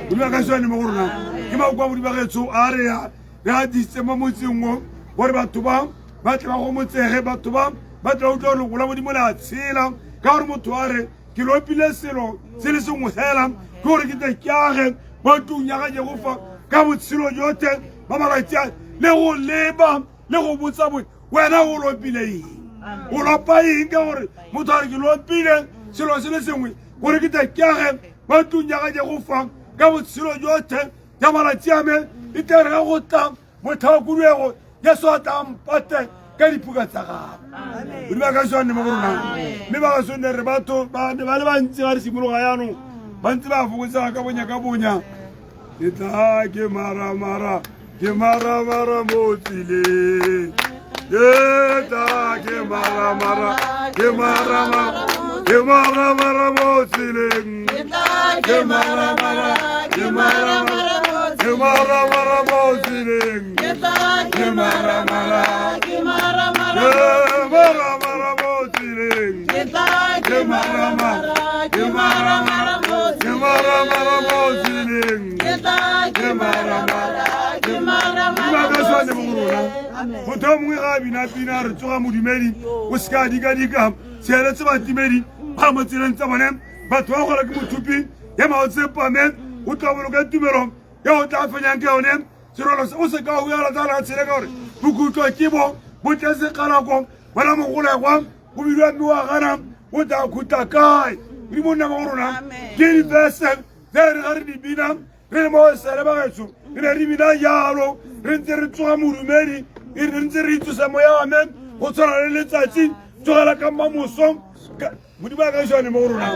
modimo ka sone mo go rona ke maoko a modimo getso a re ya re a disitse mo motseng o gore batho ba ba tle ba go motsege batho ba ba tle ba utlwa gore la modimo le a tshela ka gore motho a re ke lopile selo se le sengwe fela ke gore ke tle ke age mo tlong ya ga jehofa ka botshelo jotlhe ba malatsi a le go leba le go botsa bo wena o lopile eng o lopa eng ka gore motho a re ke lopile selo se le sengwe gore ke tle ke age mo tlong ya ga jehofa ka botshelo jotlhe ja malatsi a me e tle re ga go tla motlha wa kuduego jesu a tla mpate ka dipuka tsa gagwe modimo a ka sone mo go rona mme ba ga sone re batho ba ne ba le bantsi ga re simologa jaanong ba ntse ba fokotsega ka bonya ka bonya ke tla ke maramara ke maramara mo tseleng ke tla ke maramara ke maramara ke maramara mo tseleng ke maramara ke maramara ke maramara mo tseleng ke maramara ke maramara mo tseleng ke maramara ke maramara ke maramara mo tseleng ke maramara ke maramara ka swane mo go rona motho yo mongwe ga a bina pina re tsoga modumedi o se ka dikadika seeletse batimedi ba mo tseleng tsa bone batho ba gola ke mothupi ya maotsepame o tla boloka tumelo ya o tla fenyang ke yone serolo o se ka o yala tsa la tshele ka gore bokhutlo ke bo bo tletse kalako bona mogolegwa o bidiwa mme wa gana o tla khutla kae modimo nna mo go rona ke dibese tse re ga re di bina re le mo sele bagaetsho re ne re bina jalo re ntse re tsoga modumedi e re ntse re itsosa moya wa me go tshwana le letsatsi tsogela ka mmamoso modimo a ka jone mo go rona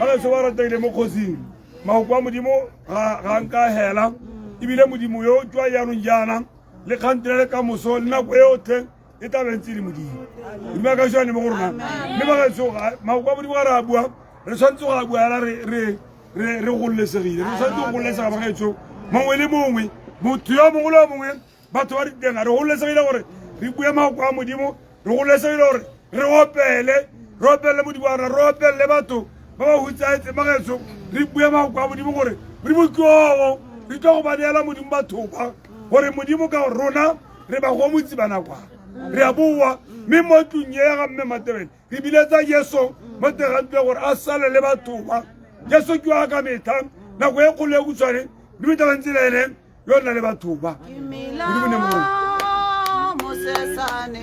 bagaetsho ba rategile mo kgosing mafoko a modimo ga nka hela ebile modimo yo tswa jaanong jaana le kgantele le kamoso le nako e otlhe e tla bentse le modimo modimo a ka jone mo go rona mme bagaetsho mafoko a modimo ga re a bua re tshwanetse go a bua hela re re re gololesegile re tshwanetse go gololesega bagaetsho mongwe le mongwe motho yo mongwe le yo mongwe batho ba diteng re gololesegile gore re bue mafoko a modimo re gololesegile gore re opele re opelele modimo wa rona re opelele batho ba ba hutsaetseng bagaetsho re bue mafoko a modimo gore modimo ke oo re tlo go ba neela modimo batho ba gore modimo ka rona re ba gomotsi ba nakwana. Re a boa mme mo tlong e ya ga mme Matebele re biletsa Jesu mo teng ga ntlo gore a sale le batho ba. Jesu ke wa ka metlha nako e kgolo e khutshwane mme tla ntse le ene yo nna le batho ba. Modimo ne mongwe. Mosesane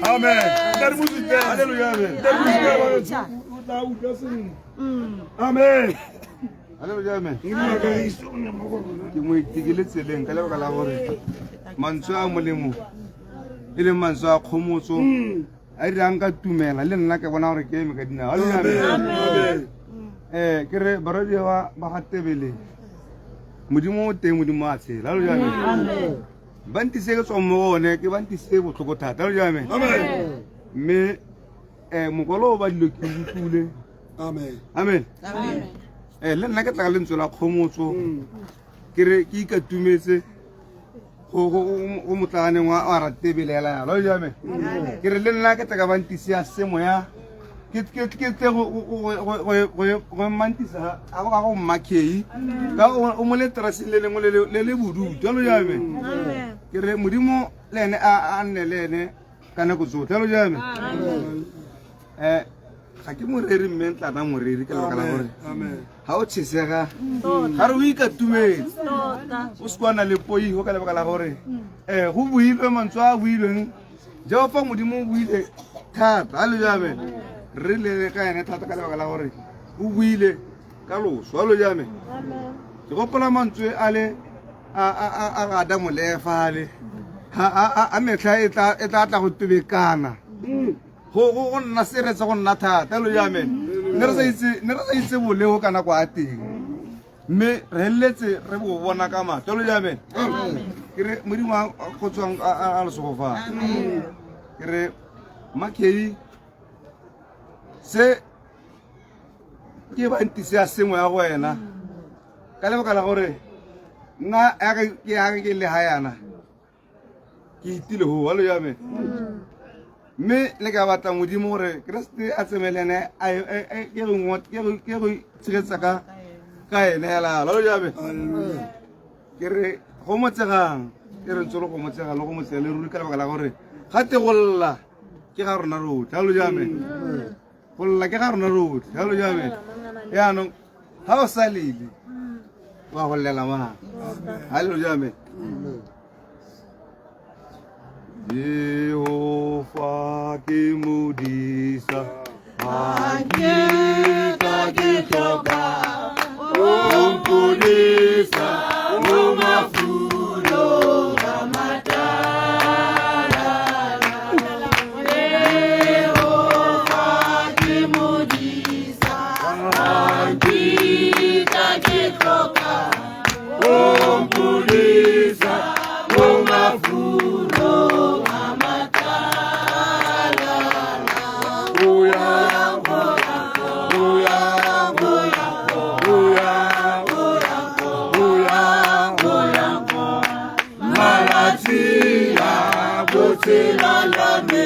Amen. Hallelujah. Amen. Amen. Hallelujah, amen. Ke mo itekele tseleng ka lebaka la gore mantswe a molemo e leng mantswe a kgomotso a dirang ka tumela le nna ke bona gore ke eme ka dinao. Hallelujah, amen. Ke re barwedi ba ga Tebele, Modimo o teng, Modimo a tshela. Hallelujah, amen. Ba ntise ke tswang mo go one, ke ba ntise botlhoko thata. Hallelujah, amen. Mme mokwalo o ba dilo ke utlwile. Amen. Amen. Le nna ke tla ka lentswe la kgomotso. Ke re ke ikatumetse go motlaganeng wa Ratebele hela yalo. Hallelujah, amen. Ke re le nna ke tla ka bantisi ya semoya. Ke tle go mmantisa a go mmakei ka o mo leteraseng le lengwe le le bodutu. Hallelujah, amen. Ke re Modimo le ene a nne le ene ka nako tsotlhe. Hallelujah, amen. Ga ke moreri mme ntla nna moreri ka lebaka la gore ga o tshesega ga re o ikatumetse o se kwa na le poigo ka lebaka la gore go builwe mantswe a builweng Jehofa Modimo o buile thata. Hallelujah, amen. Re le ka ene thata ka lebaka la gore o buile ka loso. Hallelujah, amen. Ke gopola mantswe a le a ga Adamo le Efa le a metlha e tla tla go tobekana go nna seretse go nna thata. Hallelujah, amen. Ne re sa itse boleo ka nako ya teng mme re heleletse re bo bona ka matlho. Hallelujah, amen. Ke re Modimo a go tswang a le segofala. Ke re Makei se ke ba ntise ya sengwe ya go wena ka lebaka la gore nna ya ke le ga yana ke itile go. Hallelujah, amen. Mme le ka batla Modimo gore Keresete a tseme le ene ke go tshegetsa ka ene hela. Hallelujah, amen. Ke re go motsegang ke re ntse le go motsega le go motsega le ruri ka lebaka la gore ga te go lla ke ga rona rotlhe. Hallelujah, amen. Go lla ke ga rona rotlhe. Hallelujah, amen. Yaanong ga o sa lele wa go llela mang? Hallelujah, amen. Jehofa ke modisa ga ke ka ke tlhoka o mpodisa mo mafulong a matala. Jehofa ke modisa ga ke ka ke tlhoka o mpodisa mo mafulong a matala. O ya o ya o ya o ya o ya malatsi a botshelo jwa me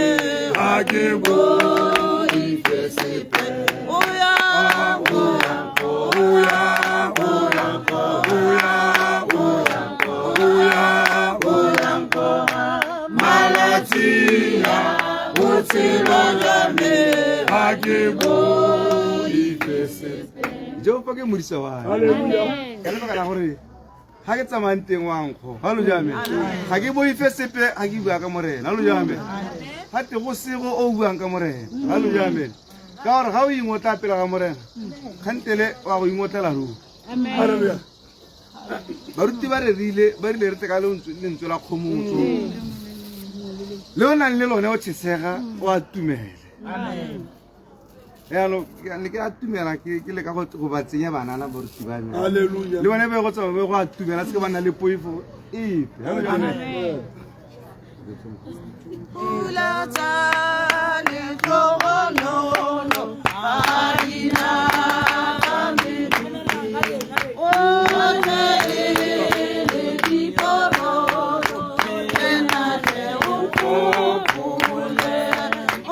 ga ke boife sepe. O ya o ya o ya o ya o ya o ya o ya malatsi a botshelo jwa me ga ke boife sepe. Jehofa ke modisa wa me. Hallelujah. Ka lebaka la gore ga ke tsamayang teng wa nkgo. Hallelujah, amen. Ga ke boife sepe ga ke bua ka Morena. Hallelujah, amen. Ga te go sego o buang ka Morena. Hallelujah, amen. Ka gore ga o ingotla pele ga Morena kgantele wa go ingotlela ruri. Hallelujah. Baruti ba rerile ba rile re tle ka lentswe la kgomotso le o nang le lone o tshesega o a tumele. Yaanong ne ke a tumela ke leka go ba tsenya banana baruti ba me. Hallelujah. Le bone be go tsamaya be go a tumela se ke ba nna le poifo epe. Hallelujah, amen. Pula tsa lehlohonolo ha di na o tle le dipororo, ena tle o nkgopole. O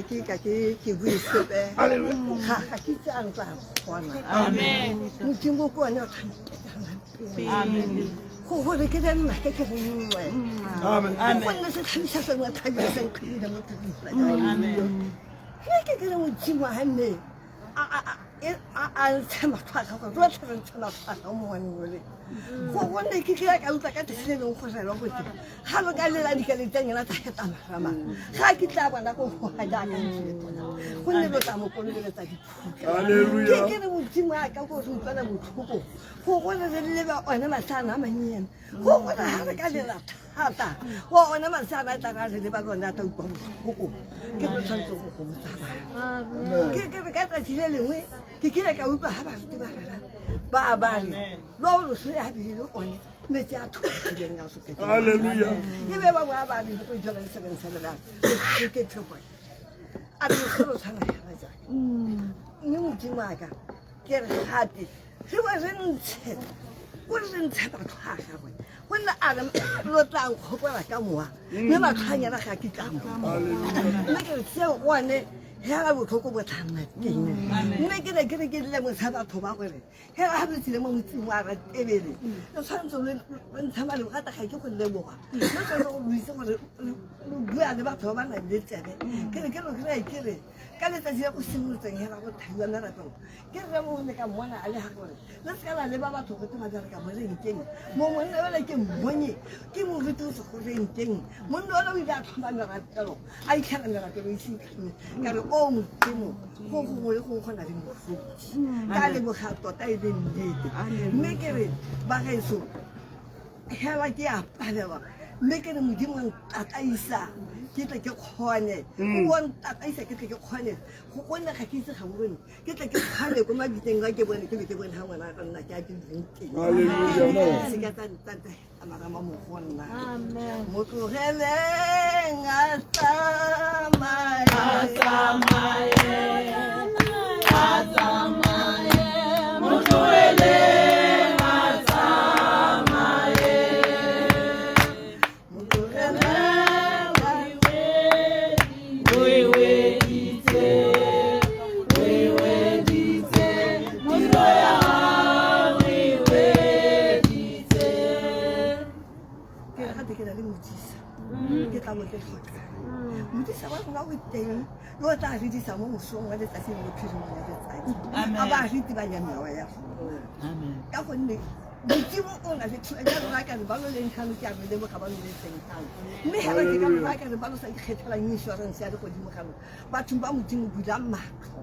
Ga ke ka ke ke bue sepe ga ga ke itse a ntla kgona. Modimo ke one o tla go gore ke le nna ke ke re nngwe go nne se tlhabisa sengwe tlhabisa seng kgwele mo mme ke ke re Modimo a nne a ntshe matlho a gago rotlhe re ntshe matlho a gago mo ngwaneng ole go gonne ke kile ka utlwa ka tsatsi le leng go relwa gote ga lo ka lela dikeledi tsa nyena tsa hetamagrama ga ke tla bona go goga jaaka ntsile tsona gonne lo tla mo kolobeletsa diphuka. Ke ke re Modimo a ka ko re utlwana botlhoko go gore re leba one masana a mannyane go gore ga re ka lela thata go one masana a tla ra re leba lone a tla utlwa botlhoko. Ke re tshwanetse go gomotsa bana. Ke re ka tsatsi le lengwe ke kile ka utlwa ga baruti ba rera ba ba re lo loso ya bile le one metsi a thokileng a sokete. E be ba boa ba re go jala sebeng sa lela ke thoko a re loso lo tshwana hela jaaka mme Modimo a ka ke re gape re bo re ntshe o re ntshe batho a gagwe gonne a re lo tla nkgopola ka mowa mme matlho a nyana ga ke tla mme ke re seo one hela botlhoko bo tla nna teng. Mme ke ne ke re ke lemotsha batho ba gore hela ga re tsile mo motseng wa Ratebele le tshwanetse lo ntsha malebo gata ga ke go leboga le tshwanetse go lo itse gore lo bua le batho ba ba nang le tsebe. Ke re ke lo kry ke re ka letsatsi le go simolotseng hela go thaiwa merapelo ke rre mongwe ka mmona a le ga gore le seka la leba batho gote ba bereka mo renkeng mo monna ole ke mmonye ke moruti o se go renkeng monna ole o ile a tlhoma merapelo a itlhela merapelo e se itlhome ka re o Modimo go gongwe le gongwe go na le moruti ka leboga tota e le nnete. Mme ke re bagaetso hela ke a palelwa mme ke re Modimo ntataisa ke tle ke kgone o ntataisa ke tle ke kgone go gonne ga ke itse ga bone ke tle ke kgone ko mabitleng ka ke bone ke be ke bone ga ngwana ka nna ke a ke leng teng se ka tsa ntata marama mo go nna. Mo tlogeleng a tsamaye a tsamaye a tsamaye mo tlogeleng a tsamaye mo tlogeleng o e weditse o e weditse tiro ya gago e weditse. Ke re gape ke na le modisa ke tla mo ke tlhoka modisa wa rona o teng yo o tla re disa mo mosong wa letsatsi le mo phirimong ya letsatsi a ba ritibanya mewa ya rona ka gonne Modimo o na le ja rona ka re ba lo leng tlhano ke a re leboga ba lo leng teng tlhano mme hela ke ka rona ka re ba lo sa ikgethelang insurance ya legodimo ga lona batho ba Modimo bulang matlho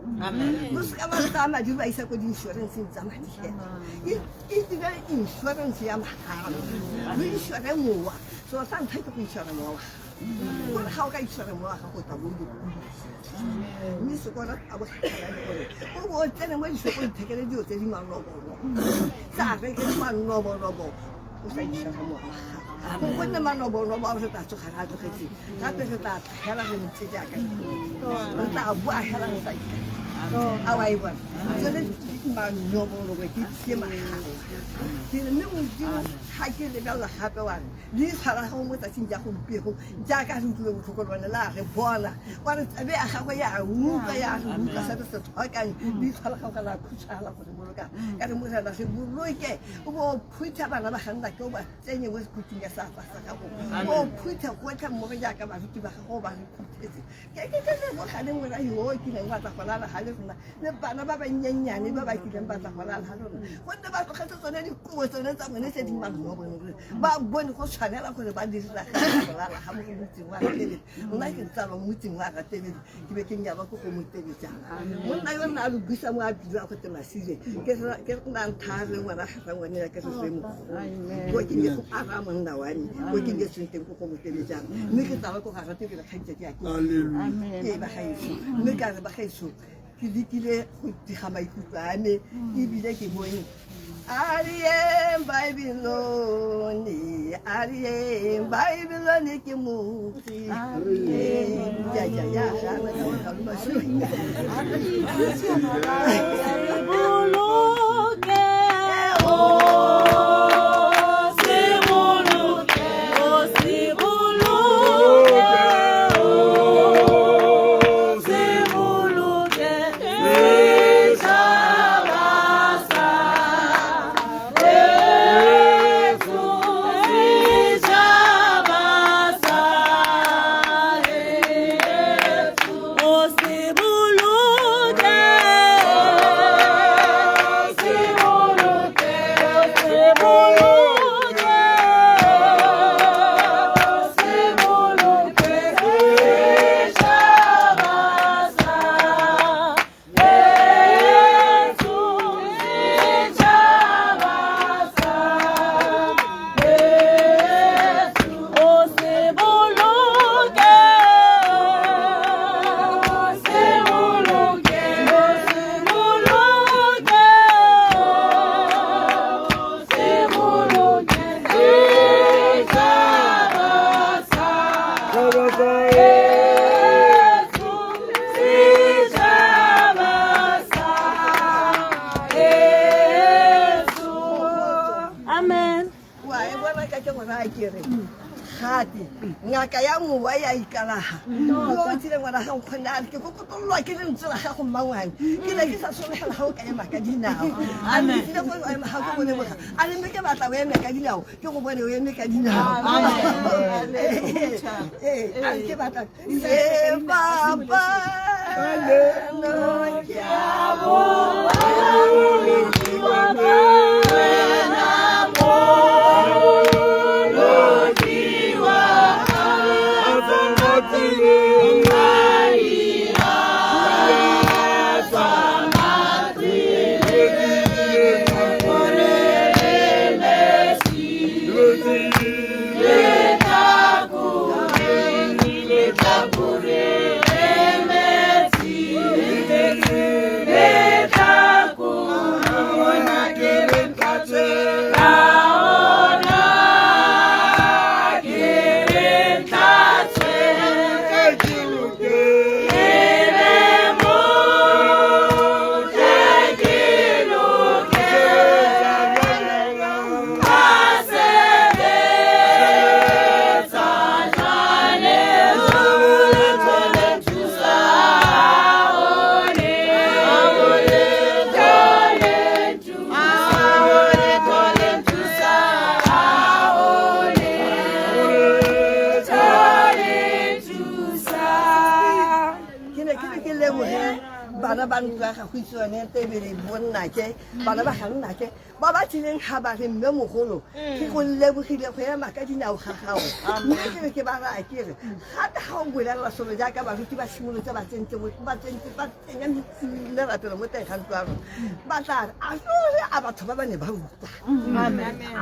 lo seka ba tsaya madi ba isa ko di-insuranceng tsa madi hela e dire insurance ya mahala lo insure mowa selo sa ntlha ke go insure mowa wa gago gore ga o ka insure mowa wa gago o tla bo mme sekolo a botlhakala le gore o bo o tsene mo dishopong ithekele dilo tse di manobonobo tsa reke manobonobo o sa insure mowa wa gago gonne manobonobo a re tla tsoga re a tlogetse gape re tla tlhela re ntse jaaka re tla boa hela re sa a wa e bona tsone manobonobo ke ke mahala ke re mme Modimo ga ke lebelela gape wa re leitlho la gago mo tsatsing ja gompiego jaaka re utlwile botlhoko lone la re bona wa re tsebe ya gagwe ya utlwa ya re utlwa se re se tlhokang leitlho la gago la khutshwala go re boloka ka re Morena re boloke o bo o phutha bana ba ganna ke o ba tsenye mo khuting ya seatla sa gago o phuthe gotlhe mmogo jaaka baruti ba gago ba re phuthetse ke ke ke leboga le ngwana yo o kileng wa tla go lala ga le rona le bana ba bannyennyane ba ba kileng ba tla go lala ga rona gonne ba tlogetse tsone dikobo tsone tsa bone tse di manobono ba bone go tshwanela gore ba dirira go lala ga mo motseng wa Ratebele. Nna ke tsalwa mo motseng wa Ratebele ke be ke nyalwa ko go Motebejana monna yo nna a lo busa mo a bidiwa go te Masile ke nna nthare ngwana gagwe ngwane ya ke re re mogolo ko ke ne go ara monna wa me ko ke nyetsweng teng ko go Motebejana mme ke tsalwa ko ga Ratebele kgaitsadi ya ke ke ba gaetsho mme ka re ba gaetsho ke lekile go diga maikutlo a me ebile ke bone Arieng Babylone, Arieng Babylone ke motse. Ya ya ya ga na ka ga Boloke o se boloke o se boloke o se Wa e bona ka ke go raya ke re gate ngaka ya mowa ya ikalaga yo o tsile ngwana ga nkgonne a re ke kokotololwa ke lentswe la gago mmangwane ke ne ke sa sologela ga o ka ema ka dinao a re tsile go ema ga ko go leboga a re mme ke batla o eme ka dinao ke go bone o eme ka dinao ee a re ke batla sefapano ke a Ke ne ke re ke leboge bana ba ntlo ya gago itse yone tebele bonnake bana ba ga nnake ba ba tlileng ga ba re mme mogolo ke go lebogile go ema ka dinao ga gago mme ke re ke ba raya ke re gape ga o bolelela solo jaaka baruti ba simolotse ba tsentse ba tsentse ba tsenya lerapelo mo teng ga ntlo ya rona ba tla re a ruri a batho ba ba ne ba utlwa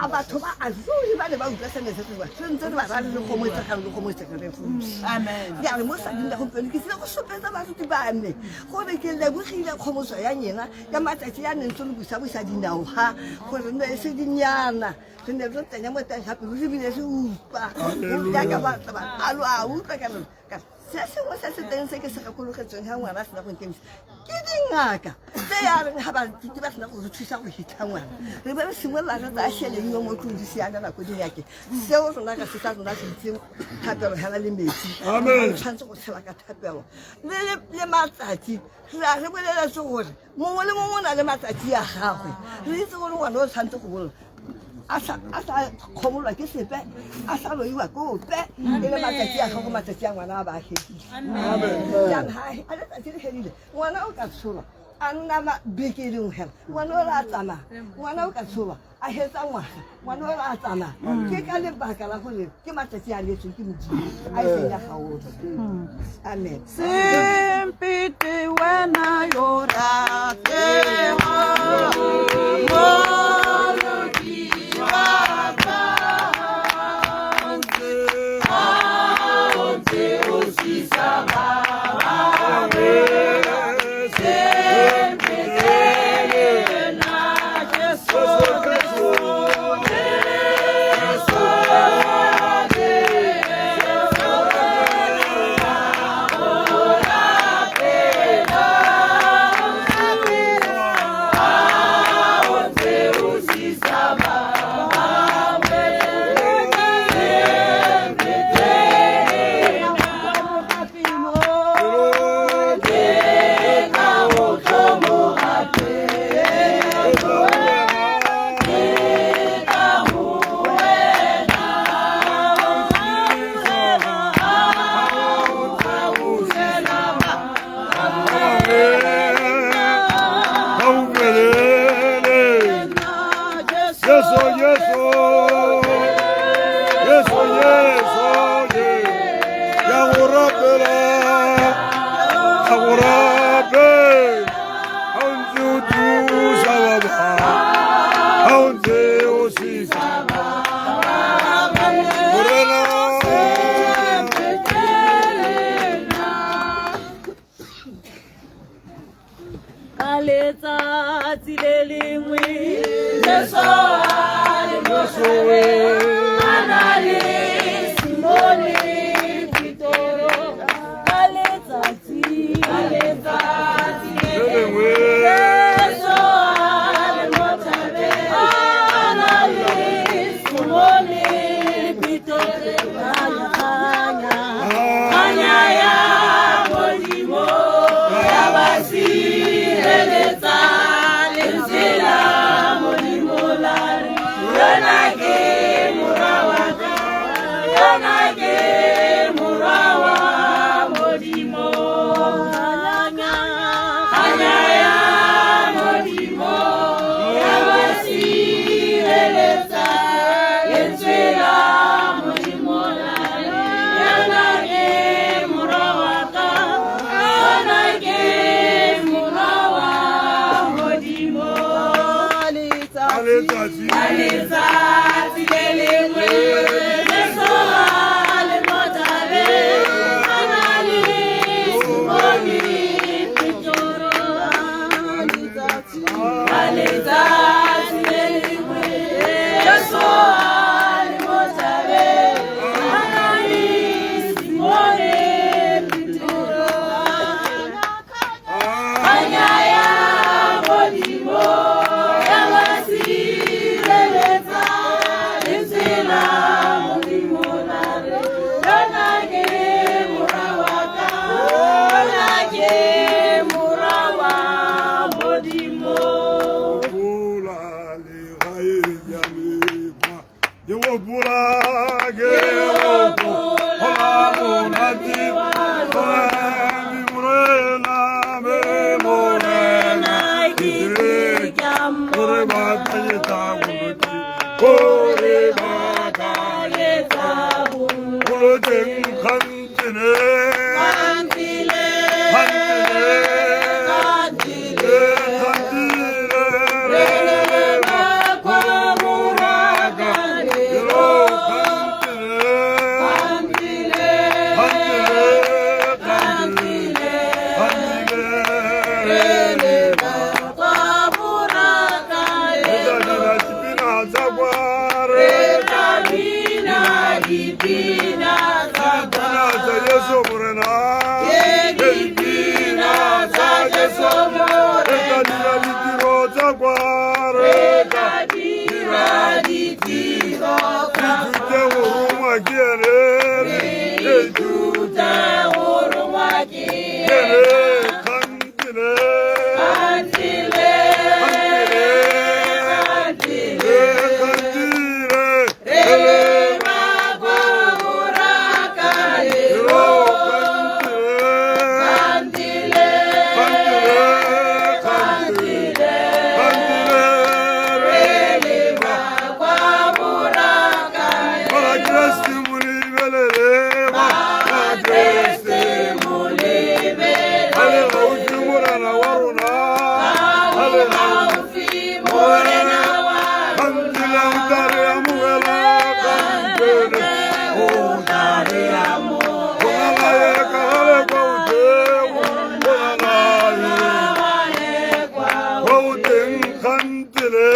a batho ba a ruri ba ne ba utlwa se ne se bua se ntse re ba raya re gomotsegang le gomotsegang re ke re mo sading la gompieno ke tsile go sopetsa baruti ba me gore ke lebogile kgomotso ya nyena ya matsatsi ya neng tse le busa-busa dinao ga gore nne e se dinyana re ne re tsenya mo teng gape re bile re utlwa jaaka batho ba a lo a utlwa ka ka se sengwe se se teng se ke se gakologetsweng ga ngwana a sena go nkemisa ke dingaka tse ya reng ga baithuti ba sena go re thusa go hitlha ngwana re be re simolola re tsaya šheleng yo mo tlong di sianela ko dingakeng seo rona ka se sa rona se itse thapelo hela le metsi Amen. re tshwanetse go tshela ka thapelo le matsatsi re a re boleletse gore mongwe le mongwe o na le matsatsi a gagwe re itse gore ngwana o tshwanetse go bolola a sa kgomolwa ke sepe a sa loiwa kope e le matsatsi a gago matsatsi a ngwana a ba a fedile jaanong ga a letsatsi le fedile ngwana o ka tsholwa a nna beke e lengwe fela ngwana o le a tsamaya ngwana o ka tsholwa a hetsa ngwaga ngwana o le a tsamaya ke ka lebaka la gore ke matsatsi a letsweng ke modimo a e seng ya gaotlhe amen. Sempite wena yo ratega Moloki wa ka Ha o ntse o sisa ba bangwe Sempite lena Jesu Jesu Yeso, yeso, yeso, yeso, ya go rapela, ya go rapela, ha o ntse o thusa ba bang, ha o ntse o sisa Morena. Ka letsatsi le lengwe Jesu a le mo thabeng, a na le Simone Petoro. Ka letsatsi le lengwe Jesu a le mo thabeng, a na le Simone Ke gopola monate wa Morena, me Morena ke gore ba kanyetsa bolwetse, gore ba kanyetsa bolwetse kgantele, kgantele, kgantele, re leba kwa borakanelo, kgantele, kgantele, kgantele, kgantele, re leba kwa borakanelo. Re tla bina dipina tsa kwa, re tla bina dipina tsa kwa, tsa Jesu Morena, dipina tsa Jesu Morena. Re tla dira ditiro tsa kwa, re tla dira ditiro tsa kwa. Ithute go rongwa ke ene, ithute go rongwa ke ene. Kgantele, kgantele, kgantele, kgantele, re leba kwa borakanelo, kgantele, kgantele, kgantele, kgantele, re leba kwa borakanelo. Bakreste mo lebelele, Bakreste mo lebelele, a le gaufi Morena wa rona, a le gaufi Morena wa rona. Kgantele o tla re amogela, kgantele o tla re amogela. Go na le ka gale kwa godimo, go na le kwa godimo, kgantele,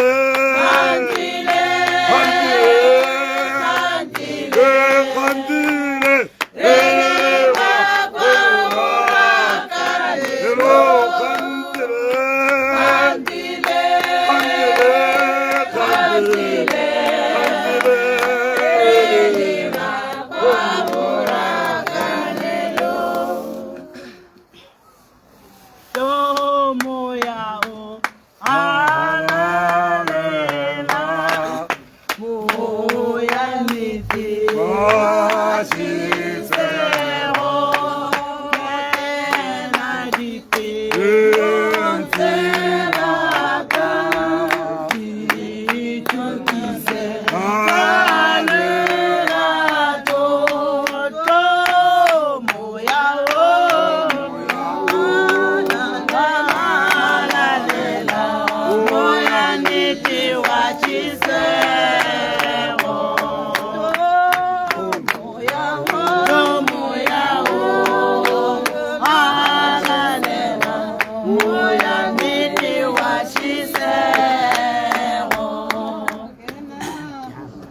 kgantele, kgantele, kgantele, re leba kwa borakanelo, kgantele, kgantele, kgantele, kgantele, re leba kwa borakanelo. Moya o halalela, moya nnete wa tjheseho, kena dipelong tse ratang, di itukise ka lerato. Tlo moya o halalela, moya nnete wa tjheseho. Tlo moya o halalela, moya nnete wa tjheseho.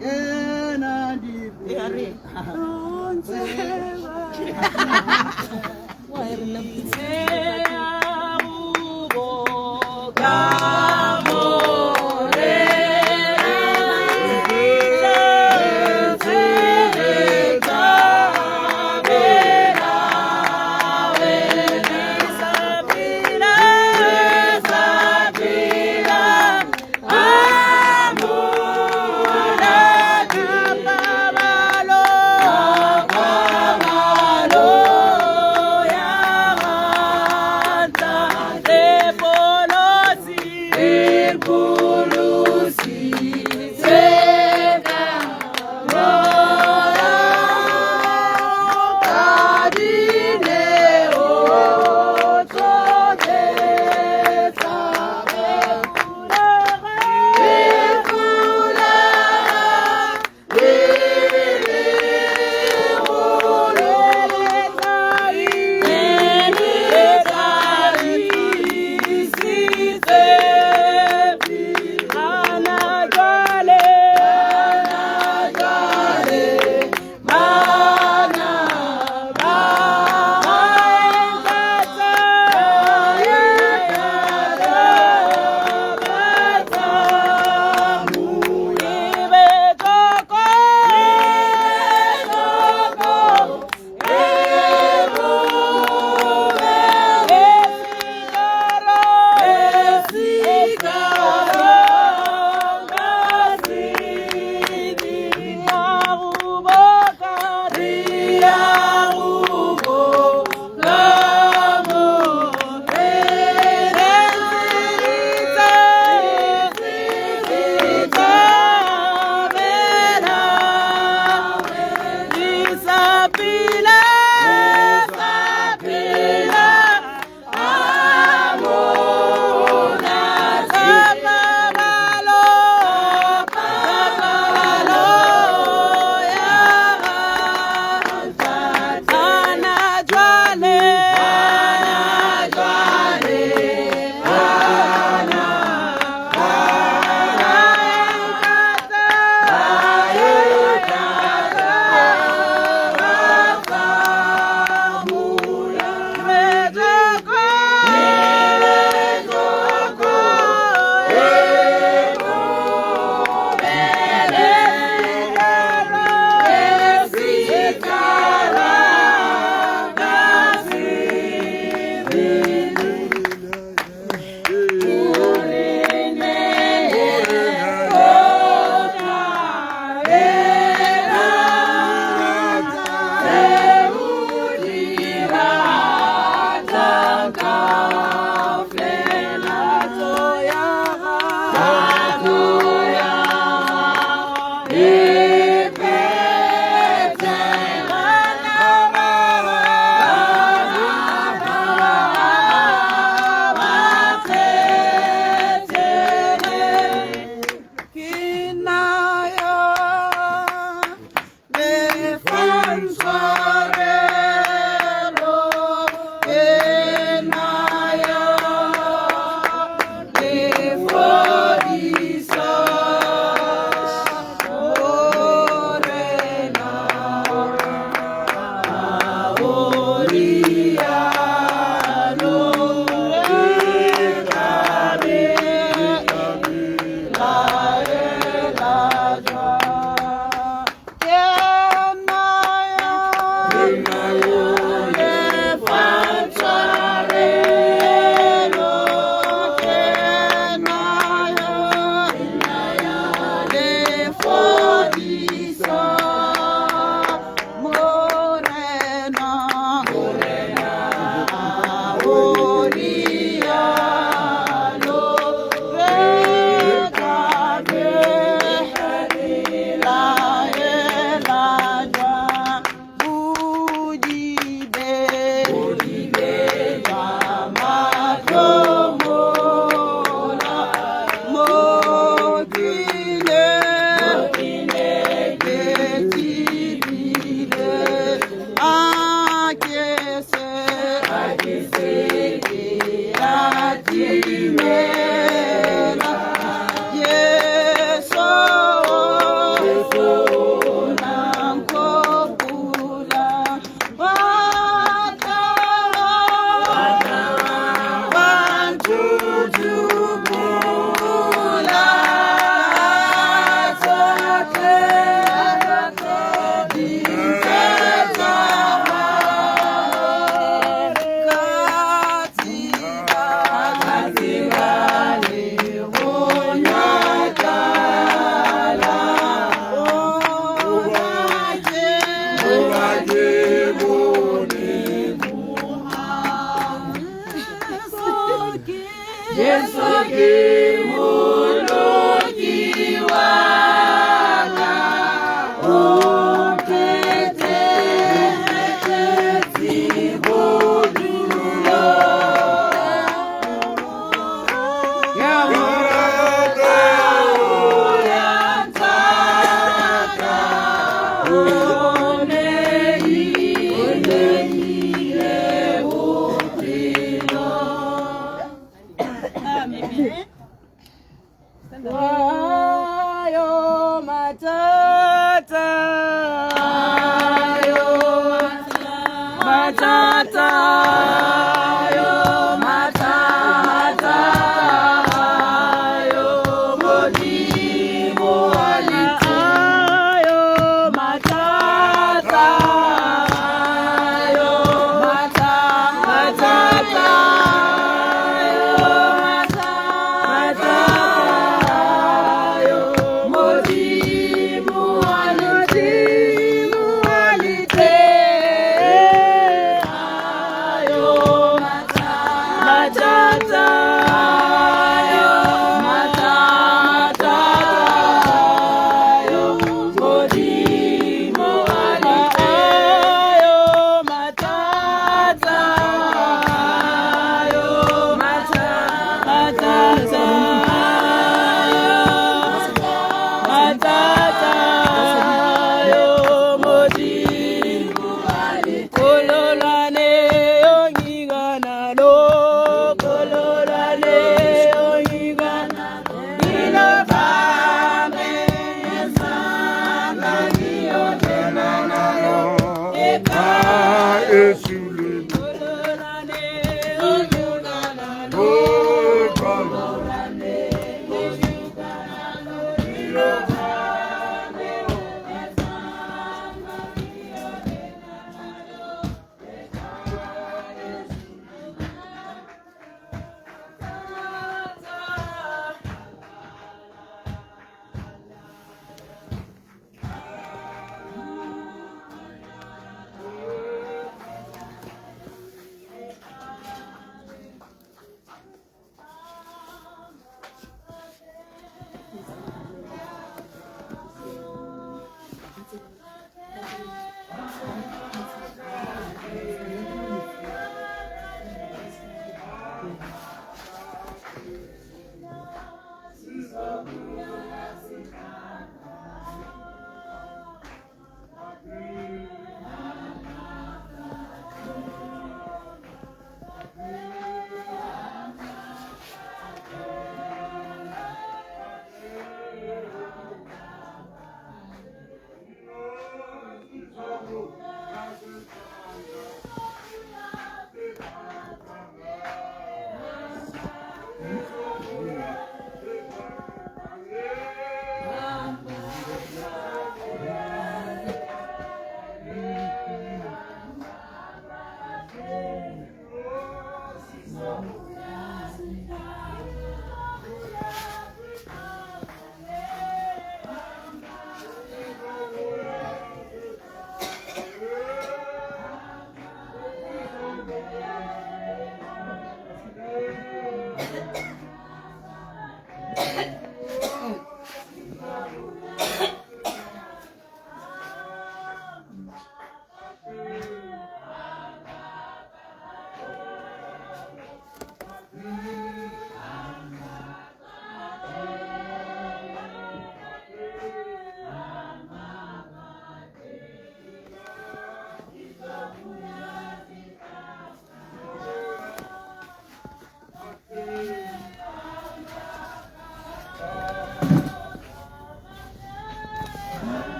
Kena dipelong tse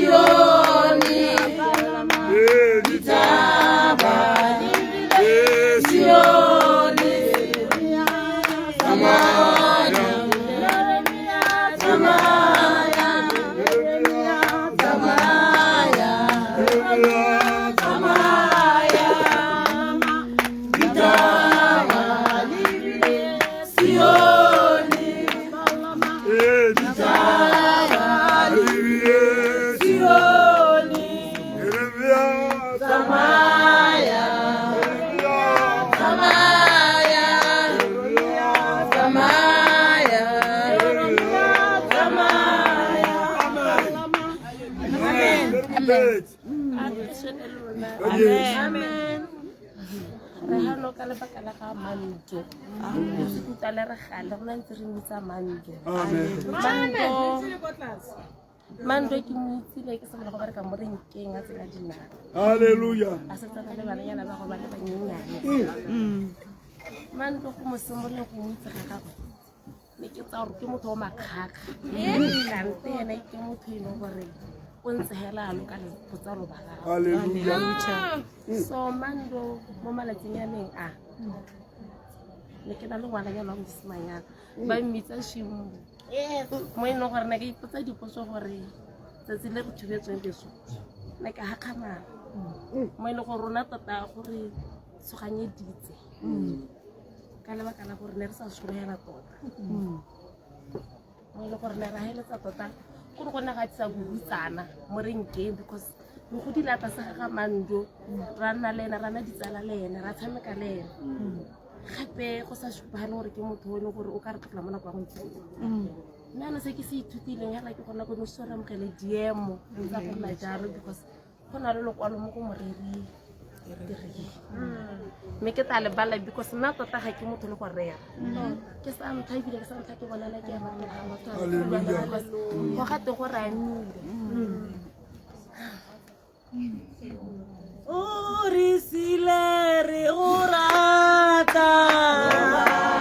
Sioni. Amen. Amen. Re hano ka lebaka la ga Mando. Re le re gale rona ntse re mmitsa Mando. Amen. Mando ke mo itsile ke simolola go bereka mo renkeng a tsena dinao. Hallelujah. A setsana le bananyana ba go ba le banyenyane. Mando go mo simolole go mo itse ga gagwe. Ne ke tsa gore ke motho wa makgakga. Kante ene ke motho e leng gore o ntse hela a loka botsalo ba gagwe. Hallelujah. So Mando mo malatsing a neng a ne ke na le ngwananyana wa mosimanyana ba mmitsa Shimbo. Mo e leng gore ne ka ipotsa dipotso gore tsatsi le re thubetsweng leso ne ka gakgamala mo e leng gore rona tota gore tshoganyeditse ka lebaka la gore ne re sa sologela tota mo e leng gore ne ra heletsa tota kore go ne ga tlisa bohutsana mo renkeng because re godile a tlase ga ga Mando ra nna le ene ra nna ditsala le ene ra tshameka le ene gape go sa supagale gore ke motho o e leng gore o ka re tlogela mo nako ya gompieno mme ano se ke se ithutileng hela ke gona ko mosi re amogele diemo tsa go nna jalo because go na le lokwalo mo go moreri three mme ke tla lebala because nna tota ga ke motho le go rera ke sa ntlha ebile ke sa ntlha ke bonela ke ema pele ga batho go gate go ramile. O re sile re go rata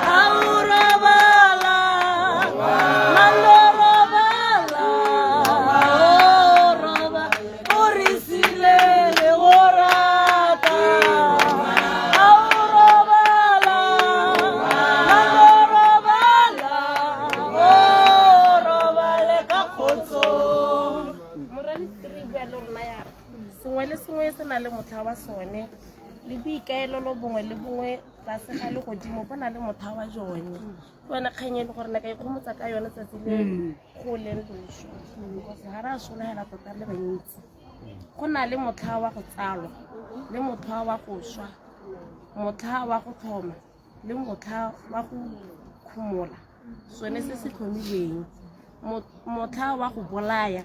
a o robala Mando robala o roba o re sile re go rata a o robala Mando robala o robale ka kgotso. Moradi three bua le rona ya sengwe le sengwe se na le motlha wa sone le boikaelelo bongwe le bongwe tlase ga legodimo bo na le motlha wa jone. Ke yone kgang e le gore ne ka ikgomotsa ka yone tsatsi le go leng loso because ga re a sologela tota le bantsi. Go na le motlha wa go tsalwa le motlha wa go swa, motlha wa go tlhoma le motlha wa go khumola sone se se tlhomilweng, motlha wa go bolaya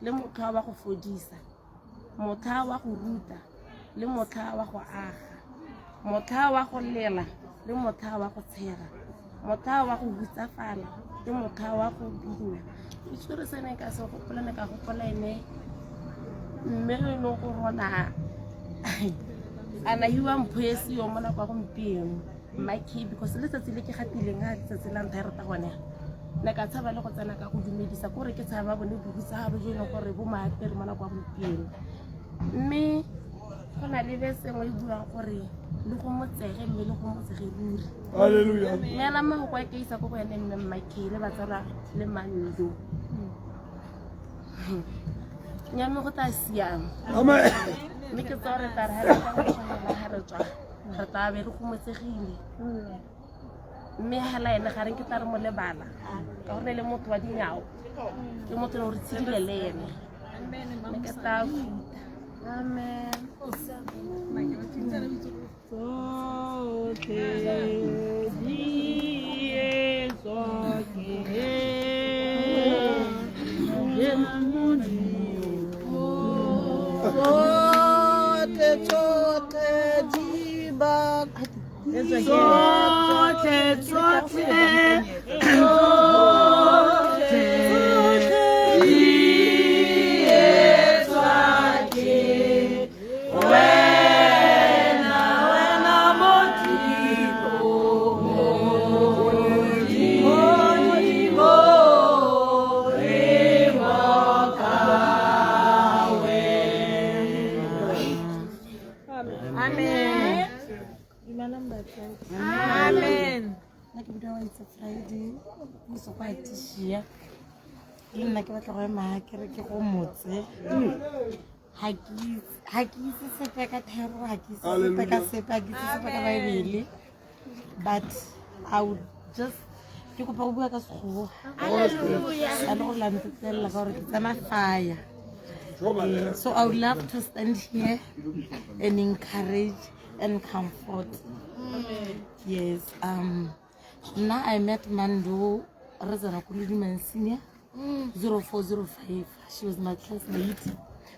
le motlha wa go fodisa, motlha wa go ruta le motlha wa go aga, motlha wa go lela le motlha wa go tshega, motlha wa go hutsafala le motlha wa go bina. Itse se ne ka se gopola ne ka gopola ene mme e leng gore ona a na hiwa mpho e seyo mo nako ya gompieno Maki because letsatsi le ke gatileng ga letsatsi la ntlha e rata gone ne ka tshaba le go tsena ka go dumedisa kore ke tshaba bone bohutsahalo jo e leng gore bo maapere mo nako ya gompieno. Mme go na le be sengwe e buang gore le go motsege mme le go motsege ruri. Hallelujah. Mme mahoko a ke isa ko go ene mme Maki le batsala le Mando. Nyame go tla siama. Amen. Mme ke tsa gore tla re ha re tswa re tla be re gomotsegile. Mme hela ene ga re ke tla re mo lebala ka gore le motho wa dinao ke motho le gore tshedile le ene. Mme ke tla khuta. Amen. Tsotlhe di etswa ke Modimo. Tsotlhe tsotlhe di ba tsotlhe tsotlhe tsotlhe di etswa ke wena wena Modimo Modimo re boka wena. Amen. Amen. Nna ke bidiwa Itse Friday, puso kwa Tishia. Le nna ke batla go ema ke re ke go motse. Ga ke itse sepe ka thero, ga ke itse sepe ka sepe, ga ke itse sepe ka Baebele. But I would just ke kopa go bua ka Sekgowa. Ka le gore la ntetlelela ka gore ke tsena fire. So I would love to stand here and encourage and comfort. Yes. Now I met Mando Rezana Kuludiman Senior 0405. She was my classmate.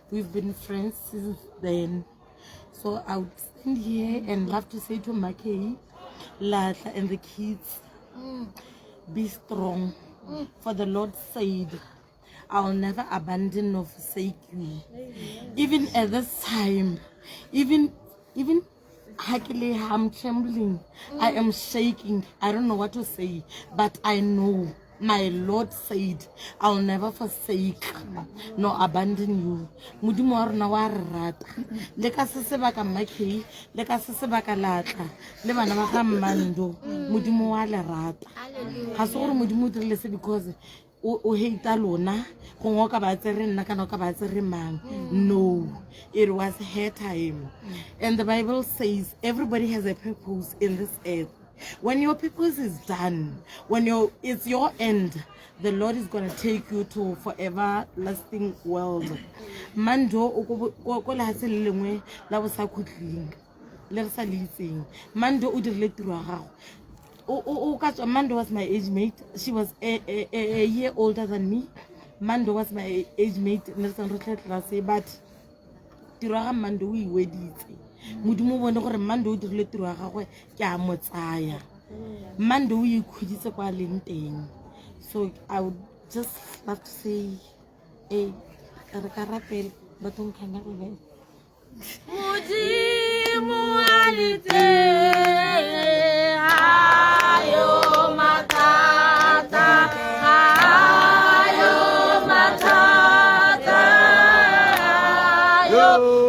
We've been friends since then. So I would stand here and love to say to Makei, Latla and the kids, be strong. For the Lord said, I'll never abandon nor forsake you. Even at this time, even even Hakile, I'm trembling. I am shaking. I don't know what to say, but I know my Lord said, I'll never forsake nor abandon you. Modimo wa rona wa re rata. Le ka se sebaka Mmakei, le ka se sebaka latla, le bana ba ga Mmando, Modimo wa le rata. Ga se gore Modimo o dirile se because o hate lona, gongwe o ka ba tsere nna kana o ka ba tsere mang. No, it was her time. And the Bible says everybody has a purpose in this earth. When your purpose is done, when your it's your end, the Lord is going to take you to forever lasting world. Mando o ko lehatshe le lengwe la bosakhutleng le re sa le itseng. Mando o dirile tiro ya gago. O ka tswa. Mando was my age mate. She was a year older than me. Mando was my age mate. Ne re tsang re tlhe class, but tiro ya ga Mando o e weditse. Modimo o bone gore Mando o dirile tiro ya gagwe, ke a mo tsaya. Mando o ikhuditse kwa leng teng. So I would just love to say, ee, re ka rapela bathong kgana go be Modimo a le teng, ayo mathata, ayo mathata, ayo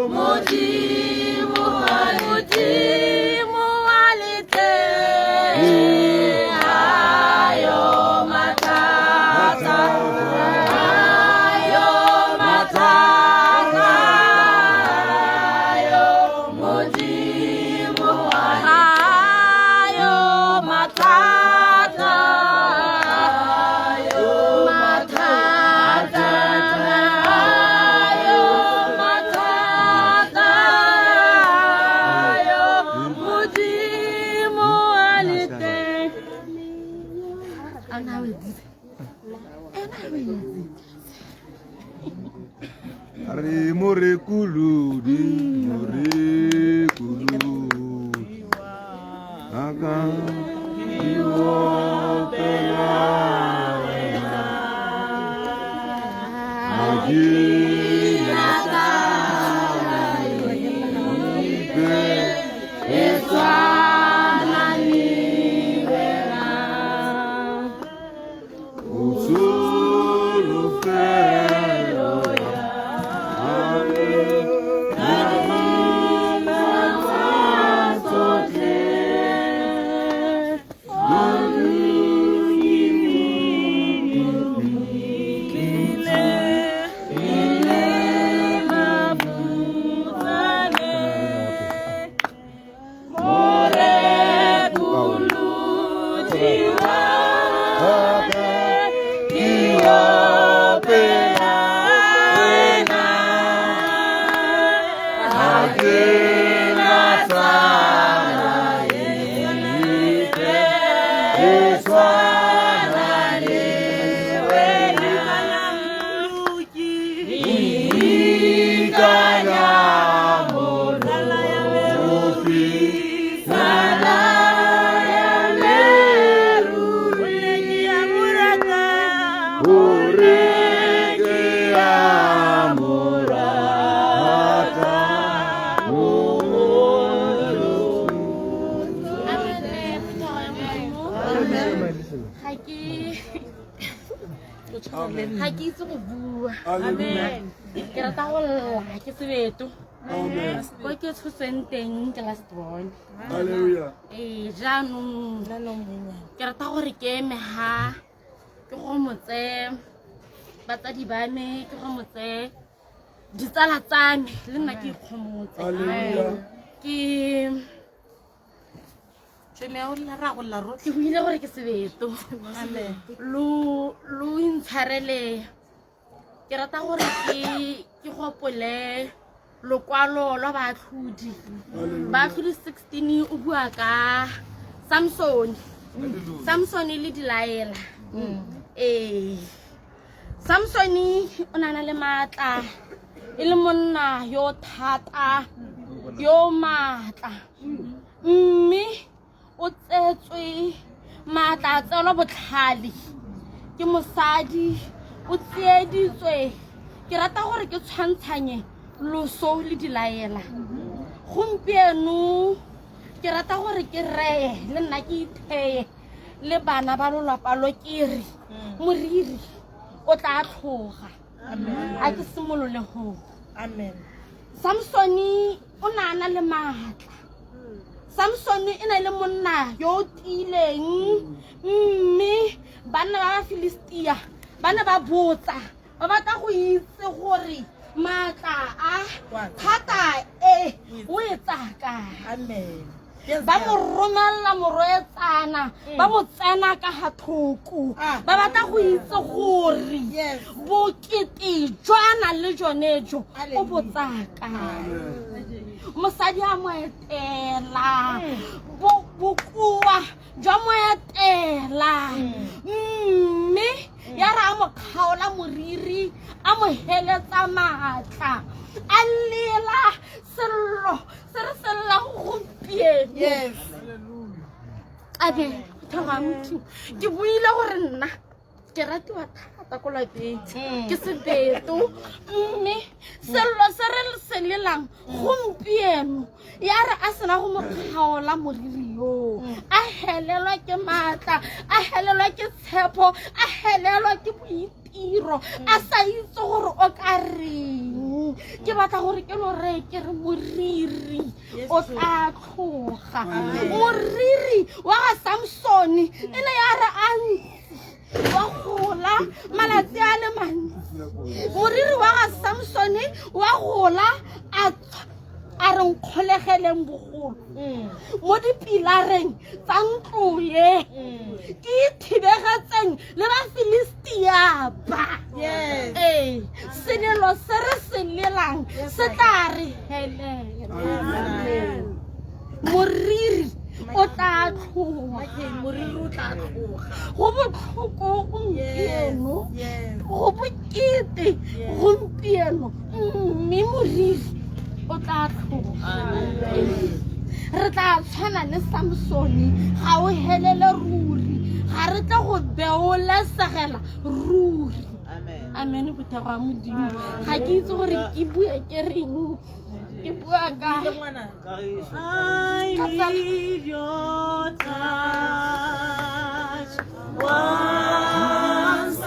Modimo, Modimo a le teng, ayo mathata, ayo mathata, ayo Modimo, ayo mathata, ayo mathata, ayo mathata, ayo Modimo a le teng. Ana o editse. Ena o editse. Re morekolodi, morekolodi aka di opela wena. Ha ke na epe e tshwana le wena. O tsholofelo ya me. Tsotlhe. Ga ke itse go bua, ke rata go lla, ke sebeto ko ke tshotsweng teng, ke last born. Ee, jaanong ke rata gore ke eme ha ke gomotse batsadi ba me, ke gomotse ditsala tsa me, le nna ke ikgomotse. Ke ke buile gore ke sebeto, lo lo intshwarele. Ke rata gore ke ke gopole lokwalo lwa Baatlhodi, Baatlhodi 16, o bua ka Samson, Samson le Dilaela. Ee, Samson o na le maatla e le monna yo thata yo maatla mme o tsetswe maatla a tseelwa botlhale ke mosadi o tsieditswe ke rata gore ke tshwantshanye loso le dilaela gompieno ke rata gore ke reye le nna ke itheye le bana ba lolwapa lo ke re moriri o tla tlhoga a ke simolole go samsone o ne a na le maatla samsone e ne le monna yo o tiileng mme banna ba ba filistia ba ne ba botsa ba batla go itse gore maatla a thata e o e tsaya kae ba mo romelela morwetsana ba mo tsena ka ga thoko ba batla go itse gore bokete jwa a nang le jone jo o bo tsaya kae mosadi a mo etela bokoa jwa mo etela mme ya re a mo kgaola moriri a mo heletsa maatla a lela sello se re se llang gompieno abe phuthego ya Modimo ke buile gore nna ke ratiwa thata ko lapeng ke sebeto mme sello se re se lelang gompieno ya re a sena go mo kgaola moriri yoo a helelwa ke maatla a helelwa ke tshepo a helelwa ke boitiro a sa itse gore o ka reng ke batla gore ke lo reye ke re moriri o tla tlhoga moriri wa ga samsone e ne ya re a ntse wa gola malatsi a le mantsi moriri wa ga samsone wa gola a a re nkgolegeleng bogolo mo dipilareng tsa ntlo ye ke ithibegetseng le bafilistia ba ee selelo se re se lelang se tla re helela moriri o tla tlhoga go botlhoko gompieno go bokete gompieno mme moriri o tla tlhoga re tla tshwana le samsone ga o helele ruri ga re tle go beolesegela ruri amen phuthego ya modimo ga ke itse gore ke bue ke reng ke bua ka I need your touch once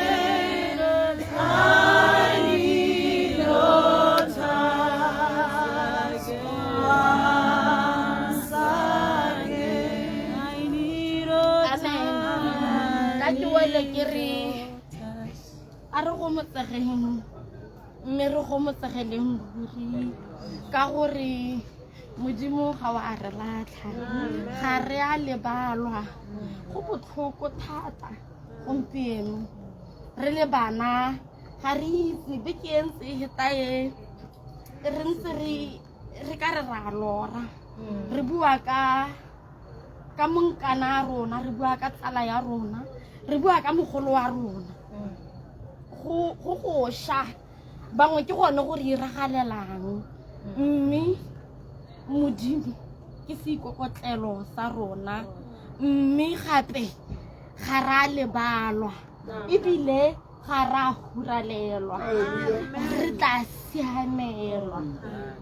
again. I need your touch once again. I need your amen ka ke wele ke re a re go motsegeng mme re go motsegeleng ruri ka gore modimo ga o a re latlha ga re a lebalwa go botlhoko thata gompieno re le bana ga re itse beke e ntse e heta e re ntse re ka re ra lora re bua ka ka monkana a rona re bua ka tsala ya rona re bua ka mogolo wa rona go go sha bangwe ke gone go re iragalelang mme modimo ke seikokotlelo sa rona mme gape ga ra lebalwa ebile ga ra huralelwa re tla siamelwa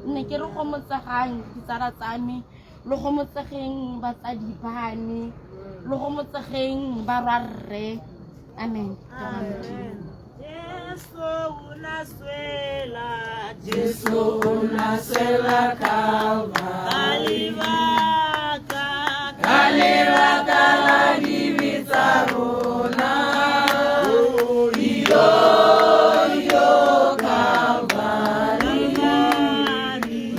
ne ke re go motsegang ditsala tsa me le go motsegeng batsadi ba me le go motsegeng barwarre amen Jesu unaswela Jesu unaswela Calvary ka lebaka la dibe tsa rona iyo iyo Calvary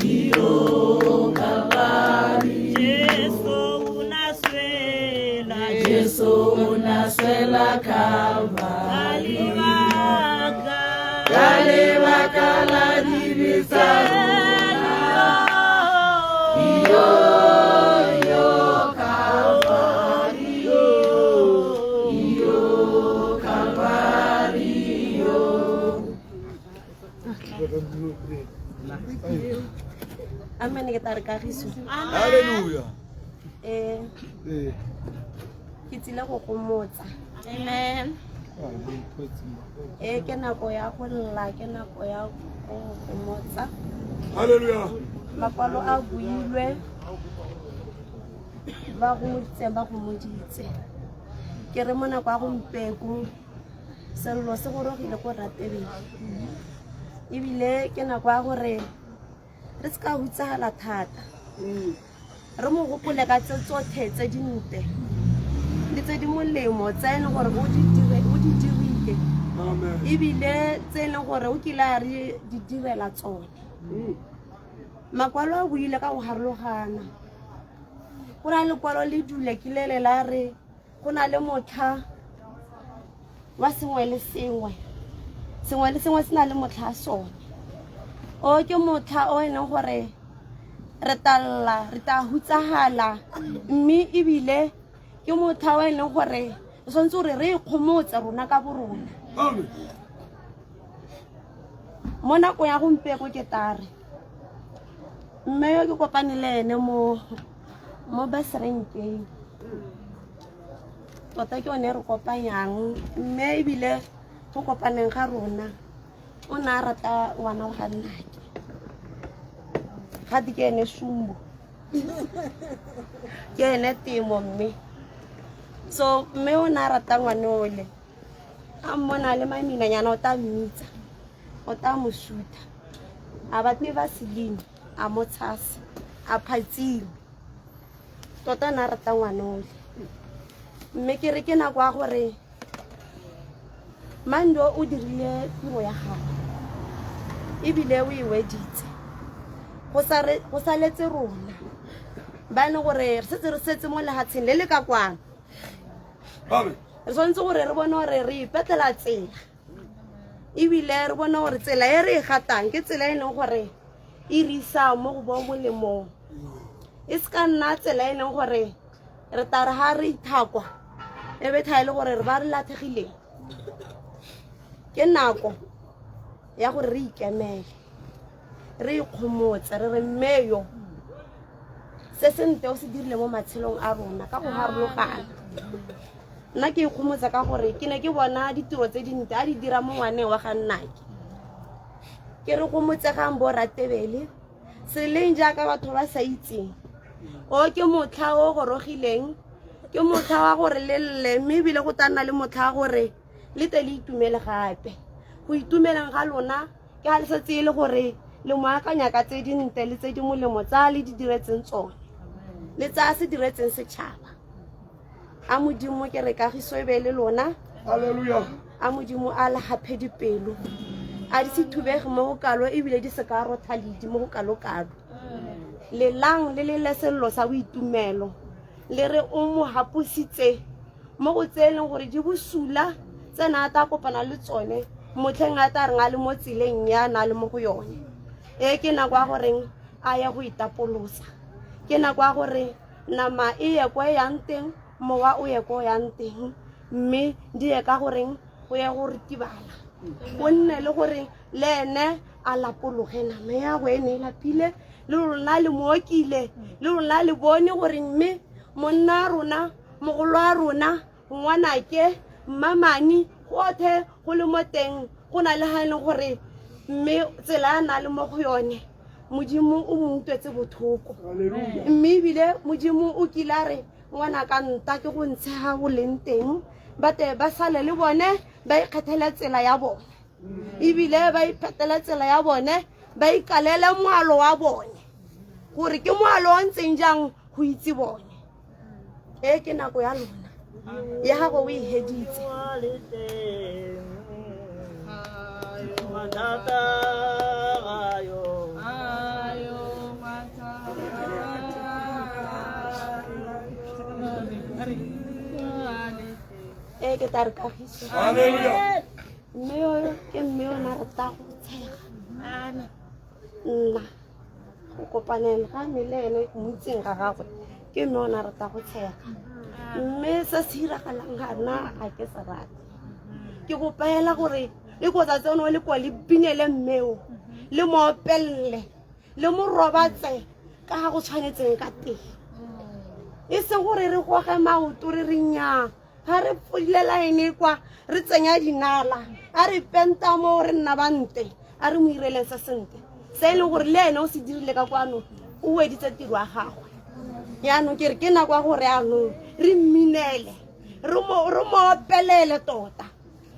iyo Calvary Jesu unaswela Jesu unaswela Calvary ka lebaka la dibe tsa rona iyo iyo Calvary iyo Calvary Amen ke tla re kagiso. Hallelujah. Eh ke tsile go gomotsa. Amen. E ke nako ya go lla, ke nako ya go gomotsa. Hallelujah. Makwalo a builwe ba gomoditseng ba gomoditse. Ke re mo nako ya gompeko sello se gorogile ko ratebeng. Ebile ke nako ya gore re se ka hutsagala thata. Re mo gopole ka tse tsotlhe tse dintle le tse di molemo tse e leng gore o di dirile ebile tse e leng gore o kile a re di direla tsone. Makwalo a buile ka go harologana. Go na le lekwalo le dule ke lele la re go na le motlha wa sengwe le sengwe, sengwe le sengwe se na le motlha wa sone. O ke motlha o e leng gore re talla, re tla hutsagala, mme ebile ke motlha o e leng gore re tshwanetse gore re ikgomotse rona ka bo rona. Mo nakong ya gompieno ke tare mme yo ke kopane le ene mo bus renkeng, tota ke yone e re kopanyang, mme ebile go kopaneng ga rona o ne a rata ngwana wa ga nnake, gate ke ene Sumbo, ke ene Temo. Mme so mme o ne a rata ngwane ole, a mmona le maminanyana o tla mmitsa, o tla mo suta, a batle vaseline a mo tshasa a phatsime. Tota ne a rata ngwane ole. Mme ke re ke nako ya gore Mando o dirile tiro ya gagwe ebile o e weditse. Go saletse rona ba e leng gore re setse re setse mo lehatsheng le le ka kwano. Re tshwanetse gore re bone gore re ipetlela tsela, ebile re bone gore tsela e re e gatang ke tsela e leng gore e re isa mo go bo molemong, e se ka nna tsela e leng gore re tla re ha re ithakwa e be tha e le gore re ba re latlhegileng. Ke nako ya gore re ikemele, re ikgomotse, re re mme yo se sentle o se dirile mo matshelong a rona ka go harologana. Nna ke ikgomotsa ka gore ke ne ke bona ditiro tse dintle a di dira mo ngwaneng wa ga nnake. Ke re gomotsegang bo ratebele seleng jaaka batho ba sa itseng. O ke motlha o gorogileng, ke motlha wa gore le lle, mme ebile go tla nna le motlha wa gore le tle le itumele gape. Go itumeleng ga lona ke ga le setse e le gore le mo akanya ka tse dintle le tse di molemo tsa le di diretseng tsone le tsa se diretseng setšhaba. A Modimo ke re kagiso e be le lona. Hallelujah. A Modimo a le gaphe dipelo, a di se thubege mo go kalo ebile di se ka rotha ledi mo go kalo-kalo. Lelang le lele sello sa boitumelo, le re o mo hapositse mo go tse e leng gore di bosula tse na a tla kopana le tsone motlheng a tla reng a le mo tseleng ya na le mo go yone. E ke nako ya goreng a ye go itapolosa, ke nako ya gore nama e ye ko e yang teng, mowa o ye ko o yang teng, mme di ye ka goreng go ye go ritibala, go nne le gore le ene a lapologe nama ya go e ne e lapile. Le rona le mookile, le rona le bone gore mme monna a rona, mogolo a rona, ngwanake, mmamane, gothe go le mo teng go na le ga e leng gore mme tsela a na le mo go yone Modimo o mo utlwetse bothoko. Mme ebile Modimo o kile a re ngwana ka nta ke go ntshe ga o leng teng, ba te ba sale le bone ba ikgethele tsela ya bone, ebile ba iphetele tsela ya bone, ba ikalele moalo wa bone gore ke moalo o ntseng jang go itse bone. E ke nako ya lona ya gago o e heditse. E ke tla re kagiso. Hallelujah. Mme yo ke mme o na rata go tshega. Nna go kopaneng ga me le ene mo itseng ga gagwe ke mme o na rata go tshega, mme se se iragalang ga nna ga ke se rate. Ke kopaela gore le kotsa tseno le kwa le binele mmeo, Le mo opelele le mo robatse ka ga go tshwanetseng ka teng. E seng gore re goge maoto re re nnyaa ga re fodile line kwa re tsenya dinala a re penta mo re nna bante a re mo ireleng se sentle se e leng gore le ene o se dirile ka kwano o weditse tiro ya gagwe. Yaanong ke re ke nako ya gore yaanong re mminele re mo opelele tota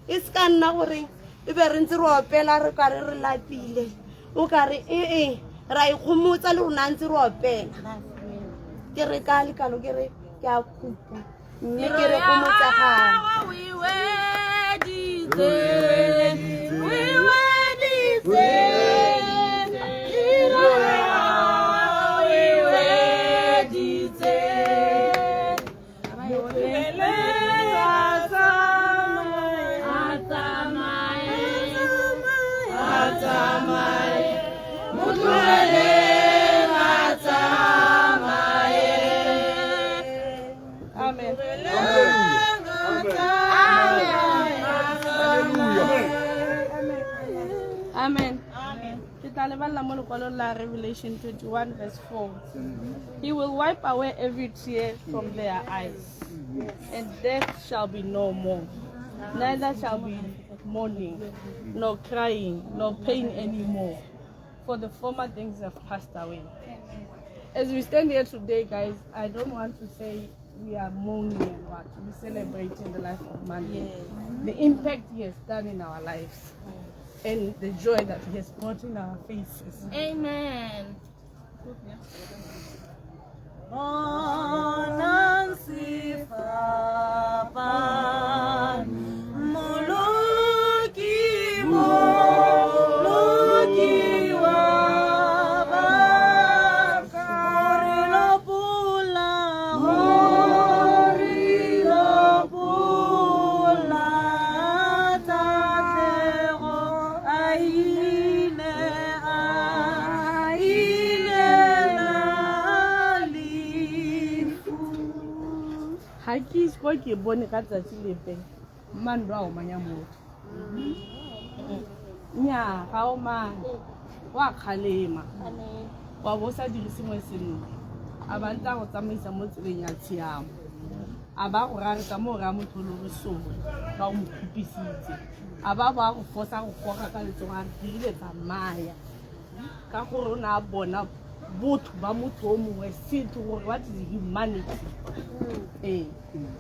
e se ka nna gore e be re ntse re opela re kare re lapile o kare ee ra ikgomotsa le rona ntse re opela. Ke re ka lekalo ke re ke a kopa mme ke re gomotsagang. Amen. Amen. Ke tla leballa mo lekwalong la Revelation 21 verse 4. He will wipe away every tear from their eyes, and death shall be no more. Neither shall be mourning, nor crying, nor pain anymore, for the former things have passed away. As we stand here today, guys, I don't want to say we are mourning and what. We're celebrating the life of Mando. The impact he has done in our lives and the joy that he has brought in our faces. Amen. Ga ke ise ko ke bone ka tsatsi lepe Mando a omanya motho. Nnyaa, ga omane, o a kgalema wa bo o sa dire sengwe sentle a ba ntse a go tsamaisa mo tseleng ya tshiamo a ba go raya re tsa mo raya motho o le gore sore ka o mo khupisitse a ba ba go fosa go goga ka letsogo a re dirile tsamaya ka gore o ne a bona botho ba motho o mongwe setho gore what is humanity. Ee,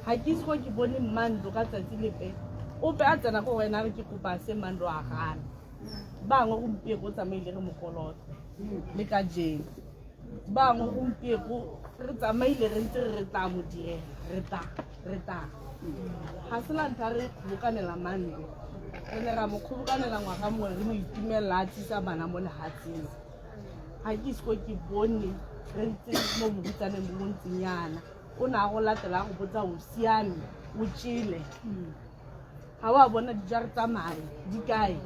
ga ke ise go ke bone Mando ka tsatsi lepe ope a tsena ko wena re ke kopa se Mando a gana. Bangwe gompieko o tsamaile re mokoloto le ka jeno, bangwe gompieko re tsamaile re ntse re re tla mo direla re tla ga se la ntlha re kgobokanela Mando, re ne ra mo kgobokanela ngwaga mongwe re mo itumelela a tsisa bana mo lehatsheng. Ga ke ise ko ke bone re ntse mo borutsaneng bo bontsinyana o ne a go latela a go botsa o siame o tšele ga o a bona dijare tsa mae di kae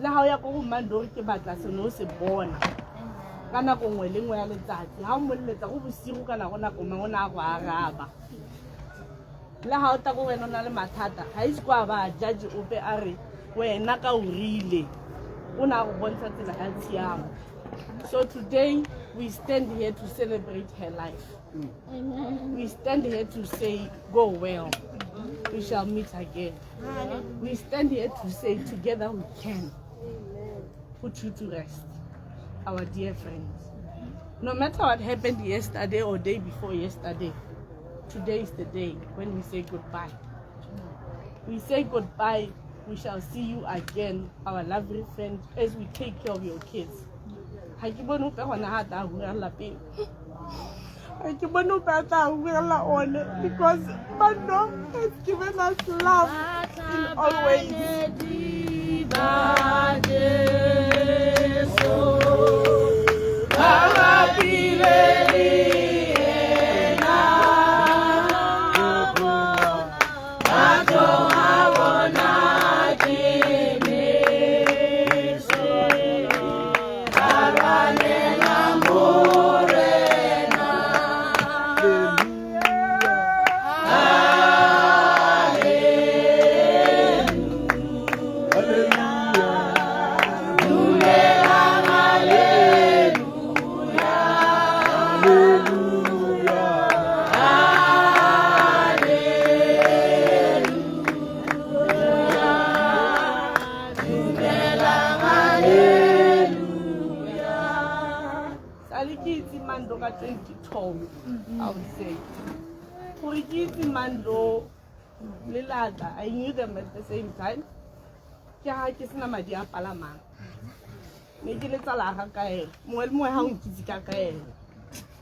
le ga o ya ko go Mando ke batla seno o se bona ka nako nngwe le nngwe ya letsatsi ga o moleletsa go bosigo kana go nako mangwe o ne a go araba le ga o tla ko wena o na le mathata ga ise ko a ba a judge ope a re wena ka o rile o ne a go bontsha tsela ya tshiamo. So today we stand here to celebrate her life. We stand here to say go well, we shall meet again. We stand here to say together we can put you to rest, our dear friends. No matter what happened yesterday or day before yesterday, today is the day when we say goodbye. We say goodbye. We shall see you again, our lovely friend, as we take care of your kids. Ga ke bone ope gona ga tla huralla pele. Ga ke bone ope a tla huralla one because Mando has given us love in all ways. Mando ka 2012, I would say. Gore ke itse Mando le Lata, I knew them at the same time. Ke ha ke sena madi a palamang. Ne ke le tsala ga kaelo. Mongwe le mongwe ha o nkitse ka kaelo.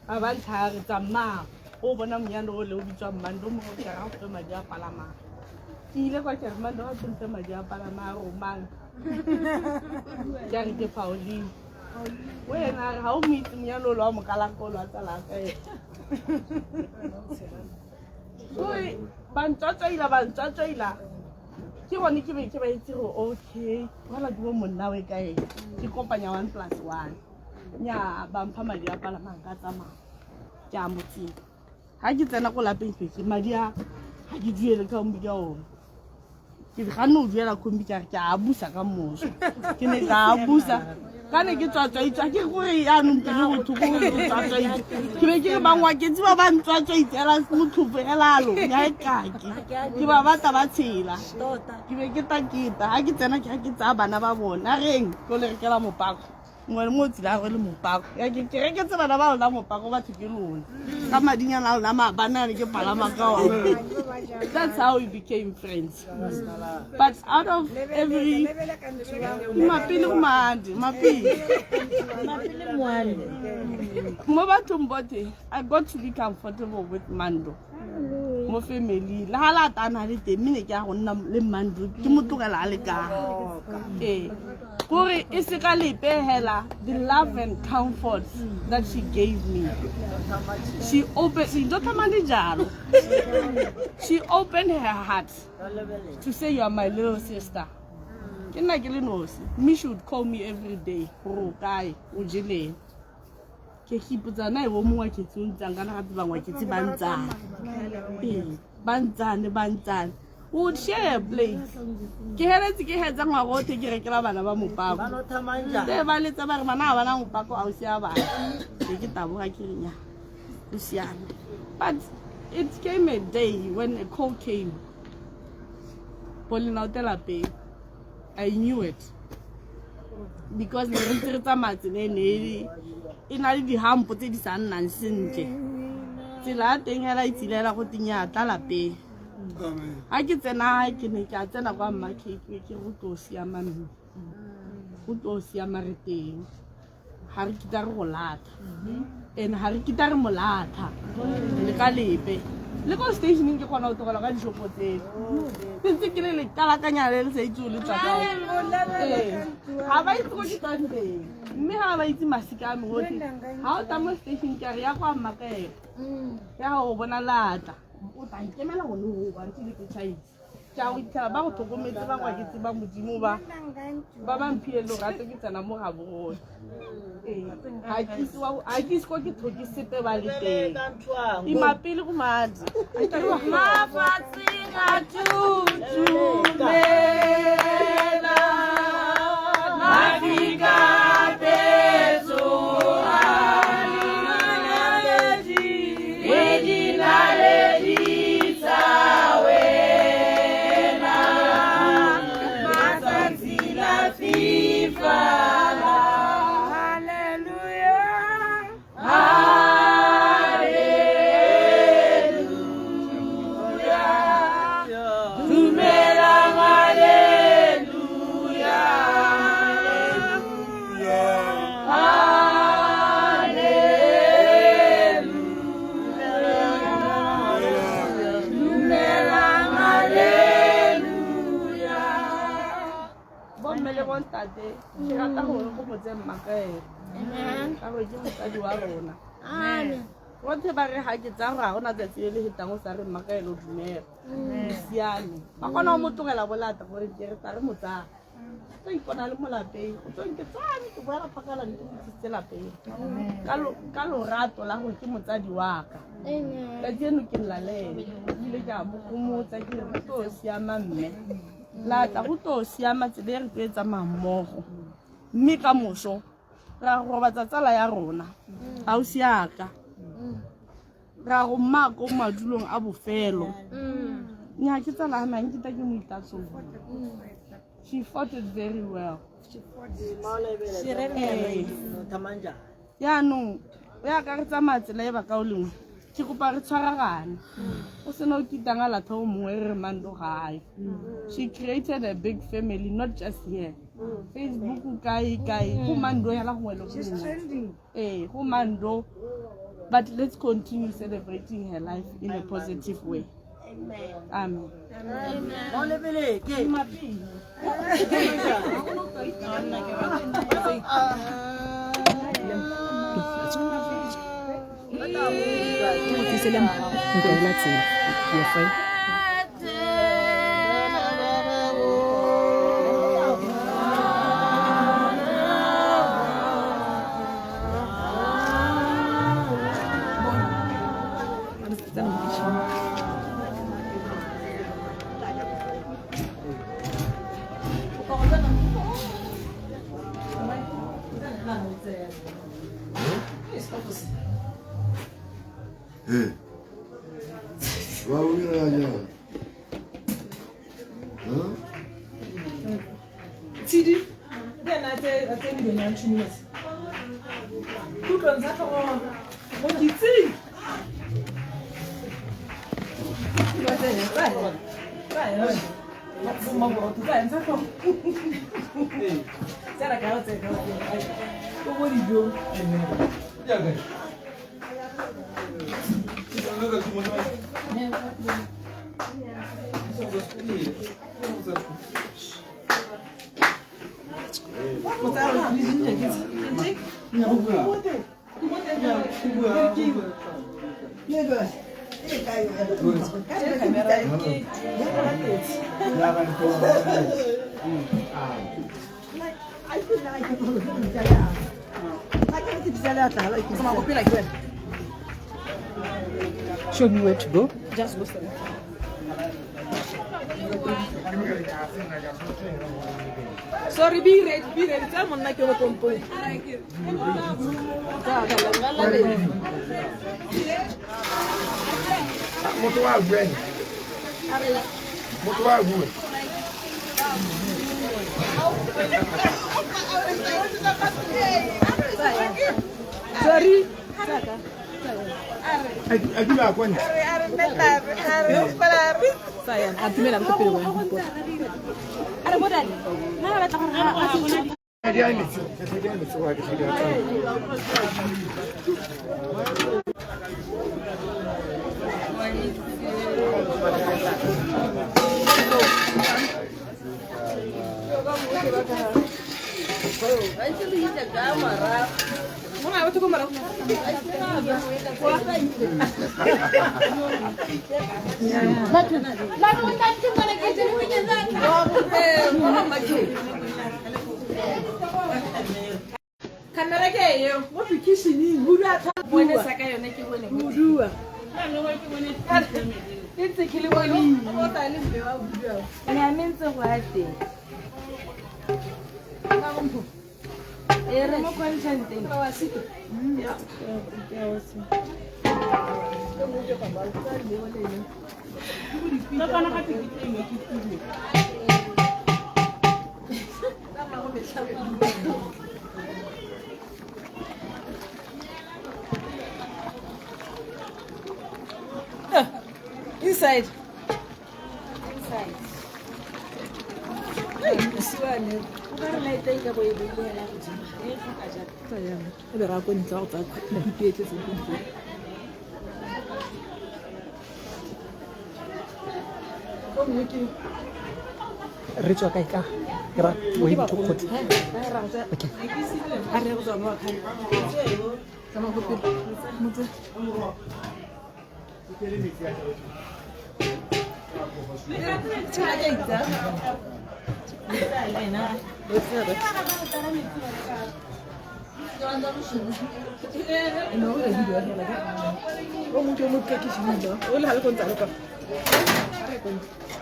Ba ba ntlha re tsamaya. O bona monyane o le o bitswang Mando mo ke ra go madi a palamang. Ke ile kwa ke re Mando a tsontse madi a palamang a romang. Ke re ke Pauline. Wena re ga o mo itse monyane o le wa mokalaka o le wa tsala ka ena. Kore ba ntswatswaila ba ntswatswaila ke gone ke be ke ba itse gore okay wala ke bo monna we ka eng ke kopanya one plus one nya ba mpha madi a palamang ka tsamaya ke a motseng ga ke tsena ko lapeng fetse madi a ga ke duele ka ombi ka one ke ga nne o duela kombi ka re ke a busa ka moso ke ne ka a busa ka ne ke tswatswaitswa ke gore yaanong pele botlhoko gore ke tswatswaitswe ke be ke re bangwaketsi ba ba ntswatswaitsela motlhofo elalo ya e kake ke ba batla ba tshela ke be ke taketa ga ke tsena ke ga ke tsaya bana ba bona reng ko le rekela mopako mongwe le mongwe o tsile a rwele mopako ya ke ke reketse bana ba lona mopako batho ke lona ka madinyana a lona maabane a ne ke palama ka one. That's how we became friends. But out of every mapele go madi mapele mo bathong botlhe, I got to be comfortable with Mando mo family le ga la tana le teng mme ne ke ya go nna le Mando ke mo tlogela a le ka ee kore e se ka lepe hela the love and comfort that she gave me. She opened Dr. Mandi jalo, she opened her heart to say, "You are my little sister." Ke nna ke le nosi mme she would call me every day gore o kae, o jeleng. Ke ke ipotsa na e bo mongwe ke o ntsang kana gape bangwaketse ba ntsang ee ba ntsane ba ntsane. We would share a plate. Ke heletse ke hetsa ngwaga otlhe ke rekela bana ba mopako te ba letsa ba re bana ga bana mopako a o sia bana ke ke taboga ke re nya o siame. But it came a day when a call came, Paulina o tela pele. I knew it because ne re ntse re tsamaya tsela e ne e na le dihampo tse di sa nnang sentle tsela ya teng hela e tsilela go teng ya tla lapeng ga ke tsena ke ne ke a tsena kwa mmakeke ke go tlo siama mme go tlo siama re teng ga re kitla re go latha and ga re kitla re mo latha le ka lepe le ko stationeng ke kgona go tlogela ka dishopo tseo ke ntse ke le lekalakanya le le sa itse o le tswa kae. Ga ba itse ko ke tswang teng mme ga ba itse masika a me otlhe ga o tla mo station ke a re ya kwa Mmakela ya go bona latla o tla nkemela gone go ba ntse le ke tšhaise ke a go itlhela ba go tlhokometse ba ngwaketse ba modimo ba ba ba mphile lorato ke tsena mo ga bone ga ke ise ko ke tlhoke sepe ba le teng imapele go madi mafatsheng a tutumela mafika petso le dinaledi tsa wena matsatsi la fifala. Hallelujah, hallelujah, dumelang hallelujah, hallelujah, dumelang hallelujah. Bomme le bontate ke rata gore go motse Mmakaelo ka gore ke motsadi wa rona botlhe ba re ga ke tsaya gore ga gona tsatsi le le fetang o sa re Mmakaelo dumela o siame ba kgona go mo tlogela bolata gore ke re tla re mo tsaya tlo ipona le mo lapeng o tlo nke tsane ke boela phakala ke mo tlisitse lapeng ka lorato la gore ke motsadi wa ka tsatsi eno ke nna le ene ebile ke a mo gomotsa ke re go tlo siama mme latla go tlo siama tsela e re tlo e tsamaya mmogo mme ka moso ra go robatsa tsala ya rona ausi yaka ra go mma ko madulong a bofelo nya ke tsala ya me nkita ke mo itatsong. She fought it very well. Yaanong Ya ka re tsamaya tsela e baka o lengwe ke kopa re tshwaragane o sena o kitang a latlha o mongwe re re mando gae. She created a big family, not just here, Facebook, kae kae, go mando hela gongwe le gongwe. Ee, go mando, but let's continue celebrating her life in a positive way. Amen. Ee, wa o dira jang? Huh? Tshidi, le ena a tsene dilong ya tšhumetse. Kutlong tsa tlhogo mo kitsing. Ba tsene, tsaya. Tsaya. Bomma borotho, tsaya ntsha tlhogo. Tsena ka go tsena. O bo dijong. Show me where to go. Just go stand. Sorry, be ready, be ready. Tell monna ke mo pompong. Motho wa bue. Motho wa bue. Sorry. A dula kwa ntle. Sayang, a dumela ko pele wena. A re modane, nna ba batla gore ga se Di a metsi, di a metsi wa ke di a. Mona batho ko morago. Camera ke eo mo kitchening budua tha Bone sa ka yone ke bone. Budua. E ntse ke le bone. O tla le mme wa budua. Ne a mentse go a teng. E re mo content-eng. Wa sito. Ya. Inside. Inside. Hey, siwane. O ka re light e ka bo e beile hela godimo. E tlhoka jang? E be ra ko ntle go tsaya e tletseng ko ntle. Ko nngwe ke Re tswa kae ka? Ke ra o to court. Okay. A re go tswa mo akgang. Tsamaya go pele. Motse.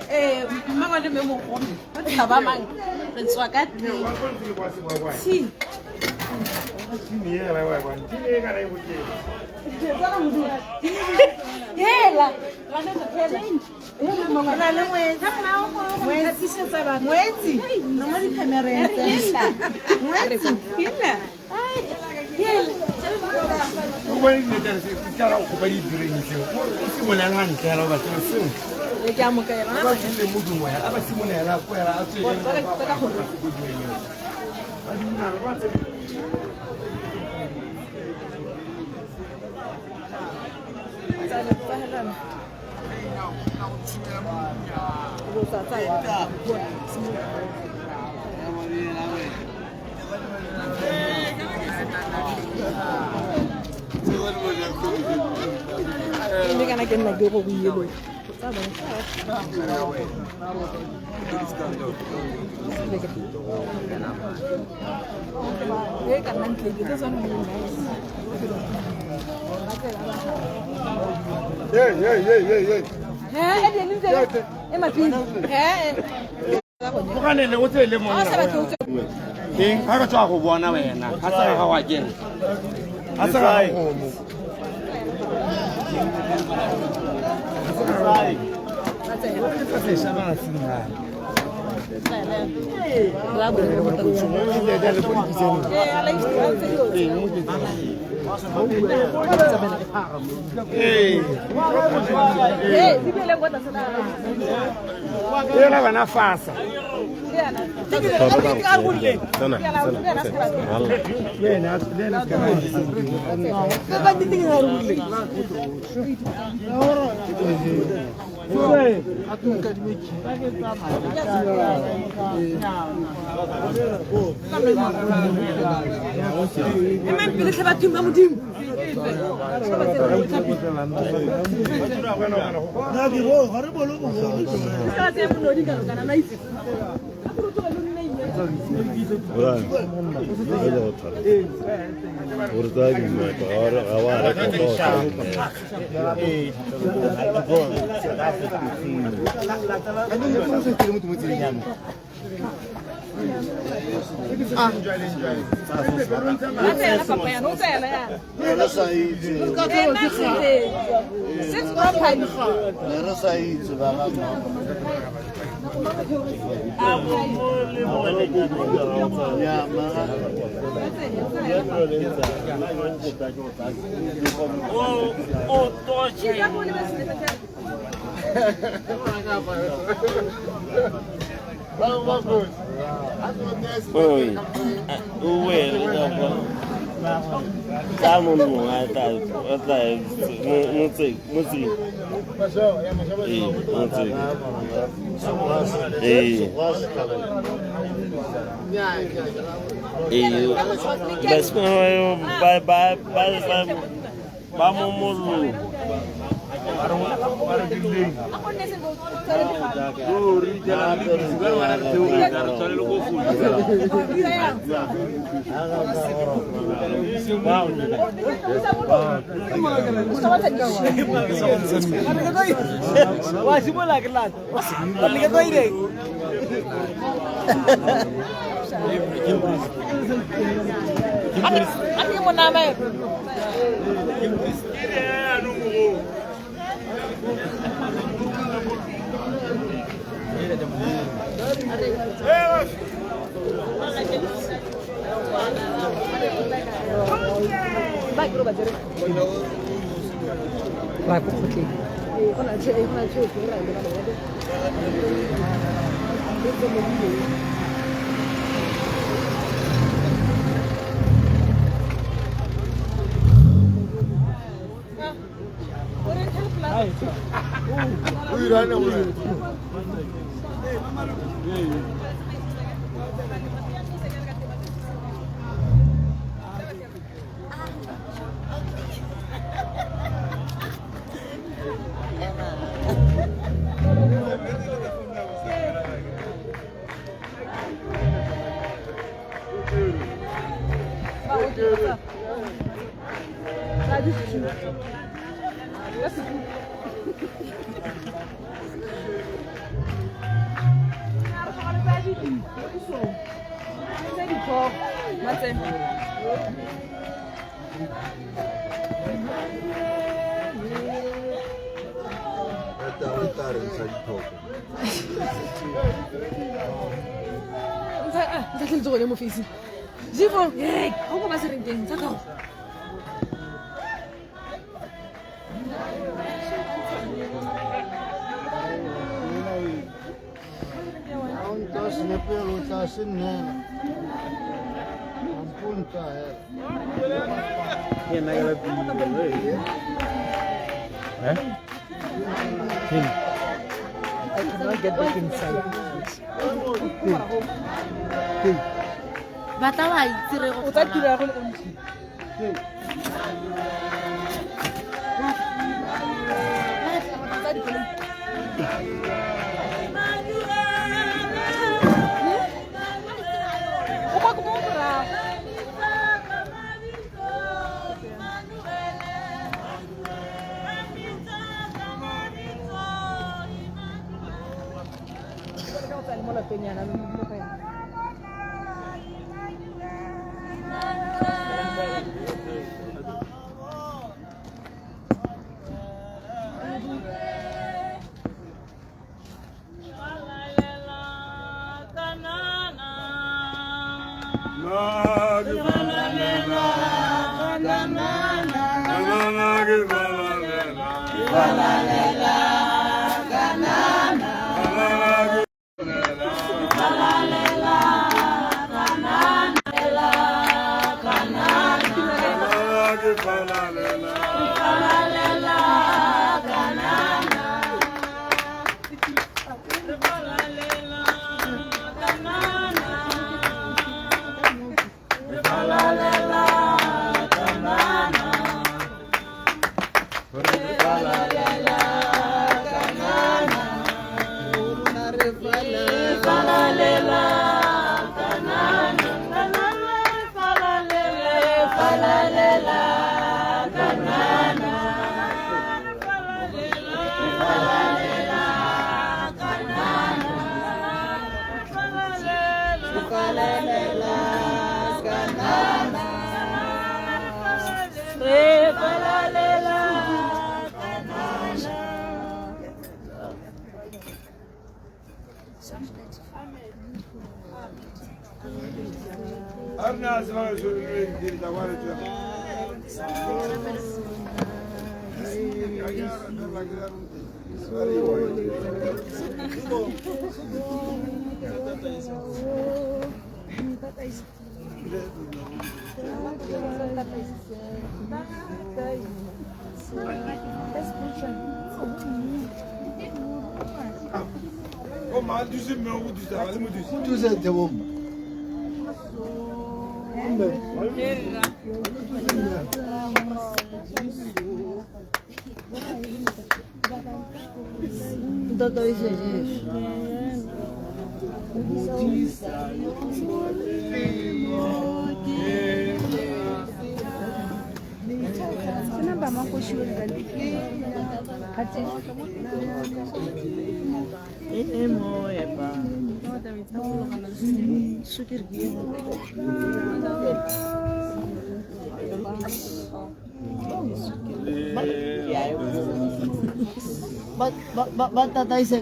Eh, mmangwane mme mogolo, ba tshaba mang? Re tswa ka teng. Tshi. Hela. Hela. Na le ngwetsi. Ngwetsi. No mo dikhamereng tse. Ngwetsi. Hela. Hela. O bone dinetane se ke ra go kopa didireng tseo. O simolola ntle hela o batla seo. Ke a mokaela. Ba tsile modumo ya, a ba simolola ko ya a tswele. Ba ka gore. Ba dinana ba tse. Mme kana ke nna ke go buile. Hey, hey, hey, hey, hey. Moganele o tsele monna. Eng ga re tswa go bona wena, ga sa ga wa kena. Ga sa ga go mo. Ela bana fasa. Nepelo o tla se nnela. Amponta hela. Eh? I cannot get back inside. Ba tla ba itse re go O tsa tiro ya go le ntsi. O kwa mo morago. Mo lapeng yana mo go yana. Arna se va a resolver la guardia. O mal düzüm mü o düzüm hadi mı düzüm? Düzen devam. Tata ise Jesu. Ba tataise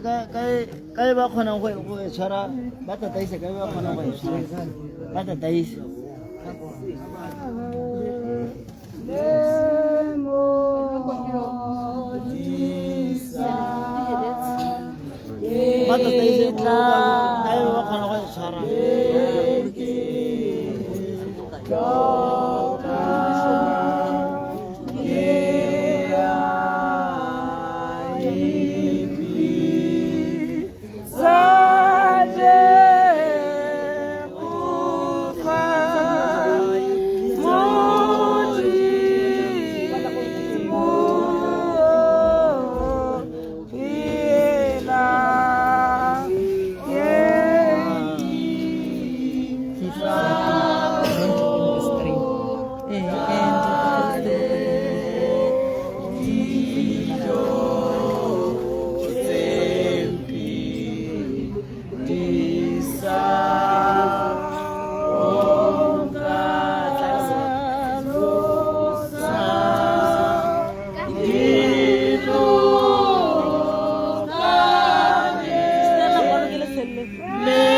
kae ba kgonang go e tshwara, ba tataise kae ba kgonang go e tshwara, ba tataise. Ba tataise kae ba kgonang go e tshwara. Me